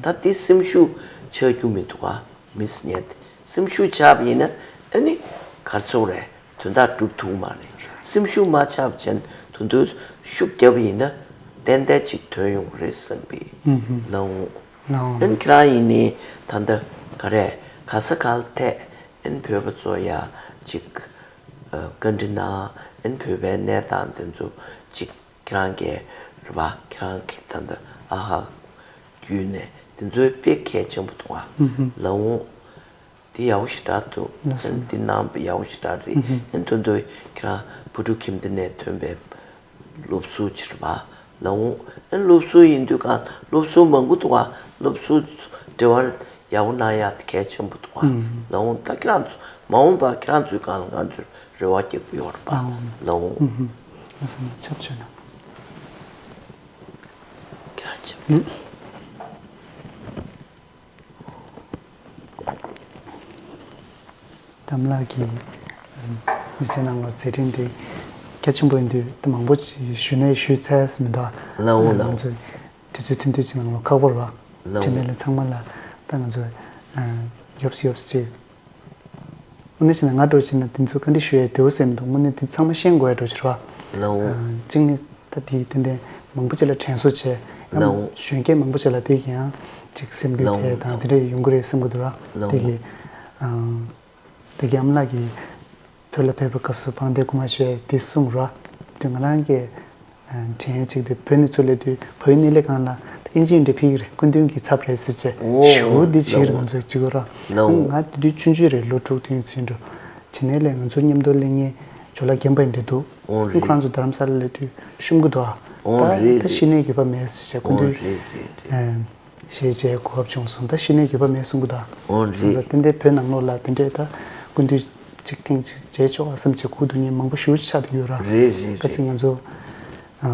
ད་དེ་སེམས་ཤུགས་ཆག་རྒྱུ་མི་འདུག་ག་མི་ཟེར་མཁན་དེ་སེམས་ཤུགས་ཆག་པ་ཡིན་ན་ཨ་ནི་ག་རེ་ཟེར་དགོས་རེད། དོན་དག་སྒྲུབ་ཐུབ་མ་རེད། སེམས་ཤུགས་མ་ཆག་པ་བྱས་ན་དོན་དུ་ཤུགས་བརྒྱབ་པ་ཡིན་ན་ཏན་ཏན་ཅིག་ཐོན་ཡོང་གི་རེད་བསམ་པའི་ལམ། ལའོ། ཨན་ཁྱེད་རང་ཡིན་ནི་ད་ལྟ་ག་རེ་ག་ས་ག་ལ་ཐད་ཨན་བོད་པ་ཚོ་ཡ་ཅིག་ཨ་བཀའ་འདྲི་གནང་། ཨན་བོད་པའི་གནས་སྟངས་དེ་ཚོ་ཅིག་ཁྱེད་རང་གི་རེད་པ། ཁྱེད་རང་གི་ད་ལྟ་ཨ་ཧ་བརྒྱུད་ནས་དེ་ཚོའི་དཔེ་གལ་ཆེན་པོ་འདུག་ཨ། ལའོ། འདི་ཡག་པོ་ཞེ་དྲག་འདུག་ལགས་སོ། འདི་གནང་བ་ཡག་པོ་ཞེ་དྲག་རེད། ཨན་དོན་དུ་ཁྱེད་རང་བུ་ཕྲུག་ཁྱིམ་སྡེ་ནས་ཐོན་པའི་སློབ་ཟུར་ཅིག་རེད་པ། ལའོ། ཨན་སློབ་ཟུར་ཡིན་དུས་གང་སློབ་ཟུར་མང་པོ་འདུག་ག་སློབ་ཟུར་འབྲེལ་བ་ཡག་པོ་གནང་ཡག་དེ་གལ་ཆེན་པོ་འདུག་ག་ལའོ། ད་ཁྱེད་རང་ཚོ་མ་འོངས་པ་ཁྱེད་རང་ཚོའི་སྒང་ལ་ང་ཚོས་རེ་བ་རྒྱག་གི་ཡོད་རེད་པ། ལའོ། ལའོ། ཨུ་ཧུ། ལགས་སོ། ཆབ་ཆོས་ན། ཁྱེད་རང་ཆབ་ཆོས། གཏམ་ལགས་ཀྱིས་མི་ཚེ་ནང་ལ་མཛད་འཕྲིན་དེ་གལ་ཆེན་པོ་ཡིན་དུས་ད་མང་པོ་ཞུས་ནས་ཞུས་ཚར་མི་འདུག་ལའོ་ལའོ། ང་ཚོས་དུས་ཚོད་ཐུང་ཐུང་ཅིག་ནང་ལ་ཁག་པོ་རེད་བ། ལའོ། དེ་ནས་ལ་ཚང་མ་ལ་ད་ང་ཚོས་ཡོབ་སི་ཡོབ་སི་ཅིག་དངོས་གནས་བྱས་ན་ང་འགྲོ་བྱས་ན་དེ་ཚོ་བཀའ་འདྲི་ཞུ་ཡས་དེའུ་ཟེར་མི་འདུག་དངོས་གནས་དེ་ཚང་མ་ཤེས་དགོས་ཡ་འགྲོ་ཕྱིར་བ། ལའོ། གཅིག་ནི་ད་དེ་ཏན་ཏན་མང་པོ་ཅིག་ལ་དྲན་གསོ་བྱས། ཡང་ལའོ། གཞོན་སྐྱེས་མང་པོ་ཅིག་ལ་དེ་ཡང་ཅིག་སེམས་འགུལ་ལའོ། ཐེབས་དང་དེ་འདྲ་ཡོང་གི་རེད་བསམ་གི་འདུག་ར། ལའོ། དེ་གི་དེ་གི་ཨ་མ་ལགས་ཀྱིས་བོད་ལ་ཕེབས་པའི་སྐབས་སུ་བང་སྡེ་དགུ་མ་ཞུ་ཡས་དེ་གསུངས་ར། དེ་ང་རང་གི་དྲན་གཅིག་དེ་བོད་ནས་ཚུར་སླེབས་དུས་བལ་ཡུལ་གནས་ལས་ཁང་ལ་ཨིན་ཇིའི་འདྲ་ཕིག་རེད། སྐུ་མདུན་གྱི་ཚབ་རེད་ཟེར་བྱས། ཨོ། ཞུ་འདི་ཕྱིར་ལའོ། ང་ཚོས་གཅིག་གོ་ར། ལའོ། ང་དེ་དུས་ཆུང་ཆུང་རེད། ལོ་དྲུག་དེ་ཚུན་འགྲོ། ཕྱི་ནས་ལས་ང་ཚོ་མཉམ་དུ་གླེང་མཁན་ཇོ་ལགས་རྒན་པ་འདྲ་འདུག་ཨོ་རེད། ཁོ་རང་ཚོ་རྡ་རམ་ས་ལ་སླེབས་དུས་ཤུམ་གི་འདུག་ཨ། ཨོ་ད་རེད་ད་རེད། ཤི་ནས་རྒྱུས་པ་མེད་ཟེར་བྱས། སྐུ་ཨོ་མདུན་རེད་རེད་རེད། ཞེས་བྱས་གོ་སྐབས་བྱུང་སོང་། ད་ཤི་ནས་རྒྱུས་པ་མེད་གསུང་གི་འདུག་ཨོ་རེད། སོང་ཙང་དེ་འདྲའི་བོད་ནང་ལོགས་ལ་དེ་འདྲའི་ད་སྐུ་མདུན་གཅིག་ཐེངས་གཅིག་མཇལ་ཆོག་བསམ་བྱས་སྒུག་འདུག་མཁན་མང་པོ་ཞེ་པོ་ཅིག་ཆགས་བསྡད་ཡོད་ར། རེད་རེད་ཁ་རེད། ཚིག་ང་ཚོ་ཨ་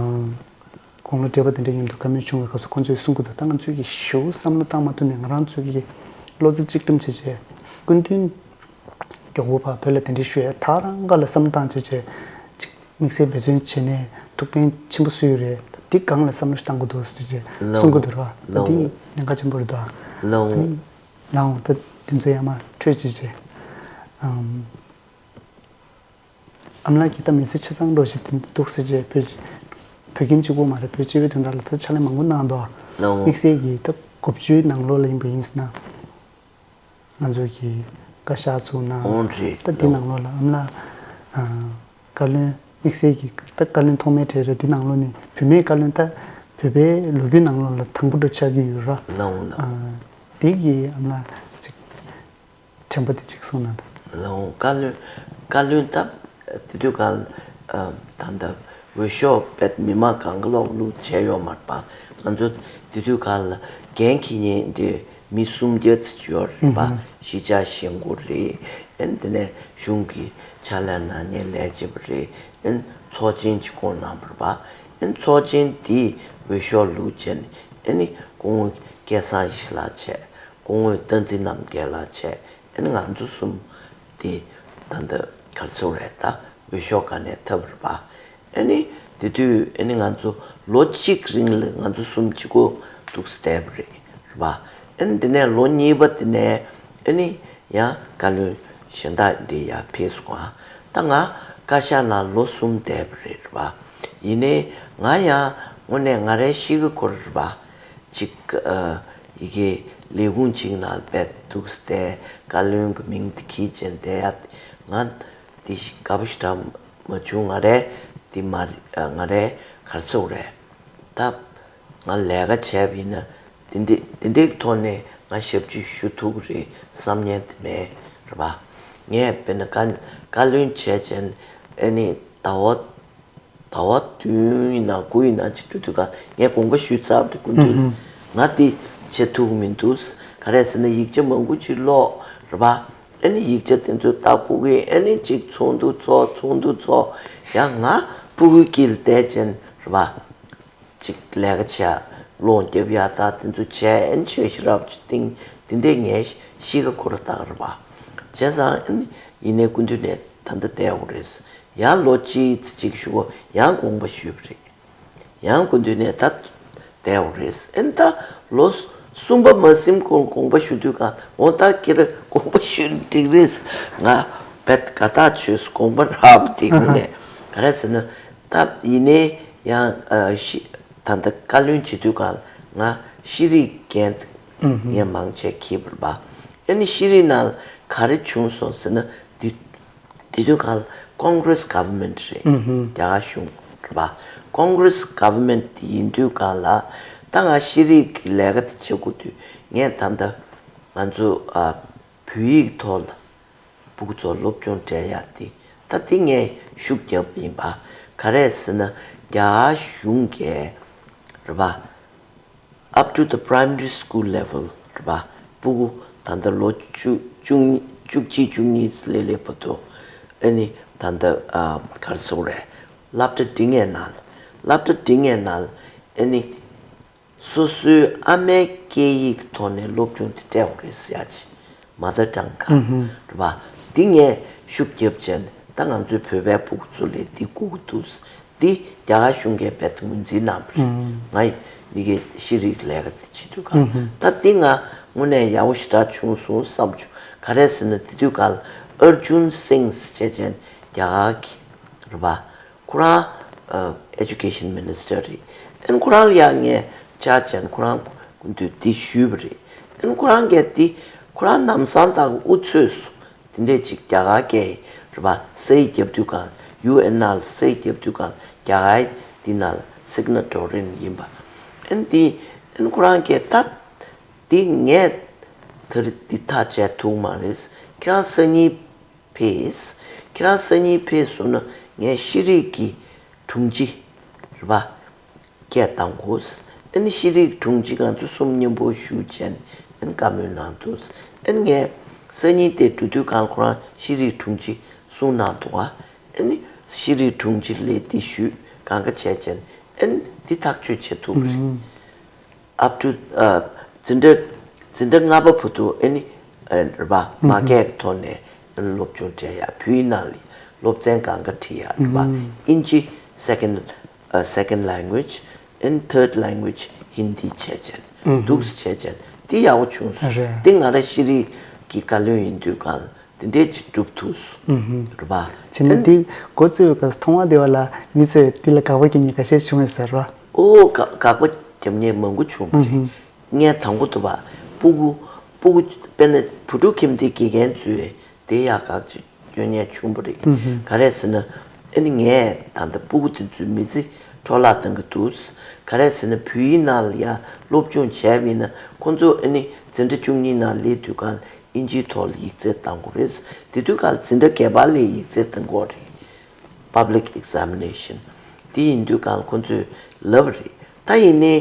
དགུང་ལོ་བགྲེས་པ་དེ་འདྲའི་མཉམ་དུ་བཀའ་མོལ་བྱུང་བའི་སྐབས་སུ་ཁོང་ཚོས་གསུང་གི་འདུག་ད་ང་ཚོས་ཀྱི་ཞེ་པོ་བསམ་བློ་བཏང་མ་ཐུབ་ནས་ང་རང་ཚོས་ཀྱི་བློ་རྩེ་གཅིག་སྒྲིམ་བྱས་བྱས་སྐུ་མདུན་མགྱོགས་པོ་ཕར་བོད་ལ་གདན་འདྲེན་ཞུ་ཡས་ད་རང་ག་ལ་བསམ་བློ་བཏང་བྱས་བྱས་ཅིག་དམིགས་བསལ་འབད་བརྩོན་བྱས་ནས་ཐུགས་ཕན་ཆེན་པོ་གསོས་ཡོད་རེད། ད་འདི་སྒང་ལ་བསམ་བློ་ཞིག་བཏང་དགོས་འདུག་ཟེར་བྱས་ལའོ། གསུང་གི་འདུག་ར། ད་ལའོ། འདི་ཉེན་ཁ་ཆེན་པོ་རེད་ད། ལའོ། ཨ་ནི་ལའོ་ད་འདི་ཚོ་ཡར་མར་འཕྲོད་བྱས་བྱས། ཨམ། ཨ་མ་ལགས་ཀྱིས་ད་མི་ཚེ་ཆ་ཚང་འགྲོ་བཞིན་དེ་འདུག་ཟེར་བྱས་བོད་བོད་ཁྱིམ་གཅིག་པོ་མ་རེད། བོད་སྤྱི་པའི་དོན་དག་ལ་ད་ཕྱག་ལས་མང་པོ་གནང་འདུག་ལའོ། དམིགས་བསལ་གྱིས་ད་དགུ་བཅུའི་ནང་ལོགས་ལ་ཡིན་པ་ཡིན་ཟེར་ན། ང་ཚོ་གིས་བཀའ་ཤག་བཙུགས་གནང་། ཨོ་རེད། ད་འདི་ནང་ལོགས་ལ་ཨ་མ་ལགས་ཨ་བཀའ་བློན་དམིགས་བསལ་གྱིས་ད་བཀའ་བློན་ཐོག་མའི་གྲས་རེད། འདི་ནང་ལོགས་ནས་བུད་མེད་བཀའ་བློན་ད་ བོད་པའི་ལོ་རྒྱུས་ནང་ལོགས་ལ་དང་པོ་འགྲོ་ཆགས་ཀྱི་ཡོད་ར། ལའོ་ལའོ། ཨ། དེ་གི་ཨ་མ་ལགས་ཅིག་དྲན་པ་དེ་ཅིག་གསུངས་གནང་དང་། ལའོ། བཀའ་བློན། བཀའ་བློན་སྟབས་དེ་དུས་ག་ལ་ཨ་ད་ལྟ་འོས་ཤོག་བེད་མི་མང་གང་ག་ལོག་བླུགས་བྱས་ཡོད་མ་རེད་པ། ང་ཚོ་དེ་དུས་ག་ལ་འགན་འཁྱེར་མཁན་དེ་མི་སུམ་བརྒྱ་ཙམ་ཡོད་རེད་པ། ཨུ་ཧུ། གཞིས་ཆགས་གཞིས་འགོ་རེད། ཨན་དེ་ནས་གཞུང་གི་ཕྱག་ལས་གནང་མཁན་ལས་བྱེད་པ་རེད། ཨན་ཚོགས་ཆེན་གྱི་སྐོར་གནང་བ་རེད་པ། ཨན་ཚོགས་ཆེན་དེའི་འོས་ཤོག་བླུགས་བྱས་ནས་ཨ་ནི་སྐུ་ངོ་སྐལ་བཟང་ཡེ་ཤེས་ལགས་བྱས། སྐུ་ངོ་བསྟན་འཛིན་རྣམ་རྒྱལ་ལགས་བྱས། ཨ་ནི་ང་ཚོ་གསུམ་དེ་ད་ལྟ་ག་རེ་ཟེར་དགོས་རེད། ད་འོས་ཤོག་སྒང་ནས་ཐོབ་རེད་པ། ཨ་ནི་དེ་དུས་ཨ་ནི་ང་ཚོ་ལོ་གཅིག་རིང་ལ་ང་ཚོ་གསུམ་གཅིག་པོ་འདུག་སེ་བསྡད་པ་རེད། རེད་པ། ཨ་ནི་དེ་ནས་ལོ་གཉིས་པ་དེ་ནས་ཨ་ནི་ཡང་བཀའ་བློན་གཞན་དག་འདི་ཡར་ཕེབས་སོང་ང་། ད་ང་བཀའ་ཤག་ནང་ལོ་གསུམ་བསྡད་པ་རེད། རེད་པ། ཡིན་ནའི་ང་ཡང་དངོས་གནས་ང་རའི་གཤིས་ཀ་ཁོ་ར་རེད་པ། ཅིག་ཨ། ཡི་གེ་ལས་ཁུངས་ཅིག་ནང་བསྡད་འདུག་སེ་བསྡད། བཀའ་བློན་གྱི་མིང་དེ་གིས་བྱས་བསྡད་ཡ་དེ་ང་དེ་དགའ་པོ་ཞེ་དྲག་མ་བྱུང་། ང་རའི་དེ་མ་རེད། ང་རའི་ག་རེ་ཟེར་དགོས་རེད། ད་ང་ལས་ཀ་བྱས་པ་ཡིན་ན་དེ་འདྲའི་དེ་འདྲའི་ཐོག་ནས་ང་ཞབས་ཕྱི་ཞུ་ཐུབ་ཀྱི་རེད་བསམ་མཁན་དེ་མེད། རེད་པ། ངས་དཔེར་ན་བཀའ་བཀའ་བློན་བྱས་བྱས་ཨ་ནི་ཟླ་བ་ཟླ་བ་བདུན་ཡིན་ན་དགུ་ཡིན་ན་ཅིག་འགྲོ་དུས་ག་ངས་དགོངས་པ་ཞུས་ཚར་འདུག་སྐུ་མདུན། ང་འདི་བྱེད་ཐུབ་མི་འདུག་ག་རེ་ཟེར་ན་ཡིག་ཆ་མང་པོ་ཅིག་ཀློག། རེད་པ། ཨ་ནི་ཡིག་ཆ་དེ་ཚོ་ལྟ་དགོས་ཀྱི། ཨ་ནི་ཅིག་ཚོགས་འདུ་ཚོགས། ཚོགས་འདུ་ཚོགས། ཡང་ང་ཕྲུ་གུའི་དཀྱིལ་བསྡད་བྱས། རེད་པ། ཅིག་ལས་ཀ་བྱས། སློང་རྒྱབ་ཡ་ད་དེ་ཚོ་བྱས། ཨ་ནི་ཆོས་ཞིག་རབ་ཅིག་བཏིང་། དེ་འདྲས་ངའི་གཤིས་ཀ་ཁོ་ར་ད་ག་རེད་པ། བྱས་ཙང་ཨ་ནི་ཡིན་ནའི་སྐུ་མདུན་ནས་ད་ལྟ་བསྡད་ཡོད་རེད། ཡང་ལོ་གཅིག་ཙམ་ཅིག་བཞུགས། ཡང་དགོངས་པ་ཞུས་པ་རེད། ཡང་སྐུ་མདུན་ནས་ད་བསྡད་ཡོད་རེད། ཨ་ནི་ད་ལོ་གསུམ་པ་མ་ཟིན་གོང་དགོངས་པ་ཞུ་དུས་ག་འོ་ད་ཁྱེད་རང་དགོངས་པ་ཞུས་ན་འགྲིག་རེད། ང་བེད་དགའ་ཐག་ཆོད། དགོངས་པ་རབ་དེ་ངོས་ནས་ག་རེ་ཟེར་ན། ད་ཡིན་ནའི་ཡང་ཨ་ཤི་ད་ལྟ་བཀའ་བློན་བྱེད་དུས་ག་ང་ཤེས་རིག་འགན་ངས་མང་ཆེ་འཁྱེར་བ་རེད་པ། ཨ་ནི་ཤེས་རིག་ནང་ག་རེ་བྱུང་སོང་ཟེར་ན། དེ་དེ་དུས་ག་ལ་Congress government རེད། རྒྱ་གར་གཞུང་རེད་པ། Congress government དེ་ཡིན་དུས་ག་ལ་ད་ང་ཤེས་རིག་གི་ལས་ཀ་དེ་བྱེད་དགོས་དུས། ངས་ད་ལྟ་ང་ཚོ་ཨ་བོད་ཡིག་ཐོག་ལ་སྤུ་གུ་ཚོ་སློབ་སྦྱོང་སྤྲད་ཡ་དེ་ད་དེ་ངས་ཤུགས་བརྒྱབ་ཡིན་པ། ག་རེ་ཟེར་ན་རྒྱ་གར་གཞུང་གིས་རེད་པ། Up to the primary school level རེད་པ། སྤུ་གུ་ད་ལྟ་ལོ་བཅུ་བཅུ་གཉིས་བཅུ་གཅིག་བཅུ་གཉིས་སླེབས་སླེབས་བར་དུ། ཨ་ནི་ད་ལྟ་ཨ་ག་རེ་ཟེར་དགོས་རེད། སློབ་གྲྭ་འབྲིང་བའི་ནང་། སློབ་གྲྭ་འབྲིང་བའི་ནང་ཨ་ནི་སོ་སོའི་ཨ་མའི་སྐད་ཡིག་ཐོག་ནས་སློབ་སྦྱོང་དེ་སྤྲད་དགོས་རེད་ཟེར་ཡ་ཅིག Mother tongue རེད་པ། འདི་ངས་ཤུགས་བརྒྱབ་བྱས་ནས་ད་ང་ཚོའི་བོད་པའི་སྤུ་གུ་ཚོ་ལ་འདི་དགོས་ཀྱི་འདུག་འདི་རྒྱ་གར་གཞུང་གིས་རྦད་དེ་ངོས་འཛིན་གནང་བ་རེད། ང་ཡི་མི་གི་ཤེས་རིག་ལས་ཀ་དེ་བྱེད་དུས་ག་ད་འདི་ང་དངོས་གནས་ཡག་པོ་ཞེ་དྲག་བྱུང་སོང་བསམ་བྱུང་། ག་རེ་ཟེར་ན་དེ་དུས་ག་ལ་ཨར་ཇུན་སིང་ཟེར་བྱས་ཅན་རྒྱ་གར་གྱི་རེད་པ། ཁོ་རང་ཨ་Education Minister རེད། ཨན་ཁོ་རང་ལ་ཡང་ངས་བཅར་བྱས་ནས་ཁོ་རང་སྐུ་མདུན་འདི་ཞུས་པ་རེད། ཨན་ཁོ་རང་གིས་འདི་ཁོ་རང་ལམ་སང་ད་དབུ་ཚོས་སོང་། དེ་འདྲས་ཅིག་རྒྱ་གར་གྱི་རེད་པ། སའི་རྒྱབ་དུས་ག་ལ་ཡུ་ཨེན་ནང་ལ་སའི་རྒྱབ་དུས་ག་ལ་རྒྱ་གར་འདི་ནང་ལ་སིག་ན་ཊོ་རི་ཡིན་པ། ཨན་འདི་ཨན་ཁོ་རང་གིས་ད་འདི་ངས་ད་རེས་འདི་ཐག་བཅད་ཐུབ་མ་རེད། ཁྱེད་རང་སང་ཉིན་ཕེབས། ཁྱེད་རང་སང་ཉིན་ཕེབས་སོང་ན་ངས་ཤེས་རིག་གི་དྲུང་ཆེ་རེད་པ། སྐད་བཏང་དགོས། ཨ་ནི་ཤེས་རིག་དྲུང་ཆེ་ང་ཚོ་གསུམ་མཉམ་པོ་བཞུགས་བྱས་ནས་ཨ་ནི་བཀའ་མོལ་གནང་འདུག་ཨ་ནི་ངས་སང་ཉིན་དེ་འགྲོ་དུས་གང་ཁོ་རང་ཤེས་རིག་དྲུང་ཆེ་གསུང་གནང་འདུག་ཨ་ནི་ཤེས་རིག་དྲུང་ཆེ་ལ་དེ་ཞུས་གང་ག་བྱས་བྱས་ནས་ཨ་ནི་དེ་ཐག་གཅོད་བྱེད་ཐུབ་པ་རེད། Up to ཨ་འཛིན་གྲྭ་འཛིན་གྲྭ་ལྔ་པ་བར་དུ་ཨ་ནི་ཨ་རེད་པ། མ་སྐད་ཀྱི་ཐོག་ནས་ཨ་ནི་སློབ་སྦྱོང་སྤྲད་ཡ། བོད་ཡིག་ནང་ལ་སློབ་ཚན་སྒང་ག་ཁྲིད་ཡ་རེད་པ། ཨིན་ཇི་second ཨ་second language and third language Hindi བྱས་བྱས་འདུག་སེ་བྱས་བྱས་འདི་ཡག་པོ་བྱུང་སོང་། རེད། འདི་ང་རང་ཤེས་རིག་གི་བཀའ་བློན་ཡིན་དུས་གང་ལ་འདི་འདྲས་ཅིག་སྒྲུབ་ཐུབ་སོང་། རེད་པ། བྱས་ན་འདི་འགོ་བཙུགས་པའི་སྐབས་མཐོང་བ་དེ་བ་ལ་མི་ཚོས་འདི་ལ་དགག་པ་རྒྱབ་མཁན་ཁ་ཤས་བྱུང་ཡོད་ས་རེད་པ། ཨོ་དགག་དགག་པ་རྒྱབ་མཁན་མང་པོ་བྱུང་བ་རེད། ངས་དང་པོ་དུ་བ་སྤུ་གུ་སྤུ་གུ་དཔེར་ན་བུ་ཕྲུག་ཁྱིམ་སྡེའི་དགེ་རྒན་ཚོས་དེ་ཡག་གག་ཅིག་སྐྱོན་ཉན་བྱུང་བ་རེད། ག་རེ་ཟེར་ན་ཨ་ནི་ངས་ད་ལྟ་སྤུ་གུ་དེ་ཚོའི་མི་ཚེ་ འཕྲོ་བརླག་བཏང་གི་འདུག་ག་རེ་ཟེར་ན་བོད་ཡིག་ནང་ལ་ཡང་སློབ་སྦྱོང་བྱས་པ་ཡིན་ན་ཁོང་ཚོ་ཨ་ནི་འཛིན་གྲྭ་བཅུ་གཉིས་ནང་སླེབས་དུས་གང་ལ་ཨིན་ཇིའི་ཐོག་ལ་ཡིག་ཚད་བཏང་དགོས་རེད། དེ་དུས་གང་ལ་འཛིན་གྲྭ་བརྒྱད་པ་ལ་ཡིག་ཚད་བཏང་དགོས་རེད། Public examination། དེ་ཡིན་དུས་གང་ལ་ཁོང་ཚོས་ལབ་པ་རེད། ད་ཡིན་ནའི་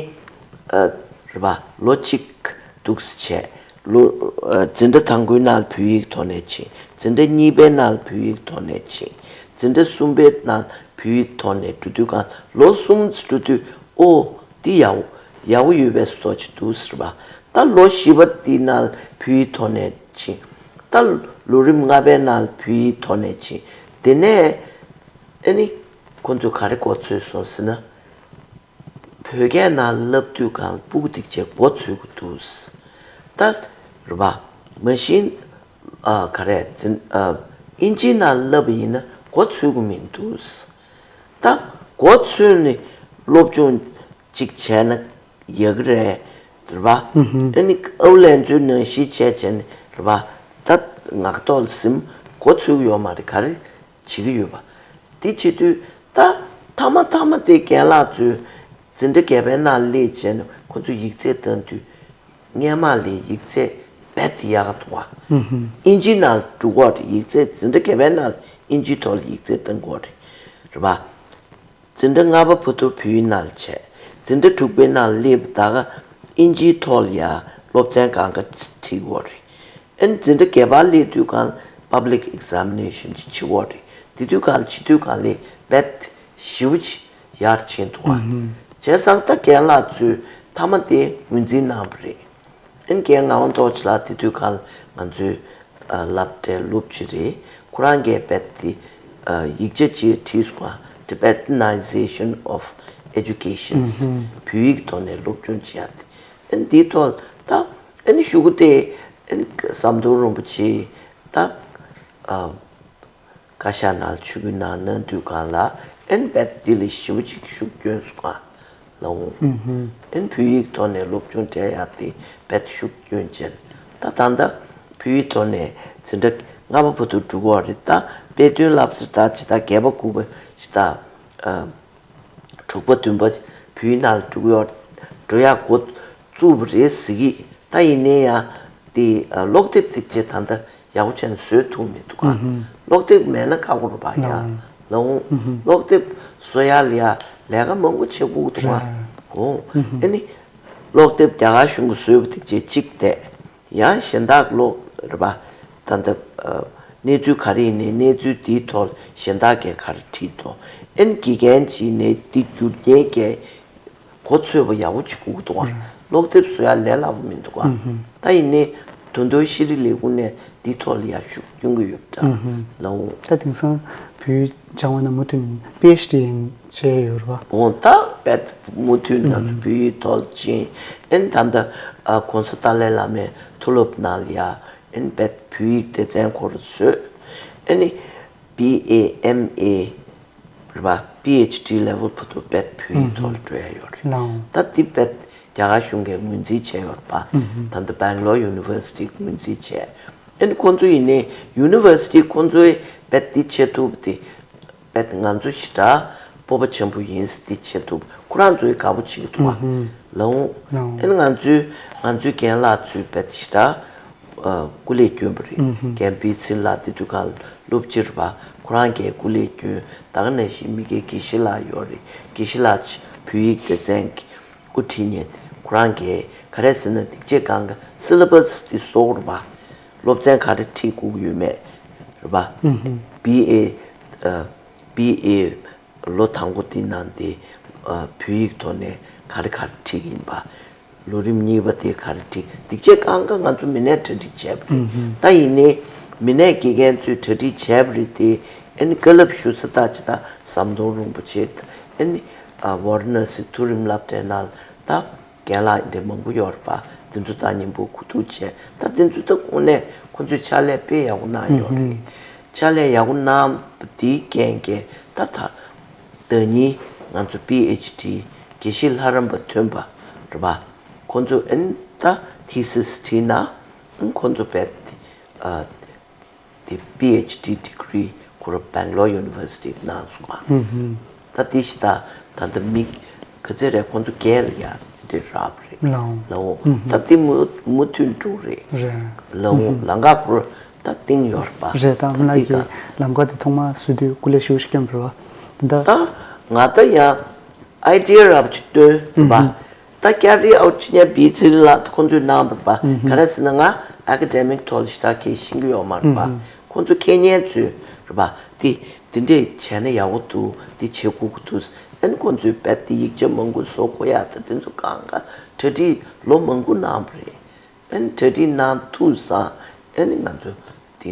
ཨ། རེད་པ། ལོ་གཅིག་འདུག་སེ་བྱས། ལོ་ཨ། འཛིན་གྲྭ་དང་པོའི་ནང་ལ་བོད་ཡིག་ཐོག་ནས་ཕྱིན། འཛིན་གྲྭ་གཉིས་པའི་ནང་ལ་བོད་ཡིག་ཐོག་ནས་ཕྱིན། འཛིན་གྲྭ་གསུམ་པའི་ནང་ལ་བོད་ཡིག་ཐོག་ནས་འགྲོ་དུས་གང་ལོ་གསུམ་ཙམ་འགྲོ་དུས་ཨོ་འདི་ཡག་ཡག་པོ་ཡོད་པའི་བཟོ་ཅིག་འདུག་ཟེར་བ། ད་ལོ་བཞི་པ་འདི་ནང་ལ་བོད་ཡིག་ཐོག་ནས་ཕྱིན། ད་ལོ་རིམ་ལྔ་པའི་ནང་ལ་བོད་ཡིག་ཐོག་ནས་ཕྱིན། དེ་ནས་ཨ་ནི་ཁོང་ཚོས་ག་རེ་མགོ་ཚོས་སོང་ཟེར་ན། བོད་སྐད་ནང་བསླབ་དུས་གང་ལ་སྤུ་གུ་དེ་ཚོས་མགོ་ཚོས་ཀྱི་འདུག་ད་རེད་པ། མ་གཞི་ཨ། ག་རེ་འཛིན་ཨ། ཨིན་ཇིའི་ནང་བསླབ་པ་ཡིན་ན་མགོ་ཚོས་ཀྱི་མི་འདུག་ད་མགོ་ཚོས་ནས་སློབ་སྦྱོང་གཅིག་བྱས་ན་ཡག་གི་རེད། རེད་པ། ཨ་ནི་ཨའུ་ལན་ཚོའི་ནང་བཞིན་བྱས་བྱས་ནས་རེད་པ། ད་ངག་ཐོག་ལ་ཟིན་མགོ་ཚོས་ཀྱི་ཡོད་མ་རེད། ག་རེ་བྱེད་ཀྱི་ཡོད་པ། དེ་བྱེད་དུས་ད་མཐའ་མ་མཐའ་མ་དེ་རྒན་ལགས་ཚོས་འཛིན་གྲྭ་བརྒྱད་པའི་ནང་སླེབས་བྱས་ནས་ཁོ་ཚོ་ཡིག་ཚད་བཏང་དུས་སྔན་མ་ལས་ཡིག་ཚད་རྦད་དེ་ཡག་ག་འདུག་བ། ཨིན་ཇིའི་ནང་ལ་འགྲོ་གི་རེད། ཡིག་ཚད་འཛིན་གྲྭ་བརྒྱད་པའི་ནང་ལ་ཨིན་ཇིའི་ཐོག་ལ་ཡིག་ཚད་བཏང་གི་རེད། རེད་པ། འཛིན་གྲྭ་ལྔ་པ་བར་དུ་བོད་ཡིག་ནང་ལ་བྱས། འཛིན་གྲྭ་དྲུག་པའི་ནང་ལ་སླེབས་པ་ད་ག་ཨིན་ཇིའི་ཐོག་ལ་ཡང་སློབ་ཚན་གང་ག་ཁྲིད་ཀྱི་ཡོད་རེད། ཨ་ནི་འཛིན་གྲྭ་བརྒྱད་པར་སླེབས་དུས་གང་ལ་Public examination་ཅིག་བྱེད་ཀྱི་ཡོད་རེད། དེ་དུས་གང་ལ་བྱེད་དུས་གང་ལ་རྦད་ཞེ་པོ་ཅིག་ཡར་ཕྱིན་འདུག་ག་བྱས་ཙང་ད་རྒན་ལགས་ཚོས་མཐའ་མ་དེ་ངོས་འཛིན་གནང་བ་རེད། ཨ་ནི་རྒན་ངག་དབང་རྡོ་རྗེ་ལགས་དེ་དུས་གང་ལ་ང་ཚོའི་ཨ། སློབ་གྲྭའི་སློབ་སྤྱི་རེད། ཁོ་རང་གིས་རྦད་དེ་ཨ། ཡིག་ཆ་ཅིག་བྲིས་སོང་། Tibetanization of Education། བོད་ཡིག་ཐོག་ནས་སློབ་སྦྱོང་བྱེད་ཡ་དེ། ཨ་ནི་དེའི་ཐོག་ད་ཨ་ནི་གཞུག་གུ་དེ་ཨ་ནི་ཟམ་གདོང་རིན་པོ་ཆེ་ད་ཨ། བཀའ་ཤག་ནང་ཆིབས་བསྒྱུར་གནང་གནང་དུས་གང་ལ་ཨ་ནི་རྦད་འདི་ལ་ཞེ་པོ་ཅིག་ཤུགས་བསྐྱོན་སོང་། ལའོ། ཨ་ནི་བོད་ཡིག་ཐོག་ནས་སློབ་སྦྱོང་སྤྲད་ཡ་དེ་རྦད་ཤུགས་བསྐྱོན་བྱས། ད་ད་ལྟ་བོད་ཡིག་ཐོག་ནས་འཛིན་གྲྭ་ལྔ་པ་བར་དུ་འགྲོ་གི་རེད། ད་དཔེ་སྟོན་སློབ་ཚན་ད་ཇི་ལྟར་བརྒྱད་པ་དགུ་པ་ཇི་ལྟར་ཨ། དྲུག་པ་བདུན་པ་བོད་ཡིག་ནང་ལ་འགྲོ་གི་ཡོད། འགྲོ་ཡ་འགོ་བཙུགས་པ་རེད་ཟེར་གི། ད་ཡིན་ནའི་ཡང་དེ་ཨ། ཀློག་དེབ་དེ་ཅིག་ད་ལྟ་ཡག་པོ་བྱས་ནས་བཟོས་ཐུབ་མི་འདུག་ག་ཀློག་དེབ་མེད་ན་ཁག་པོ་རེད་པ་ཡ། ལའོ། ཀློག་དེབ་བཟོ་ཡ་ལ་ཡ་ལས་ཀ་མང་པོ་བྱེད་དགོས་འདུག་ག་འོ། ཨ་ནི་ཀློག་དེབ་རྒྱ་གར་གཞུང་གིས་བཟོས་པ་དེ་ཅིག་གཅིག་བལྟས། ཡང་གཞན་དག་ཀློག་རེད་པ། ད་ལྟ་ཨ། གནས་ཚུལ་ག་རེ་ཡིན་ནའི་གནས་ཚུལ་དེའི་ཐོག་གཞན་དག་གིས་ག་རེ་བྲིས་འདུག་ཨ་ནི་དགེ་རྒན་གྱིས་ནས་འདི་བསྒྱུར་མཁན་གྱིས་མགོ་ཚོས་པ་ཡག་པོ་ཅིག་དགོས་ཀྱི་འདུག་ག་ཀློག་དེབ་བཟོ་ཡ་ལས་སླ་པོ་མི་འདུག་ག་ད་ཡིན་ནའི་ད་དུང་ཤེས་རིག་ལས་ཁུངས་ནས་འདིའི་ཐོག་ལ་ཡ་ཤུགས་སྐྱོན་གྱི་ཡོད་པ་འདྲ། ལའོ། ད་དེང་སང་བོད་ཡིག་སྦྱང་བ་ན་མུ་མཐུད་ནས་པི་ཨེཆ་ཌི་ཡང་བྱས་ཡོད་རེད་པ། འོ་ད་རྦད་མུ་མཐུད་ང་ཚོ་བོད་ཡིག་ཐོག་ཕྱིན། ཨ་ནི་ད་ལྟ་ཨ། ༸གོང་ས་ཏཱ་ལའི་བླ་མའི་མཐོ་སློབ་ནང་ལ་ཡ་ཨ་ནི་རྦད་བོད་ཡིག་སྡེ་ཚན་ཁོ་རང་བཟོས། ཨ་ནི་བི་ཨེ་ཨེམ་ཨེ་རེད་པ། པི་ཨེཆ་ཌི་ལེ་ཝལ་བར་དུ་རྦད་བོད་ཡིག་ཐོག་ལ་འགྲོ་ཡ་ཡོད་རེད། ལའོ། ད་འདི་རྦད་རྒྱ་གར་གཞུང་གིས་ངོས་འཛིན་བྱས་ཡོད་རེད་པ། ད་ལྟ་Bangalore University་ངོས་འཛིན་བྱས། ཨ་ནི་ཁོང་ཚོ་ཡིན་ནའི་University་ཁོང་ཚོའི་རྦད་འདི་བྱེད་ཐུབ་པ་དེ་རྦད་ང་ཚོ་ཞེ་དྲག་སྤོབས་པ་ཆེན་པོ་ཡིན་ཟེར་འདི་བྱེད་ཐུབ་ཁོ་རང་ཚོའི་དགའ་པོ་བྱེད་ཀྱི་འདུག་ག་ལའོ། ལའོ། ཨ་ནི་ང་ཚོའི་ང་ཚོའི་རྒན་ལགས་ཚོའི་རྦད་ཞེ་དྲག་ཨ། སྐུ་ལས་བསྐྱོན་པ་རེད། རྒན་པི་ཚེ་རིང་ལགས་དེ་དུས་ག་ལ་སློབ་སྤྱི་རེད་པ། ཁོ་རང་གིས་སྐུ་ལས་བསྐྱོན། ད་ག་ནང་བཞིན་མི་རྒན་དགེ་བཤེས་ལགས་ཡོད་རེད། དགེ་བཤེས་ལགས་བོད་ཡིག་སྡེ་ཚན་གྱི་དབུ་ཁྲིད་མཁན་ཁོ་རང་གིས་ག་རེ་ཟེར་ན་དེ་རྗེས་གང་ག་སི་ལེ་བྷ་སི་དེ་བཟོ་དགོས་རེད་པ། སློབ་ཚན་ག་རེ་ཁྲིད་དགོས་ཀྱི་ཡོད་མེད་རེད་པ། བི་ཨེ་ཨ། བི་ཨེ་ལོ་དང་པོ་དེ་ནང་དེ་ཨ། བོད་ཡིག་ཐོག་ནས་ག་རེ་ག་རེ་ཁྲིད་ཀྱི་ཡིན་པ། ལོ་རིམ་གཉིས་པ་དེ་ག་རེ་ཁྲིད། དེ་རྗེས་གང་ག་ང་ཚོ་མི་སྣས་གྲ་སྒྲིག་བྱས་པ་རེད། ད་ཡིན་ནའི་མི་སྣས་དགེ་རྒན་ཚོས་གྲ་སྒྲིག་བྱས་པ་རེད་དེ། ཨ་ནི་བཀའ་སློབ་ཞུ་ས་ད་ཅི་ད་ཟམ་གདོང་རིན་པོ་ཆེ། ཨ་ནི་ཨ། ཝ་ར་ཎ་སི་མཐོ་རིམ་སློབ་གྲྭའི་ནང་ད་རྒན་ལགས་འདྲ་མང་པོ་ཡོད་རེད་པ། དེ་ཚོ་ད་མཉམ་པོ་གོ་བསྡུར་བྱས། ད་དེ་ཚོ་ད་དངོས་གནས་ཁོང་ཚོས་ཕྱག་ལས་དཔེ་ཡག་པོ་གནང་ཡོད་རེད། ཕྱག་ལས་ཡག་པོ་གནང་བ་དེའི་རྐྱེན་གྱིས་ད་ད་ཟླ་ཉིན་ང་ཚོ་པི་ཨེཆ་ཌི་དགེ་བཤེས་ལྷ་རམས་པ་ཐོན་པ་རེད་པ། ཁོང་ཚོ་ཨ་ནི་ད་ཐི་སིས་བྲིས་ན་ཁོང་ཚོ་རྦད་ཨ། དེ་པི་ཨེཆ་ཌི་ཌི་གྷི་རི་ཁོ་རང་Bangalore University་གནང་སོང་བ། ད་དེ་ཞེ་དྲག་ ད་ལྟ་མི་ག་ཚད་རེད། ཁོང་ཚོ་སྒེར་ལ་ཡ་དེ་རག་པ་རེད། ལའོ། ལའོ། ཨུ་ཧུམ། ད་དེ་མུ་མུ་མཐུད་འགྲོ་རེད། རེད། ལའོ། ཨུ་ཧུམ། ལམ་ཁ་ཁོར་ད་སྟེང་ཡོད་རེད་པ། རེད། ད་ད་མི་ལ་དེ་གི་ག་ལམ་ཁ་དེ་ཐོག་མ་བཟོ་དུས་སྐུ་ལས་ཞུ་ཞུ་སྐྱོན་རེད་པ། ད་ད་ང་ད་ཡ་ཨའི་ཌི་ཡ་རག་པ་ཅིག་བཏོན་རེད་པ། ཨུ་ཧུམ། ད་ཀ་རི་ཨའུ་ཊི་བྱེད་མཁན་བི་ཚི་ལ་ད་ཁོང་ཚོས་གནང་བ་རེད་པ། ཨུ་ཧུམ། ག་རེ་ཟེར་ན་ང་ཨ་ཀ་ཌེ་མིག་ཐོག་ལ་ཞེ་དྲག་གི་ཤེས་ཀྱི་ཡོད་མ་རེད་པ། ཨུ་ཧུམ། ཁོང་ཚོ་མཁས་མཁན་ཚོས་རེད་པ། དེ་དེ་འདྲས་བྱས་ན་ཡག་པོ་འདུག་དེ་བྱེད་དགོས་ཀྱི་འདུག་ཨ་ནི་ཁོང་ཚོས་རྦད་དེ་ཡིག་ཆ་མང་པོ་བཟོ་དགོས་ཡ་ད་དེ་ཚོ་གང་ག་གྲ་སྒྲིག་ལོ་མང་པོ་གནང་བ་རེད། ཨ་ནི་གྲ་སྒྲིག་གནང་ཐུབ་ཙང་ཨ་ནི་ང་ཚོ་དེ་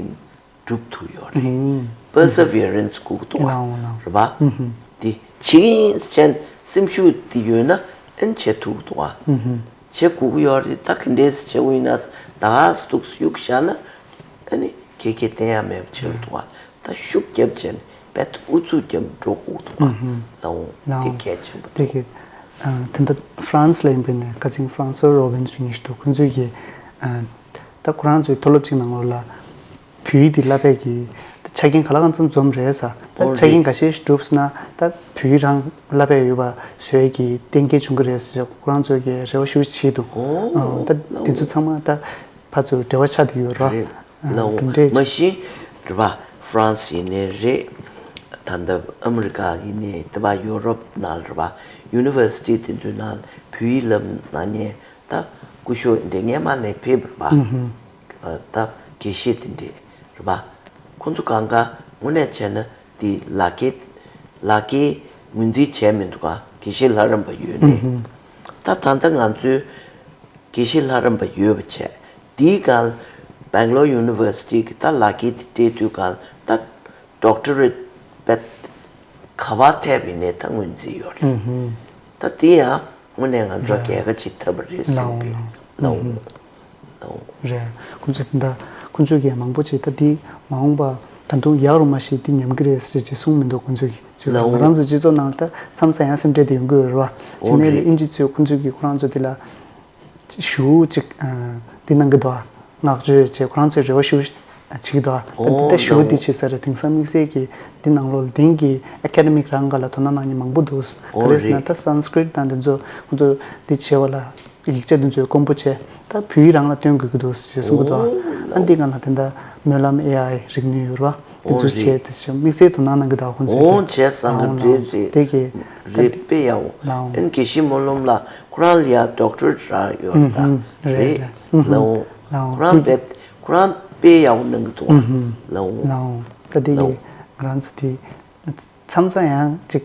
འགྲུབ་ཐུབ་ཡོད་རེད། ཨུ་ཧུམ། པར་སི་བི་ཡ་རན་སི་དགོས་ཀྱི་འདུག་ཨ། ལའོ་ལའོ། རེད་པ། ཨུ་ཧུམ། དེ་བྱེད་ཀྱི་ཡིན་ཟེར་སེམས་ཤུགས་དེ་ཡོད་ན་ཨ་ནི་བྱེད་ཐུབ་ཀྱི་འདུག་ཨ། ཨུ་ཧུམ། བྱེད་དགོས་ཀྱི་ཡོད་རེད། ད་ག་འདྲས་སེ་བྱེད་དགོས་ཡིན་ན་ད་ག་སེ་འདུག་སེ་གཡུག་བཞག་ན་ཨ་ནི་ཁེ་ཁེ་བསྟན་ཡ་མེད་པ་བྱེད་ཀྱི་འདུག་ཨ། ད་ཤུགས་རྒྱབ་བྱས་ནས་རྦད་དེ་ཨུ་ཚུགས་རྒྱབ་འགྲོ་དགོས་ཀྱི་འདུག་ཨ། ཨུ་ཧུམ། ལའོ། ལའོ། དེ་གལ་ཆེན་པོ་དེ་འདུག་གི་ཨ། ད་ལྟ་ཧྥ་རན་སི་ལ་ཡིན་པའི་ནས་ཁ་ཆེན་ཧྥ་རན་སི་རོ་བིན་སི་ཉིན་ཞིག་འདུག་ཁོང་ཚོས་ཀྱི་ཨ། ད་ཁོ་རང་ཚོའི་མཐོ་སློབ་ཅིག་ནང་ལོགས་ལ་བོད་ཡིག་འདི་བསླབ་པའི་གི་ད་ཆ་རྐྱེན་ག་ལ་གང་འཚམ་འཛོམས་རེད་ཟེར། ད་ཨོ་ཆ་རྐྱེན་རེད། འགའ་ཤས་ཤིག་གྲུབ་སོང་ན་ད་བོད་ཡིག་རང་བསླབ་པའི་ཡོད་པ་བཟོས་ཀྱི་གཏན་འཁེལ་བྱུང་གི་རེད་ཟེར་ཁོ་རང་ཚོས་ཀྱི་རེ་བ་ཞུ་བྱེད་འདུག་ཨོ། ཨོ་ད་འདི་ཚོ་ཚང་མ་ད་ཕར་ཚུར་འབྲེལ་བ་ཆགས་བསྡད་ཡོད་རེད། རེད། ཨ་ལའོ། དེ་འདྲས་མ་གཞི་རེད་པ། ཧྥ་རན་སི་ཡིན་ནའི་རེད། ད་ལྟ་ཨ་མི་རི་ཀ་ཡིན་ནའི་དེ་པ་ཡོ་རོབ་ནང་རེད་པ། ཡུ་ནི་ཝར་སི་ཊི་དེ་ཚོའི་ནང་བོད་ཡིག་བསླབ་གནང་མཁན་ད་སྐུ་ཞབས་འདྲ་སྔོན་མ་ནས་ཕེབས་པ་རེད་པ། ཨུ་ཧུམ། ཨ་ད་དགེ་བཤེས་དེ་འདྲས་རེད་པ། ཁོང་ཚོ་གང་ག་དངོས་གནས་བྱས་ན་དེ་ལག་འཁྱེར་ལག་འཁྱེར་ངོས་འཛིན་བྱས་མི་འདུག་ག་དགེ་བཤེས་ལྷ་རམས་པ་ཡོད་ནའི། ཨུ་ཧུམ། ད་ད་ལྟ་ང་ཚོའི་དགེ་བཤེས་ལྷ་རམས་པ་ཡོད་པ་བྱས། དེའི་སྒང་Bangalore University གི་ད་ལག་འཁྱེར་དེ་སྤྲད་དུས་སྒང་ད་doctorate བེད་ག་པར་ཐེབས་ཡིན་ནའི་ད་ངོས་འཛིན་ཡོད་རེད། ཨུ་ཧུམ། ད་དེ་ཡང་དངོས་གནས་ང་ཚོ་རེད། རྒྱལ་ཁ་ཅིག་ཐོབ་པ་རེད་བསམ་པའི་ལའོ་ལའོ། ལའོ་ལའོ། རེད། ཁོང་ཚོ་དེ་འདྲ་ཁོང་ཚོས་ཀྱི་མང་པོ་ཅིག་ད་དེ་མ་འོངས་པ་ད་དུང་ཡག་རུ་མ་ཤེས་དེ་ཉམས་ཀྱི་རེད་ཟེར་ཅིག་གསུངས་མི་འདུག་ཁོང་ཚོས་ཀྱི་ལའོ། ང་རང་ཚོ་སྤྱི་ཚོགས་ནང་ལ་ད་མཚམས་མཚམས་ཡང་སེམས་ཁྲལ་དེ་ཡོང་གི་ཡོད་རེད་པ། དེ་ཨོ་ནས་རེད། ཨིན་ཇི་ཚོས་ཁོང་ཚོས་ཀྱི་ཁོ་རང་ཚོ་དེ་ལ་ཞུ་ཅིག་ཨ་འདི་གནང་གི་འདུག་ཨ། བསྔགས་བརྗོད་བྱས་ཁོ་རང་ཚོས་རེ་བ་ཞུ་བྱེད་ཀྱི་འདུག་ཨ། ཨོ་འདི་ད་ཞུ་ལའོ། འདི་བྱེད་ས་རེད། དེང་སང་དམིགས་བསལ་གྱི་འདི་ནང་ལོགས་ལ་དེང་གི་ཨེ་ཀ་ཌེ་མིག་རང་ག་ལ་དོ་སྣང་གནང་མཁན་མང་པོ་འདུག་ཨོ་ག་རེ་ཟེར་ན་རེད། ད་སན་སི་ཀྲིཏ་དང་འདི་ཚོ་ཁོང་ཚོ་འདི་བྱེད་པ་ལ་ཡིག་ཆ་འདི་ཚོ་དཀོན་པོ་བྱས་ད་བོད་ཡིག་རང་ལ་སྟོན་དགོས་ཀྱི་འདུག་ཞེས་གསུང་གི་འདུག་ཨ། ཨོ་ཨ་འདི་ལའོ། ག་ལ་དེ་འདྲ་སྨོན་ལམ་ཨེ་ཨའི་རིག་ནུས་ཡོད་རེད་པ། དེ་ཨོ་ཚོ་རེད། བྱས་དེ་ཚོ་དམིགས་བསལ་དོ་སྣང་གནང་གི་འདུག་ཁོང་ཚོས་ཨོ་ཀྱི་བྱས་བསམ་ལའོ་གི་ལའོ་རེད་རེད། དེ་གི་རེད་དཔེ་ཡག་པོ། ལའོ། ཨན་དགེ་བཤེས་སྨོན་ལམ་ལགས་ཁོ་རང་ལ་ཡ་ཌོག་ཊར་རག་ཡོད་རེད་ད། ཨུ་ཧུམ། རེད་རེད། རེད་ཨུ་ཧུམ། ལའོ། ལའོ་ཁོ་རང་དེ་དཔེ་ཁོ་རང་དཔེ་ཡག་པོ་གནང་གི་འདུག་ཨ། ཨུ་ཧུམ། ལའོ། ལའོ་ད་དེ་ལའོ། གི་ང་རང་ཚོ་དེ་མཚམས་མཚམས་ཡང་ཅིག་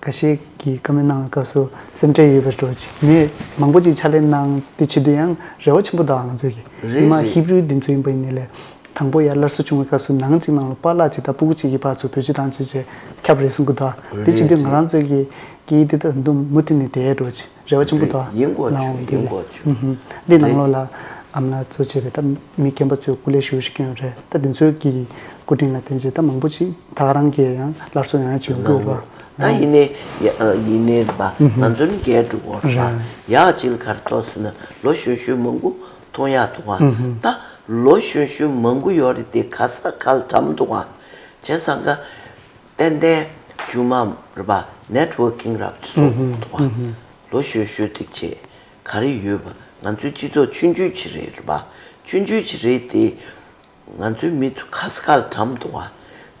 འགའ་ཤས་ཀྱིས་བཀའ་མོལ་གནང་བའི་སྐབས་སུ་སེམས་ཁྲལ་ཡོད་པའི་འགྲོ་ཅིག་མི་མང་པོ་ཅིག་ཕྱག་ལས་གནང་དེ་བྱེད་དུས་ཡང་རེ་བ་ཆེན་པོ་འདུག་ཨ། ང་ཚོས་ཀྱི་རེད་ཉི་མ་རེད། ཧི་བྷི་རུ་འདི་ཚོ་ཡིན་པ་ཡིན་ནའི་ལས་དང་པོ་ཡར་སླར་གསོ་བྱུང་བའི་སྐབས་སུ་ནང་གཅིག་ནང་ལ་པཱ་ལགས་ཅིག་དང་སྤུ་གུ་གཅིག་གི་བར་ཚོ་བེད་སྤྱོད་བཏང་བྱས་བྱས་ཁྱབ་རེད་གསུང་གི་འདུག་ཨ། དེ་བྱེད་དུས་རེད་ང་རང་ཚོས་ཀྱི་སྐད་ཡིག་འདི་ད་དུང་མུ་མཐུད་ནས་བསྡད་འགྲོ་ཅིག་རེ་བ་ཆེན་པོ་འདུག་ཨ། རེད་ཡིན་དགོས་ལའོ་ཆུ་འདི་ཡིན་དགོས་ཆུ་ཨུ་ཧུམ། འདི་ནང་ལོགས་ལ་ཨ་མ་ལགས་གཙོ་བྱས་པའི་ད་མི་རྒན་པ་ཚོས་སྐུ་ལས་ཞུ་ཞུ་གི་ཡོད་རེད། ད་འདི་ཚོའི་གི་སྐུ་དྲིན་ལ་བརྟེན་བྱས་ད་མང་པོ་ཅིག་ད་ག་རང་གིས་ཡང་སླར་གསོ་ཡོང་ཡ་བྱུང་གི་ཡོད་རེད། ད་ཡིན་ནའི་ཡ་ཡིན་ནའི་རེད་པ། ང་ཚོ་ནི་རྒས་འགྲོ་གི་རེད་པ། ཡག་ཅིག་ལ་ག་རེ་ཐོག་ཟེར་ན་ལོ་གཞོན་གཞོན་མང་པོ་མཐོང་ཡག་འདུག་ག་ད་ལོ་གཞོན་གཞོན་མང་པོ་ཡོད་རེད་དེ་ག་ས་ག་ལ་གྲམ་འདུག་ག་བྱས་ཙང་ཀ་ཏན་ཏན་རྒྱུ་མ་རེད་པ། ནེཊ་ཝོར་ཀིང་རག་ཅིག་བཟོ་དགོས་འདུག་ག་ལོ་གཞོན་གཞོན་ཐིག་ཆེ་ག་རེ་ཡོད་པ། ང་ཚོའི་སྤྱི་ཚོགས་ཆུང་ཆུང་ཅིག་རེད་རེད་པ། ཆུང་ཆུང་ཅིག་རེད་དེ། ང་ཚོའི་མི་ཚོ་ག་ས་ག་ལ་གྲམ་འདུག་ག་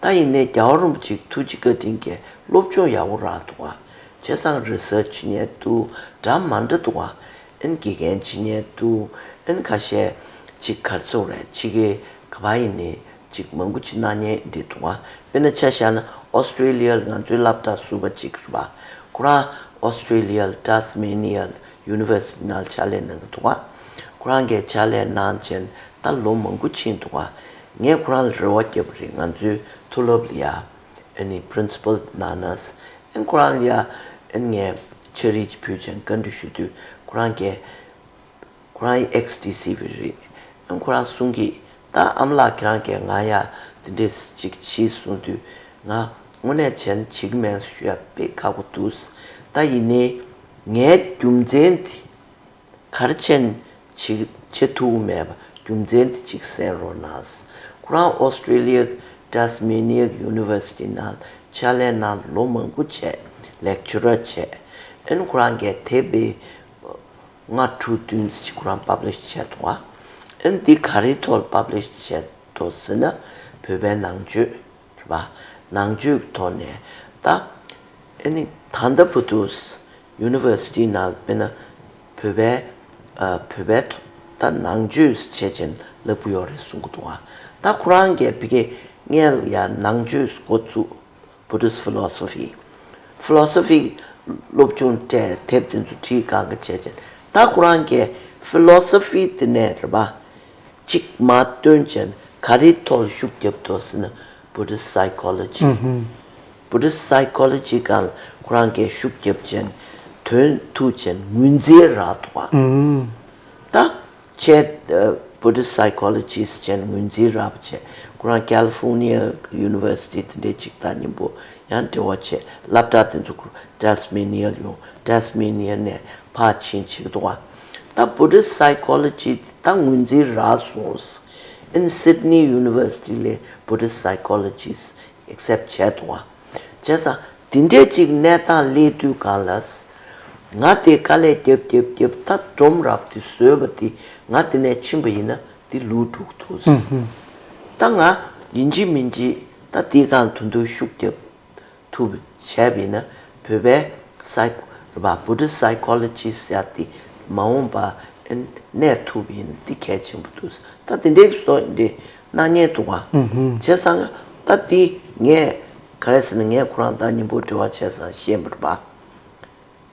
ད་ཡིན་ནའི་རྒྱལ་བ་རིན་པོ་ཆེའི་ཐུགས་རྗེ་བཀའ་དྲིན་གྱིས་སློབ་སྦྱོང་ཡག་པོ་རག་འདུག་ག་བྱས་ཙང་རི་སར་ཆི་བྱེད་མཁན་འདུག་འདྲ་མི་འདྲ་འདུག་ག་ཨན་དགེ་རྒན་བྱེད་མཁན་འདུག་ཨན་ཁ་ཤས་ཅིག་ག་རེ་ཟེར་དགོས་རེད། ཕྱི་རྒྱལ་ག་པར་ཡིན་ནའི་ཅིག་མང་པོ་ཅིག་གནང་མཁན་འདྲ་འདུག་ག་དཔེར་ན་ཆ་བཞག་ན་ཨོ་སི་ཀྲེ་ལི་ཡ་ལ་ང་ཚོའི་སློབ་གྲྭ་ཟུར་པ་ཅིག་རེད་པ། ཁོ་རང་ཨོ་སི་ཀྲེ་ལི་ཡ་ལ་ཏཱས་མེ་ནི་ཡ་ལ་ཡུ་ནི་ཝར་སི་ཊི་ནང་ལ་ཕྱག་ལས་གནང་གི་འདུག་ག་ཁོ་རང་གིས་ཕྱག་ལས་གནང་བྱས་ད་ལོ་མང་པོ་ཕྱིན་འདུག་ག་ངས་ཁོ་རང་ལ་རེ་བ་བརྒྱབ་པ་རེད། ང་ཚོའི་མཐོ་སློབ་ལ་ཡ་ཨ་ནི་པི་རིན་སི་པལ་གནང་ན་ཨ་ནི་ཁོ་རང་ལ་ཡ་ཨ་ནི་ངས་ཕྱག་བྲིས་ཅིག་ཕུལ་བྱས་བཀའ་འདྲི་ཞུ་དུས་ཁོ་རང་གིས་ཁོ་རང་ཨེག་སི་ཊི་སི་བྷི་རེད། ཨ་ནི་ཁོ་རང་གསུང་གི་ད་ཨ་མ་ལགས་ཁྱེད་རང་གིས་ང་ཡ་དེ་འདྲས་ཅིག་བྱིས་གསུང་དུས་ང་དངོས་གནས་བྱས་ན་བྱེད་ཀྱི་མེད་ཞུ་ཡ་དཔེ་ཁག་པོ་འདུག་ད་ཡིན་ནའི་ངའི་རྒྱུ་མཚན་དེ་ག་རེ་བྱས་ནས་བྱེད་བྱེད་ཐུབ་ཀྱི་མེད་པ་རྒྱུ་མཚན་དེ་ཅིག་གསན་རོགས་གནང་། ཁོ་རང་ཨོ་སི་ཀྲེ་ལི་ཡ་ཏཱས་མེ་ནི་ཡ་ཡུ་ནི་ཝར་སི་ཊི་ནང་ ཕྱག་ལས་གནང་ལོ་མང་པོ་བྱས། ལེག་ཅོ་ར་བྱས། ཨན་ཁོ་རང་གིས་དེབ་ལྔ་དྲུག་བདུན་ཅིག་ཁོ་རང་པབ་ལི་ཤི་བྱས་འདུག་ག་ཨན་འདི་ག་རེའི་ཐོག་པབ་ལི་ཤི་བྱས་འདུག་ཟེར་ན། བོད་པའི་ནང་ཆོས་རེད་པ། ནང་ཆོས་ཀྱི་ཐོག་ནས་ད། ཨ་ནི་ད་ལྟ་བར་དུ་ཡུ་ནི་ཝར་སི་ཊི་ནང་དཔེར་ན་བོད་པའི་ཨ་བོད་པའི་ཐོག་ད་ནང་ཆོས་བྱས་ཅན་ལབ་ཀྱི་ཡོད་རེད་གསུང་གི་འདུག་ག་ད་ཁོ་རང་གིས་ཕ་གི་སྔོན་ལ་ཡ་ནང་ཆོས་འགོ་བཙུགས། Buddhist philosophy. Philosophy སློབ་སྦྱོང་སྤྲད། དེབ་དེ་ཚོ་བྲིས་གང་ག་བྱས་བྱས། ད་ཁོ་རང་གིས་ཕི་ལོ་སོ་ཕི་དེ་ནས་རེད་པ། གཅིག་མར་བཏོན་བྱས་ག་རེའི་ཐོག་ལ་ཤུགས་བརྒྱབ་འདུག་ཟེར་ན། Buddhist psychology. Buddhist psychology སྒང་ལ་ཁོ་རང་གིས་ཤུགས་བརྒྱབ་བྱས་དོན་ཐུག་བྱས་ངོས་འཛིན་རག་འདུག་ག་ད། བྱས། ཨ། Buddhist psychologist བྱས་ནས་ངོས་འཛིན་རག་པ་བྱས། ཁོ་རང་California University དེ་འདྲའི་ཅིག་དང་མཉམ་པོ་ཡང་འབྲེལ་བ་བྱས། སློབ་གྲྭ་དེ་ཚོ་ཁོ་Tasmania ཡོང་། Tasmania ནས་ཕར་ཕྱིན་བྱེད་ཀྱི་འདུག་ག་ད་Buddhist psychology ད་ངོས་འཛིན་རག་སོང་། ཨིན་Sydney University ལས་Buddhist psychologist accept བྱས་འདུག་ག་བྱས་ཙང་དེ་འདྲའི་ཅིག་གནས་སྟངས་སླེབས་དུས་སྒང་ལ། ང་དེ་དཀའ་ལས་རྒྱབ་རྒྱབ་རྒྱབ་ད་སྒྲོམ་རབ་དེ་བཟོས་པ་དེ་ང་དེ་ནས་ཕྱིན་པ་ཡིན་ན་དེ་ལུག་འགྲོ་གི་འདུག་ད་ང་ཡིན་གཅིག་མིན་གཅིག་ད་དེའི་སྒང་དོན་དུ་ཤུགས་རྒྱབ་ཐུབ་བྱས་པ་ཡིན་ན། བོད་པའི་psych རེད་པ། Buddhist psychologist ཡ་དེ་མ་འོངས་པ་གནས་ཐུབ་པ་ཡིན་ན་དེ་གལ་ཆེན་པོ་འདུག་ད་དེ་འདྲའི་བཟོ་འདྲ་གནང་མཁན་འདུག་ག་བྱས་ཙང་ད་དེ་ངས་ག་རེ་ཟེར་ན། ངས་ཁོ་རང་དང་མཉམ་པོ་འབྲེལ་བ་བྱས་ཙང་ཤེས་པ་རེད་པ།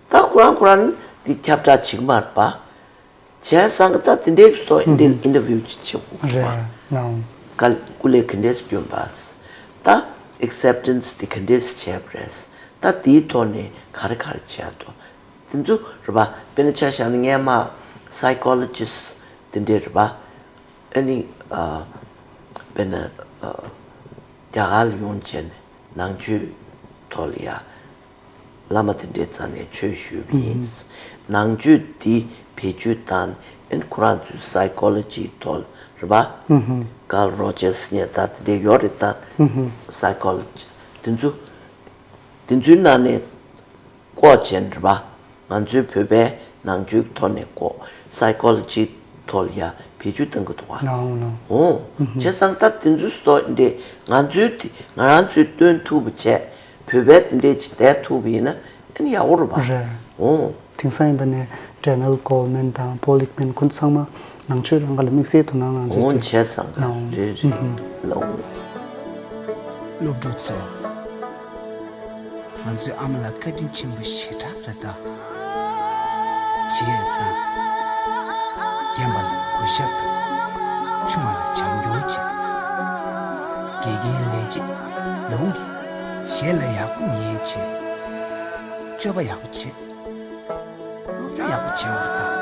ད་ཁོ་རང་ཁོ་རང་འདི་ཁྱབ་བསྒྲགས་བྱེད་ཀྱི་མ་རེད་པ། བྱས་ཙང་ད་དེ་འདྲའི་སོ་ཨིན་ཏྲི་ཨིན་ཊར་བིའུ་ཅིག་བྱེད་དགོས་པ། རེད་ནའང་། ག་སྐུ་ལས་ག་འདྲས་སྐྱོན་པ། ད་ཨེག་སེབ་ཊན་སི་དེ་ག་འདྲས་བྱས་པ་རེད། ད་དེའི་ཐོག་ནས་ག་རེ་ག་རེ་བྱས་འདུག་དེ་ཚོ་རེད་པ། དཔེར་ན་ཆ་བཞག་ན་སྔས་མ་སའི་ཀོ་ལོ་ཇི་སི་ཊི་དེ་འདྲས་རེད་པ། ཨ་ནི་ཨ་དཔེར་ན་ཨ་རྒྱ་གར་ལ་ཡོང་བྱས་ནས་ནང་ཆོས་ཐོག་ལ་ཡ། བླ་མ་དེ་འདྲའི་རྩ་ནས་ཆོས་ཞུས་པ་ཡིན། ནང་ཆོས་འདི་བེད་སྤྱོད་བཏང་ཨན་ཁོ་རང་ཚོའི་སའི་ཀོ་ལོ་ཇི་ཐོག་ལ་རེད་པ། ཀརལ་རོ་ཇར་སི་ཉེ་ད་དེ་འདྲའི་ཡོད་རེད་ད། སའི་ཀོ་ལོ་ཇི་དེ་ཚོ་དེ་ཚོའི་ནང་ནས་བཀོག་བྱས་རེད་པ། ང་ཚོའི་བོད་པའི་ནང་ཆོས་ཐོག་ནས་བཀོག་སའི་ཀོ་ལོ་ཇི་ཐོག་ལ་ཡ་བེད་སྤྱོད་གཏང་གི་འདུག་ག་ལའོ་ལའོ། འོ། བྱས་ཙང་ད་དེ་ཚོའི་སྟོ་འདྲེ་ང་ཚོའི་དེ་ང་རང་ཚོས་སྟོན་ཐུབ་པ་བྱས། བོད་པའི་དེ་འདྲས་ཅིག་བསྡད་ཐུབ་པ་ཡིན་ན་ཨ་ནི་ཡག་པོ་རེད་པ། རེད། འོ། དེང་སང་ཡིན་པ་ནས་ཌེ་ནེལ་གོལ་མན་དང་པོལ་ཨེག་མན་ཁོང་ཚང་མ་ནང་ཆོས་རང་ག་ལ་དམིགས་བསལ་དོ་སྣང་གནང་འོ་བྱས་ཙང་། བྱས་ཙང་ལའོ། རེད་རེད། ལའོ། སློབ་ཕྲུག་ཚོ། ང་ཚོའི་ཨ་མ་ལགས་བཀའ་དྲིན་ཆེན་པོ་ཞེ་དྲག་རེད་ད། བྱས་ཙང་། རྒན་པ་ལ་གུས་ཞབས་དང་། ཆུང་བ་ལ་བྱམས་སྐྱོང་བྱེད། དགེ་རྒན་ལས་བྱེད་ཡོངས་ཀྱིས་གཞན་ལ་ཡག་པོ་ཉན་བྱེད། སྤྱོད་པ་ཡག་པོ་བྱེད། སློབ་སྦྱོང་ཡག་པོ་བྱེད་པ་དང་།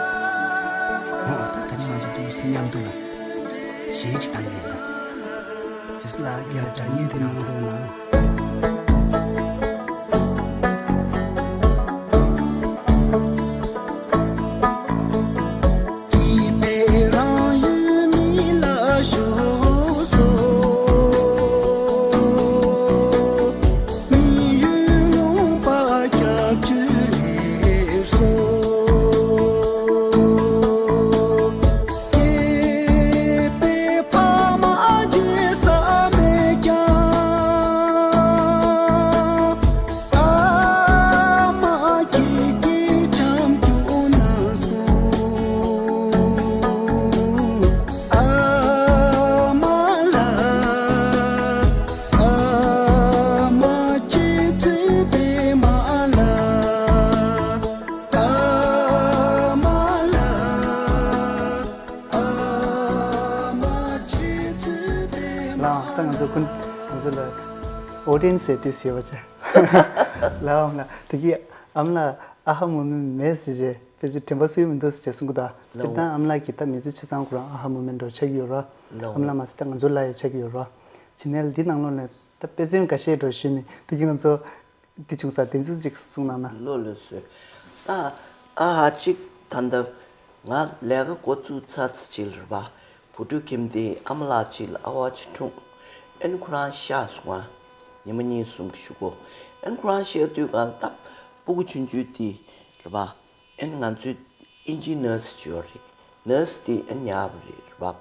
འོ་ད་ད་ནི་ང་ཚོ་ཏོག་ཙམ་མཉམ་དུ་ལ་གཞས་ཅིག་བཏང་གི་ཡིན་ད། དེ་སི་ལ་རྒན་ལ་སྒྲ་སྙན་དེ་གནང་རོགས་གནང་། ལའོ། ད་ང་ཚོ་ཀུན་ང་ཚོ་ལ་ཨོ་ཌི་ཡེན་སི་ཟེར་དུས་ཟེར་བ་བྱས། ལའོ་ལ་དེ་གི་ཨ་མ་ལགས་ཨ་ཧ་མོ་མེ་མེད་ཟེར་བྱས་ཕལ་ཆེར་དྲན་པ་གསོས་མི་འདུག་ཟེར་བྱས་གསུང་གི་འདུག་དེ་ལྟར་ཨ་མ་ལགས་ཀྱིས་ད་མི་ཚེ་ཆ་ཚང་ཁོ་རང་ཨ་ཧ་མོ་མེ་འདྲ་ཆགས་ཀྱི་ཡོད་ར། ཨ་མ་ལགས་མ་ཟད་ད་ང་ཚོ་ལ་ཡང་ཆགས་ཀྱི་ཡོད་ར། ཆེ་ནལ་འདི་ནང་ལོགས་ནས་ད་དཔེ་མཚོན་འགའ་ཤས་འདྲ་ཞུས་ནས་དེ་གི་ང་ཚོ། འདི་བྱུང་ས་བདེན་ཚིག་ཅིག་གསུངས་གནང་ན། ལོ་ལོ་སོས། ད་ཨ་ཧ་ཅིག་ད་ལྟ་ང་ལས་ཀ་འགོ་བཙུགས་ཚར་ཚེ་ཅིག་ལ་རེད་པ། བུ་ཕྲུག་ཁྱིམ་དེའི་ཨ་མ་ལགས་ཅིག་ལ་ཨ་ཝ་ཅིག་འཁྲུངས། ཨན་ཁོ་རང་གཤགས་སོང་ང་ ཉི་མ་གཉིས་གསུམ་གྱི་གཞུག་གུ། ཨན་ཁོ་རང་བཤད་དུས་གང་ལྟར་སྤུ་གུ་ཆུང་ཆུང་དེ་རེད་པ། ཨན་ང་ཚོའི་ཨིན་ཇིའི་ནར་སི་ཅིག་ཡོད་རེད། ནར་སི་དེ་ཨན་ཉར་བ་རེད་རེད་པ།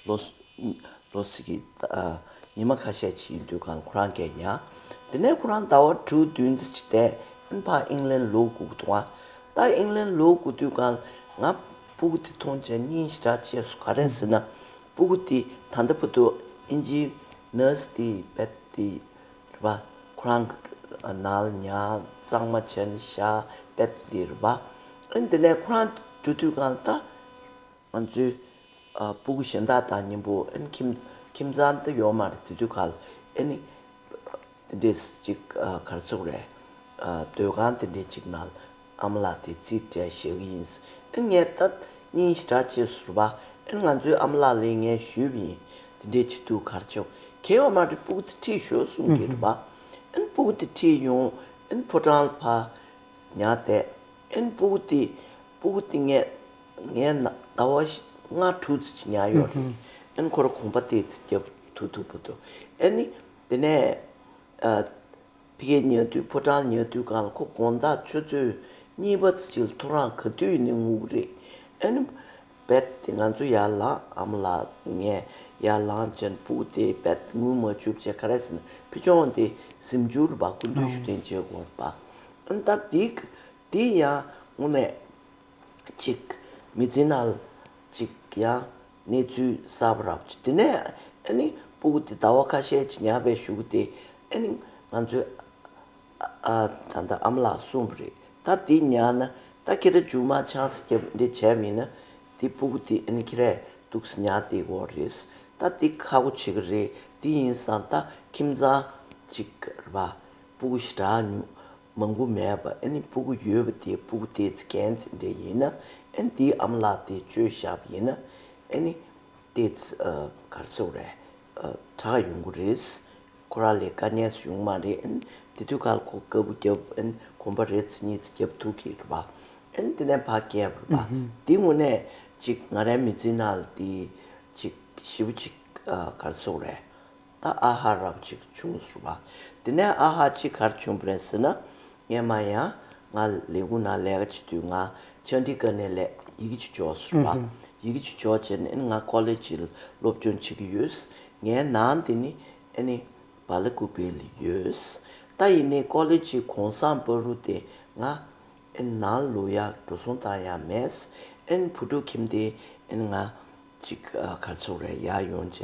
ལོ་ལོ་སི་གི་ཉི་མ་ཁ་ཤས་ཅིག་ཡིན་དུས་གང་ཁོ་རང་གས་ཉར། དེ་ནས་ཁོ་རང་ཟླ་བ་དྲུག་བདུན་ཙམ་ཅིག་བསྡད། ཨན་ཕར་ཨིང་ལན་ལོག་དགོས་ཀྱི་འདུག་ཨ། ད་ཨིང་ལན་ལོག་དགོས་དུས་གང་ང་སྤུ་གུ་དེ་མཐོང་བྱས་སྙིང་ཞེ་དྲག་རྗེ་སུ་ག་རེ་ཟེར་ན། སྤུ་གུ་དེ་ད་ལྟ་བར་དུ་ཨིན་ཇིའི་ནར་སི་དེ་བེད་དེ་རེད་པ། ཁོ་རང་ནང་ལ་ཉར། གཙང་མ་བྱས་ནས་བཞག་བེད་དེ་རེད་པ། ཨན་དེ་ནས་ཁོ་རང་འགྲོ་དུས་གང་ལ་ད་ང་ཚོའི་སྤུ་གུ་གཞན་དག་དང་མཉམ་པོ་ཨན་ཁྱིམ་ཁྱིམ་ཚང་དུ་ཡོད་མ་རེད། དེ་དུས་གང་ལ་ཨ་ནི། དེ་འདྲས་ཅིག་ག་རེ་ཟེར་དགོས་རེད། སྡོད་ཁང་དེ་འདྲས་ཅིག་ནང་ཨ་མ་ལགས་དེ་རྩིས་སྤྲད་བཞག་གི་ཡིན། ཨ་ངས་ད་སྙིང་ཞེ་དྲག་རྗེ་སུ་རེད་པ། ཨ་ང་ཚོའི་ཨ་མ་ལགས་ལ་ངས་ཞུས་པ་ཡིན། དེ་འདྲས་ཅིག་འདུག་ག་རེ་ཆོག་གལ་ཡོད་མ་རེད། སྤུ་གུ་དེ་ཁྲིད་ཤོག་གསུང་གི་རེད་པ། ཨ་སྤུ་གུ་དེ་ཁྲིད་ཡོང་། ཨ་ཕོ་བྲང་ལ་ཕར་ཉར་བསྡད། ཨ་སྤུ་གུ་དེ་སྤུ་གུ་དེ་ངས་ངས་ན་ཟླ་བ་ལྔ་དྲུག་ཙམ་ཅིག་ཉར་ཡོད་རེད། ཨ་ཁོ་རང་གོམ་པ་དེ་ཙམ་རྒྱབ་ཐུབ་ཐུབ་པ་འདུག་ཨ་ནི་དེ་ནས། ཕ་གིར་ཉར་དུས་ཕོ་བྲང་ཉར་དུས་སྒང་ལ་ཁོ་དགོང་དག་ཆུ་ཚོད་གཉིས་པ་ཙམ་ཅིག་ལ་ཐོ་རངས་ག་དུས་ཡིན་ནའི་ངུ་གི་རེད། ཨ་ནི་བེད་དེ་ང་ཚོ་ཡར་ལངས། ཨ་མ་ལགས་ངས་ཡར་ལངས་བྱས་ནས་སྤུ་གུ་དེ་བེད་ངུ་མ་བཅུག་བྱས། ག་རེ་ཟེར་ན་ཕི་ཆུང་དེ་གཟིམ་ཆུང་རེད་པ། སྐུ་མདུན་ཞུ་དོན་བྱེད་དགོས་རེད་པ། ཨ་ནི་ད་དེ་དེ་ཡང་དངོས་གནས། ཅིག་མི་ཚེ་ནང་ལ་ཅིག་ཡང་གནས་ཚུལ་གསར་པ་རབ་ཅིག་དེ་ནས་ཨ་ནི་སྤུ་གུ་དེ་ཟླ་བ་ཁ་ཤས་ཅིག་ཉར་བའི་གཞུག་གུ་དེ་ཨ་ནི་ང་ཚོའི་ཨ་ཨ་ད་ལྟ་ཨ་མ་ལགས་གསུངས་པ་རེད། ད་དེ་ཉར་ན་ད་ཁྱེད་རང་མཇུག་མ་ཆང་ས་བརྒྱབ་འདི་བྱས་མིན་ན་དེ་སྤུ་གུ་དེ་ཨ་ནི་ཁྱེད་རས་འདུག་སེ་ཉར་བསྡད་ཀྱི་ཡོད་རེད། ད་དེ་ཁག་པོ་བྱེད་ཀྱི་རེད། དེ་ཡིན་ཙང་ད་ཁྱིམ་ཚང་ཅིག་རེད་པ། སྤུ་གུ་ཞེ་དྲག་ཉུང་མང་པོ་མེད་པ། ཨ་ནི་སྤུ་གུ་ཡོད་པ་དེ་སྤུ་གུ་དེ་ཚོ་རྒན་ཚོ་འདྲ་ཡིན་ན། ཨ་ནི་དེའི་ཨ་མ་ལགས་དེ་བཅོལ་བཞག་པ་ཡིན་ན། ཨ་ནི་དེ་ཚོ་ག་རེ་ཟེར་དགོས་རེད། དྲག་ཡོང་གི་རེད། ཁོ་རང་ལ་དཀའ་ངལ་བྱུང་མ་རེད། ཨ་ནི་དེ་དུས་ཁར་ཁོ་དཀའ་པོ་བརྒྱབ། ཨ་ནི་གོམ་པ་རེ་ཚོ་གཉིས་ཚོ་བརྒྱབ་ཐུབ་ཀྱི་རེད་པ། ཨ་ནི་དེ་ནས་ཕར་བསྐྱལ་བ་རེད་པ། དེ་དངོས་གནས་ཅིག་ང་རའི་མི་ཚེའི་ནང་ལ་དེ་ཅིག་ཞེ་པོ་ཅིག་ག་རེ་ཟེར་དགོས་རེད། ད་ཨ་ཧ་རབ་ཅིག་བྱུང་སོང་བ། དེ་ནས་ཨ་ཧ་ཅིག་ག་རེ་བྱུང་བ་རེད་ཟེར་ན། སྔན་མ་ཡང་ང་ལས་ཁུངས་ནང་ལས་ཀ་བྱེད་དུས་ང་ཆང་ཌི་གྷར་ནས་ལས་ཡི་གེ་ཅིག་འབྱོར་སོང་བ། ཡི་གེ་ཅིག་འབྱོར་བྱས་ནས་ཨ་ནི་ང་ཀོ་ལེ་ཇི་ལ་སློབ་སྦྱོང་བྱེད་ཀྱི་ཡོད། ངའི་ནང་དེ་ནི་ཨ་ནི་བ་ལ་ཀུ་པེ་ལ་ཡོད། ད་ཡིན་ནའི་ཀོ་ལེ་ཇི་གོང་སང་བར་དུ་དེ་ང་ཨ་ནི་ནང་ལོགས་ཡར་འགྲོ་སོང་བཏང་ཡག་མེད། ཨ་ནི་བུ་ཕྲུག་ཁྱིམ་དེ་ཨ་ནི་ང་ཅིག་ཨ་ག་རེ་ཟེར་དགོས་རེད། ཡར་ཡོང་བྱས་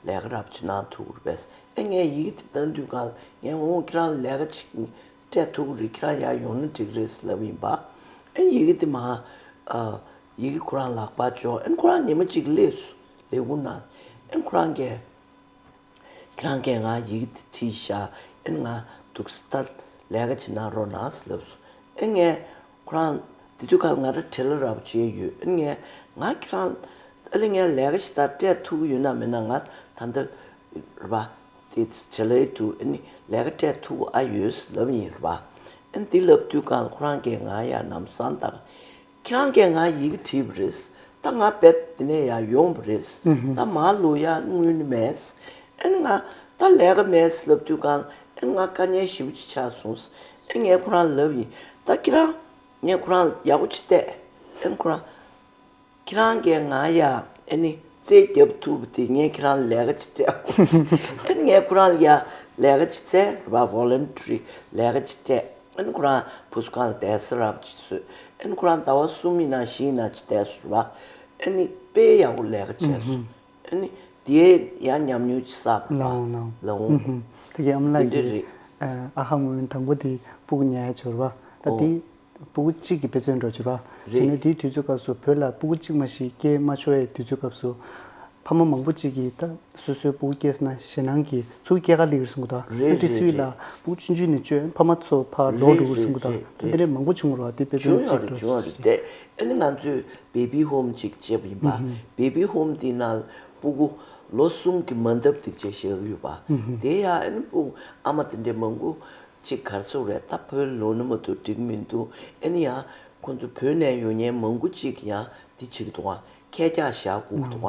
ལས་ཀ་རབ་ཅིག་གནང་ཐུབ་ཀྱི་རེད་པས། ཨ་ངས་ཡི་གེ་དེ་བཏང་དུས་གང་ལ་ངས་འོང་ཁྱེད་རང་ལ་ལས་ཀ་ཅིག་སྤྲད་ཐུབ་ཀྱི་རེད། ཁྱེད་རང་ཡར་ཡོང་ན་འགྲིག་གི་རེད་ལབ་ཡིན་པ། ཨ་ཡི་གེ་དེ་མར་ཨ་ཡི་གེ་ཁོ་རང་ལག་པར་འབྱོར། ཨ་ཁོ་རང་ཉི་མ་གཅིག་སླེབས་སོང་ལས་ཁུངས་ནང་། ཨ་ཁོ་རང་གིས། ཁྱེད་རང་གིས་ང་ཡི་གེ་དེ་བྲིས་ཤག་ཨེ་ང་འདུག་སེ་ད་ལས་ཀ་བྱེད་གནང་རོགས་གནང་ཟེར་ལབ་སོང་། ཨེ་ངས་ཁོ་རང་དེ་དུས་ཁར་ང་རང་བྲེལ་བ་རབ་བྱས་ཡོད། ཨེ་ངས་ང་ཁྱེད་རང་ཨ་ལས་ངས་ལས་ཀ་ཞིག་ད་སྤྲད་ཐུབ་ཀྱི་ཡོད་ན་མེད་ན། ང་ད་ལྟ་རེད་པ། དེ་བྲེལ་བ་འདུག་ཨེ་ནི་ལས་ཀ་སྤྲད་ཐུབ་ཨ་ཡོད་ཟེར་ལབ་ཡིན་རེད་པ། ཨེ་འདི་ལབ་དུས་གང་ལ་ཁོ་རང་གིས་ང་ཡ་ལམ་སང་ད། ཁྱེད་རང་གིས་ང་ཡི་གེ་བྲིས་པ་རེད། ད་ང་རྦད་དེ་ནས་ཡར་ཡོང་བ་རེད། ད་མར་ལོག་ཡག་དངུལ་ནི་མེད། ཨེ་ང་ད་ལས་ཀ་མེད་ལབ་དུས་གང་ཨེ་ང་དཀའ་ངལ་ཞེ་པོ་ཅིག་ཆགས་སོང་། ཨེ་ངས་ཁོ་རང་ལབ་ཡིན། ད་ཁྱེད་རང་ངས་ཁོ་རང་ཡག་པོ་ཅིག་བལྟས། ཨེ་ཁོ་རང་ཁྱེད་རང་གིས་ང་ཡ་ཨེ་ནི་རྩེད་རྒྱབ་ཐུབ་པ་དེ་ངས་ཁྱེད་རང་ལ་ལས་ཀ་ཅིག་སྤྲད་དགོས། ཨེ་ནི་ངས་ཁོ་རང་ལ་ཡ་ལས་ཀ་ཅིག་བཙལ་རེད་པ། ཝོ་ལན་ཊི་རི་ལས་ཀ་ཅིག་སྤྲད། ཨ་ནི་ཁོ་རང་བུ་གསོ་ཁང་ལ་བསྡད་ས་རབ་ཅིག་བཟོས། ཨ་ནི་ཁོ་རང་ཟླ་བ་གསུམ་ཡིན་ན་བཞི་ཡིན་ན་ཅིག་བསྡད་སོང་བ། ཨ་ནི་དཔེ་ཡག་པོ་ལས་ཀ་བྱས་སོང་། ཨ་ནི་དེའི་ཡང་ཉམས་མྱོང་ཅིག་བསགས་པ་ལ་ལའོ་ལའོ། ལའོ། ཨུ་ཧུམ། དེ་གའི་ཨ་མ་ལགས་དེ་འདྲ་ཀྱིས་རེད། ཨ་ཧ་སྔོན་དང་པོ་དེ་སྤུ་གུ་ཉར་ཡག་འབྱོར་བ། ད་ཨོ། དེ་སྤུ་གུ་གཅིག་གི་དཔེ་མཚོན་འདྲ་བོ་བྱས་པ། རེད། བྱས་ནས་དེའི་དུས་ཚོད་སྐབས་སུ་བོད་ལ་སྤུ་གུ་གཅིག་མ་ཞིག་སྐྱེས་མ་ཆོག་པའི་དུས་ཚོད་སྐབས་སུ། ཕ་མ་མང་པོ་ཅིག་གིས་ད་སོ་སོའི་སྤུ་གུ་སྐྱེས་ན་ཞེད་སྣང་གིས་ཚུར་སྐྱེལ་ག་སླེབས་ཀྱི་རེད་གསུང་གི་འདུག་ད་རེད་ཕ་ཏི་སི་རེད་ཝི་ལ་རེད། སྤུ་གུ་ཆུང་ཆུང་ནས་བཅོས་ཕ་མ་ཚོ་ཕར་ལོག་རེད་འགྲོ་གི་རེད་གསུང་གི་འདུག་རེད་ད་དེ་རེད། འདྲའི་མང་པོ་བྱུང་རོགས་དེ་དཔེ་བྱུང་མཚོན་ཡོད་གཅིག་རེད། འགྲོ་བྱུང་ཡོད་རེད་དེ། ཨ་ནི་ང་ཚོས་བེ་བི་ཧོམ་ཅིག་བྱས་པ་ཡིན་པ། ཨུ་ཧུམ། བེ་བི་ཧོམ་དེའི་ནང་ལ་སྤུ་གུ་ལོ་གསུམ་གྱི་མ་འདབ་དེ་བྱས་བཞག་གི་ཡོད་པ། ཨུ་ཧུམ། དེ་ཡང་ཨ་ནི་སྤུ་གུ་ཨ་མ་དེ་འདྲའི་མང་པོ་ཅིག་ག་རེ་ཟེར་དགོས་རེད། ད་བོད་ལོག་ན་མ་གཏོགས་འགྲིག་མི་འདུག་ཨ་ནི་ཡང་ཁོ་ཚོ་བོད་ནས་ཡོང་མཁན་མང་པོ་ཅིག་ཡང་དེ་བྱེད་ཀྱི་འདུག་ཨ། ཁལ་རྒྱག་བཞག་དགོས་ཀྱི་འདུག་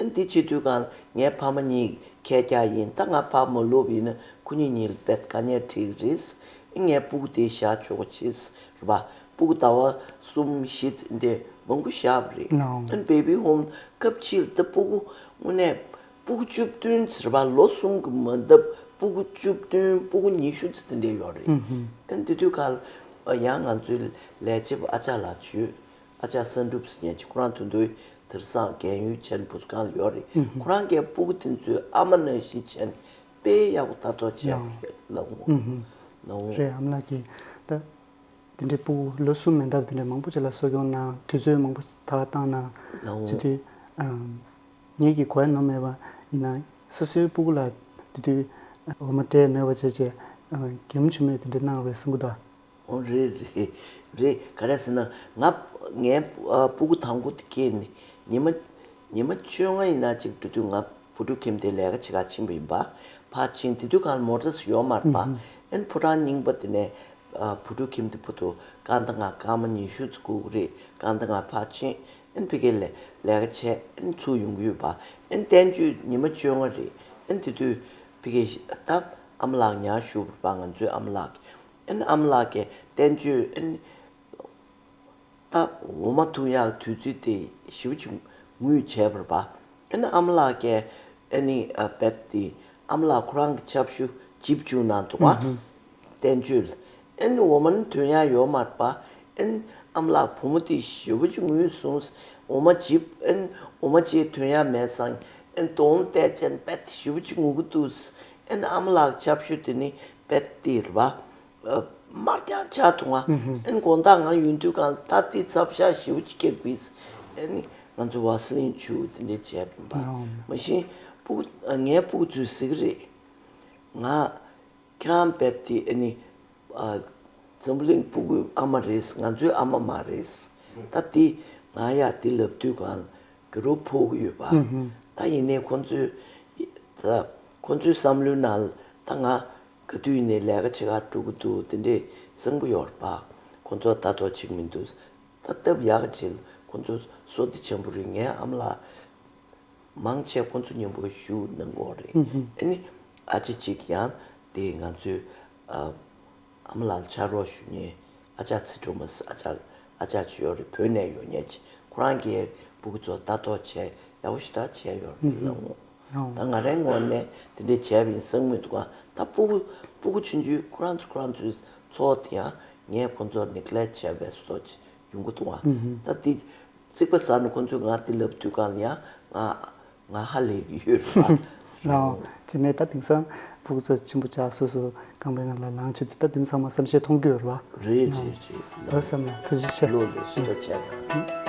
ཨ། ཨ་འདི་བྱེད་དུས་གང་ངའི་ཕ་མ་གཉིས་ཁས་བཀྱག་ཡིན། ད་ང་ཕར་མ་ལོག་པ་ཡིན་ན་ཁོ་གཉིས་གཉིས་ལ་དཔེ་དཀའ་ངལ་འཕྲད་ཀྱི་རེད། ཨ་ངའི་སྤུ་གུ་དེ་བཞག་ཆོག་གི་རེད་པ། སྤུ་གུ་ཟླ་བ་གསུམ་བཞི་ཙམ་འདྲ་མང་པོ་བཞག་པ་རེད། ཨ་བེ་བི་ཧོམ་སྐབས་ཕྱིར་ད་སྤུ་གུ་དངོས་གནས་སྤུ་གུ་བཅུ་བདུན་ཟེར་བ་ལོ་གསུམ་གྱི་མ་འདབ་སྤུ་གུ་བཅུ་བདུན་སྤུ་གུ་ཉི་ཤུ་ཙམ་དེ་འདྲ་ཡོད་རེད། ཨ་འདི་དུས་གང་ཡང་ང་ཚོའི་ལས་བྱེད་པ་ཨ་ཅག་ལགས་བྱོས། ཨ་ཅག་བསམ་གྲུབ་ཟེར་མཁན་ཅིག་ཁོ་རང་དོན་དུ་དེང་སང་རྒན་ཡོལ་ཕྱིན་བུ་གང་ལ་ཡོད་རེད། ཁོ་རང་གིས་སྤུ་གུ་དེ་ཚོའི་ཨ་མ་ནང་བཞིན་བྱས་ནས་དཔེ་ཡག་པོ་ལྟ་རྟོག་བྱས་ལབ་འོང་། ལབ་འོང་། རེད། ཨ་མ་ལགས་ཀྱིས་ད་དེ་འདྲའི་སྤུ་གུ་ལོ་གསུམ་མན་འདབ་དེ་འདྲའི་མང་པོ་ཅིག་ལ་གསོ་སྐྱོང་གནང་། དུས་ཚོད་མང་པོ་ད་ག་བཏང་གནང་། ལབ་འོང་། བྱེད་དུས་ངེད་ཀྱིས་གོ་ཡ་ནོར་མེད་པ་ཡིན་ན་སོ་སོའི་སྤུ་གུ་ལ་དེ་དུས་འོ་མ་སྤྲད་མེད་པ་བྱས་བྱས་གད་མོ་ཆུང་མོས་དེ་འདྲ་གནང་རེད་གསུང་གི་འདུག་ཨོ་རེད་རེད་རེད། ག་རེ་ཟེར་ན་ང་ངའི་ཨ་སྤུ་གུ་དང་པོ་དེ་སྐྱེས་ནས་ཉི་མ་ཉི་མ་བཅོ་ལྔ་ཡིན་ན་ཅིག་འགྲོ་དུས་ང་བུ་ཕྲུག་ཁྱིམ་དེ་ལས་ཀ་བྱེད་གར་ཕྱིན་པ་ཡིན་པ། ཕར་ཕྱིན་དེ་དུས་གང་ལ་མོ་ཊ་ཡོད་མ་རེད་པ། ཨན་ཕོ་བྲང་རྙིང་པ་དེ་ནས་ཨ་བུ་ཕྲུག་ཁྱིམ་དེ་བར་དུ་སྐར་མ་ལྔ་སྐར་མ་ཉི་ཤུ་ཙམ་སྒུག་གི་རེད། སྐར་མ་ལྔ་ཕར་ཕྱིན། ཨན་ཕ་གིར་ལས་ལས་ཀ་བྱས་ཨན་ཚུར་ཡོང་གི་ཡོད་པ། ཨན་བསྟན་བཅོས་ཉི་མ་བཅོ་ལྔ་རེད། ཨན་དེ་དུས་ཕ་གིར་ད་ཨ་མ་ལགས་ཉར་བཞུགས་པ་རེད་པ། ང་ཚོའི་ཨ་མ་ལགས་ཀྱིས། ཨན་ཨ་མ་ལགས་ཀྱིས་བསྟན་བཅོས་ཨན་ད་འོ་མ་འཐུང་ཡག་དུས་ཚོད་དེ་ཞེ་པོ་ཅིག་ངུས་བྱས་པ་རེད་པ། ཨན་ཨ་མ་ལགས་ཀྱིས་ཨ་ནི་ཨ་རྦད་དེ་ཨ་མ་ལགས་ཁོ་རང་གི་ཆབ་ཞུ་ཇིབ་བཅུག་གནང་འདུག་པ། བསྟན་བཅོས་ལ། ཨན་འོ་མ་ནི་ཐོན་ཡག་ཡོད་མ་རེད་པ། ཨན་ཨ་མ་ལགས་བུ་མོ་དེ་ཞེ་པོ་ཅིག་ངུས་སོང་། འོ་མ་ཇིབ་ཨན་འོ་མ་ཅིག་ཐོན་ཡག་མེད་སང་ཨན་གདོང་བལྟས་བྱས་རྦད་དེ་ཞེ་པོ་ཅིག་ངུ་གི་འདུག་ཨན་ཨ་མ་ལགས་ཆབ་ཞུ་དེ་ནི་རྦད་དེ་རེད་པ། དམར་རྐྱང་ཆགས་འདུག་ཨ། ཨན་དགོང་དག་ང་ཡོང་དུས་གང་ད་དེ་ཚབ་ཤ་ཞེ་པོ་ཅིག་སྐྱེས་པས། ཨན་ང་ཚོ་ཝ་སི་ལིན་བྱུག་དེ་འདྲ་བྱས་པ་ཡིན་པ། མ་གཞི་སྤུ་གུ་ངའི་སྤུ་གུ་ཚོས་ཟེར་གི་རེད། ང་ཁྱེད་རང་རྦད་དེ་ཨ་ནི་ཨ་འཛམ་བུ་གླིང་སྤུ་གུའི་ཨ་མ་རེད། ང་ཚོའི་ཨ་མ་མ་རེད། ད་དེ་ང་ཡ་དེ་ལབ་དུས་གང་དགའ་རབ་ཕོག་གི་ཡོད་པ། ད་ཡིན་ནའི་ཁོ་ཚོའི་ད་ཁོ་ཚོའི་བསམ་བློའི་ནང་ལ་ད་ང་ག་དུས་ནས་ལས་ཀ་བྱེད་གར་འགྲོ་གི་འདུག་དེ་འདྲའི་གསང་པོ་ཡོད་རེད་པ། ཁོ་ཚོ་ལྟ་རྟོག་བྱེད་ཀྱི་མི་འདུག་ད་སྟབས་ཡག་གི་ཆེད་ལ་ཁོ་ཚོ་བསོད་བདེ་ཆེན་པོ་རེད། ངའི་ཨ་མ་ལགས་མང་ཆེ་ཁོ་ཚོ་མཉམ་པོ་བཞུགས་གནང་གི་ཡོད་རེད། ཨ་ནི་ཨ་ཅེ་གཅིག་ཡང་དེ་ང་ཚོའི་ཨ་ཨ་མ་ལགས་ལ་ཕྱག་རོགས་ཞུ་མཁན་ཨ་ཅག་ཚེ་སྒྲོལ་མ་ཟེར་ཨ་ཅག་ཨ་ཅག་ཅིག་ཡོད་རེད། བོད་ནས་ཡོང་མཁན་ཅིག་ཁོ་རང་གིས་སྤུ་གུ་ཚོ་ལྟ་རྟོག་བྱས་ཡག་པོ་ཞེ་དྲག་བྱས་ཡོད་རེད་ལབ་འོང་། ད་ང་རའི་ངོས་ནས་དེ་འདྲས་བྱས་པ་ཡིན་བསམ་གྱི་མི་འདུག་ག་ད་སྤུ་གུ་སྤུ་གུ་ཆུང་ཆུང་ཁོ་རང་ཚོ་ཁོ་རང་ཚོའི་འཚོ་བ་དེ་ཡང་ངས་ཁོ་ཚོར་ནེག་ལེག་བྱས་པའི་བཟོ་ཅིག་ཡོང་གི་འདུག་ག་ད་དེ་རྩིག་པ་ཟ་ནས་ཁོ་ཚོས་ང་དེ་ལབ་དུས་གང་ལ་ཡང་ང་ང་ཧ་ལས་ཀྱི་ཡོད་རེད་པ། ལའོ། དེ་ནས་ད་དེང་སང་སྤུ་གུ་ཚོ་ཆེན་པོ་ཆགས་སོ་སོ་རྐང་པའི་ནང་ལ་ལངས་བྱེད་དུས་ད་དེང་སང་མ་བསམ་ཤེས་མཐོང་རྒྱུ་ཡོད་རེད་པ། རེད་རེད་རེད། ལོ་བསམ་ན་ཐུགས་རྗེ་ཆེ། ལོ་ལོ་སུ་ད་བྱས།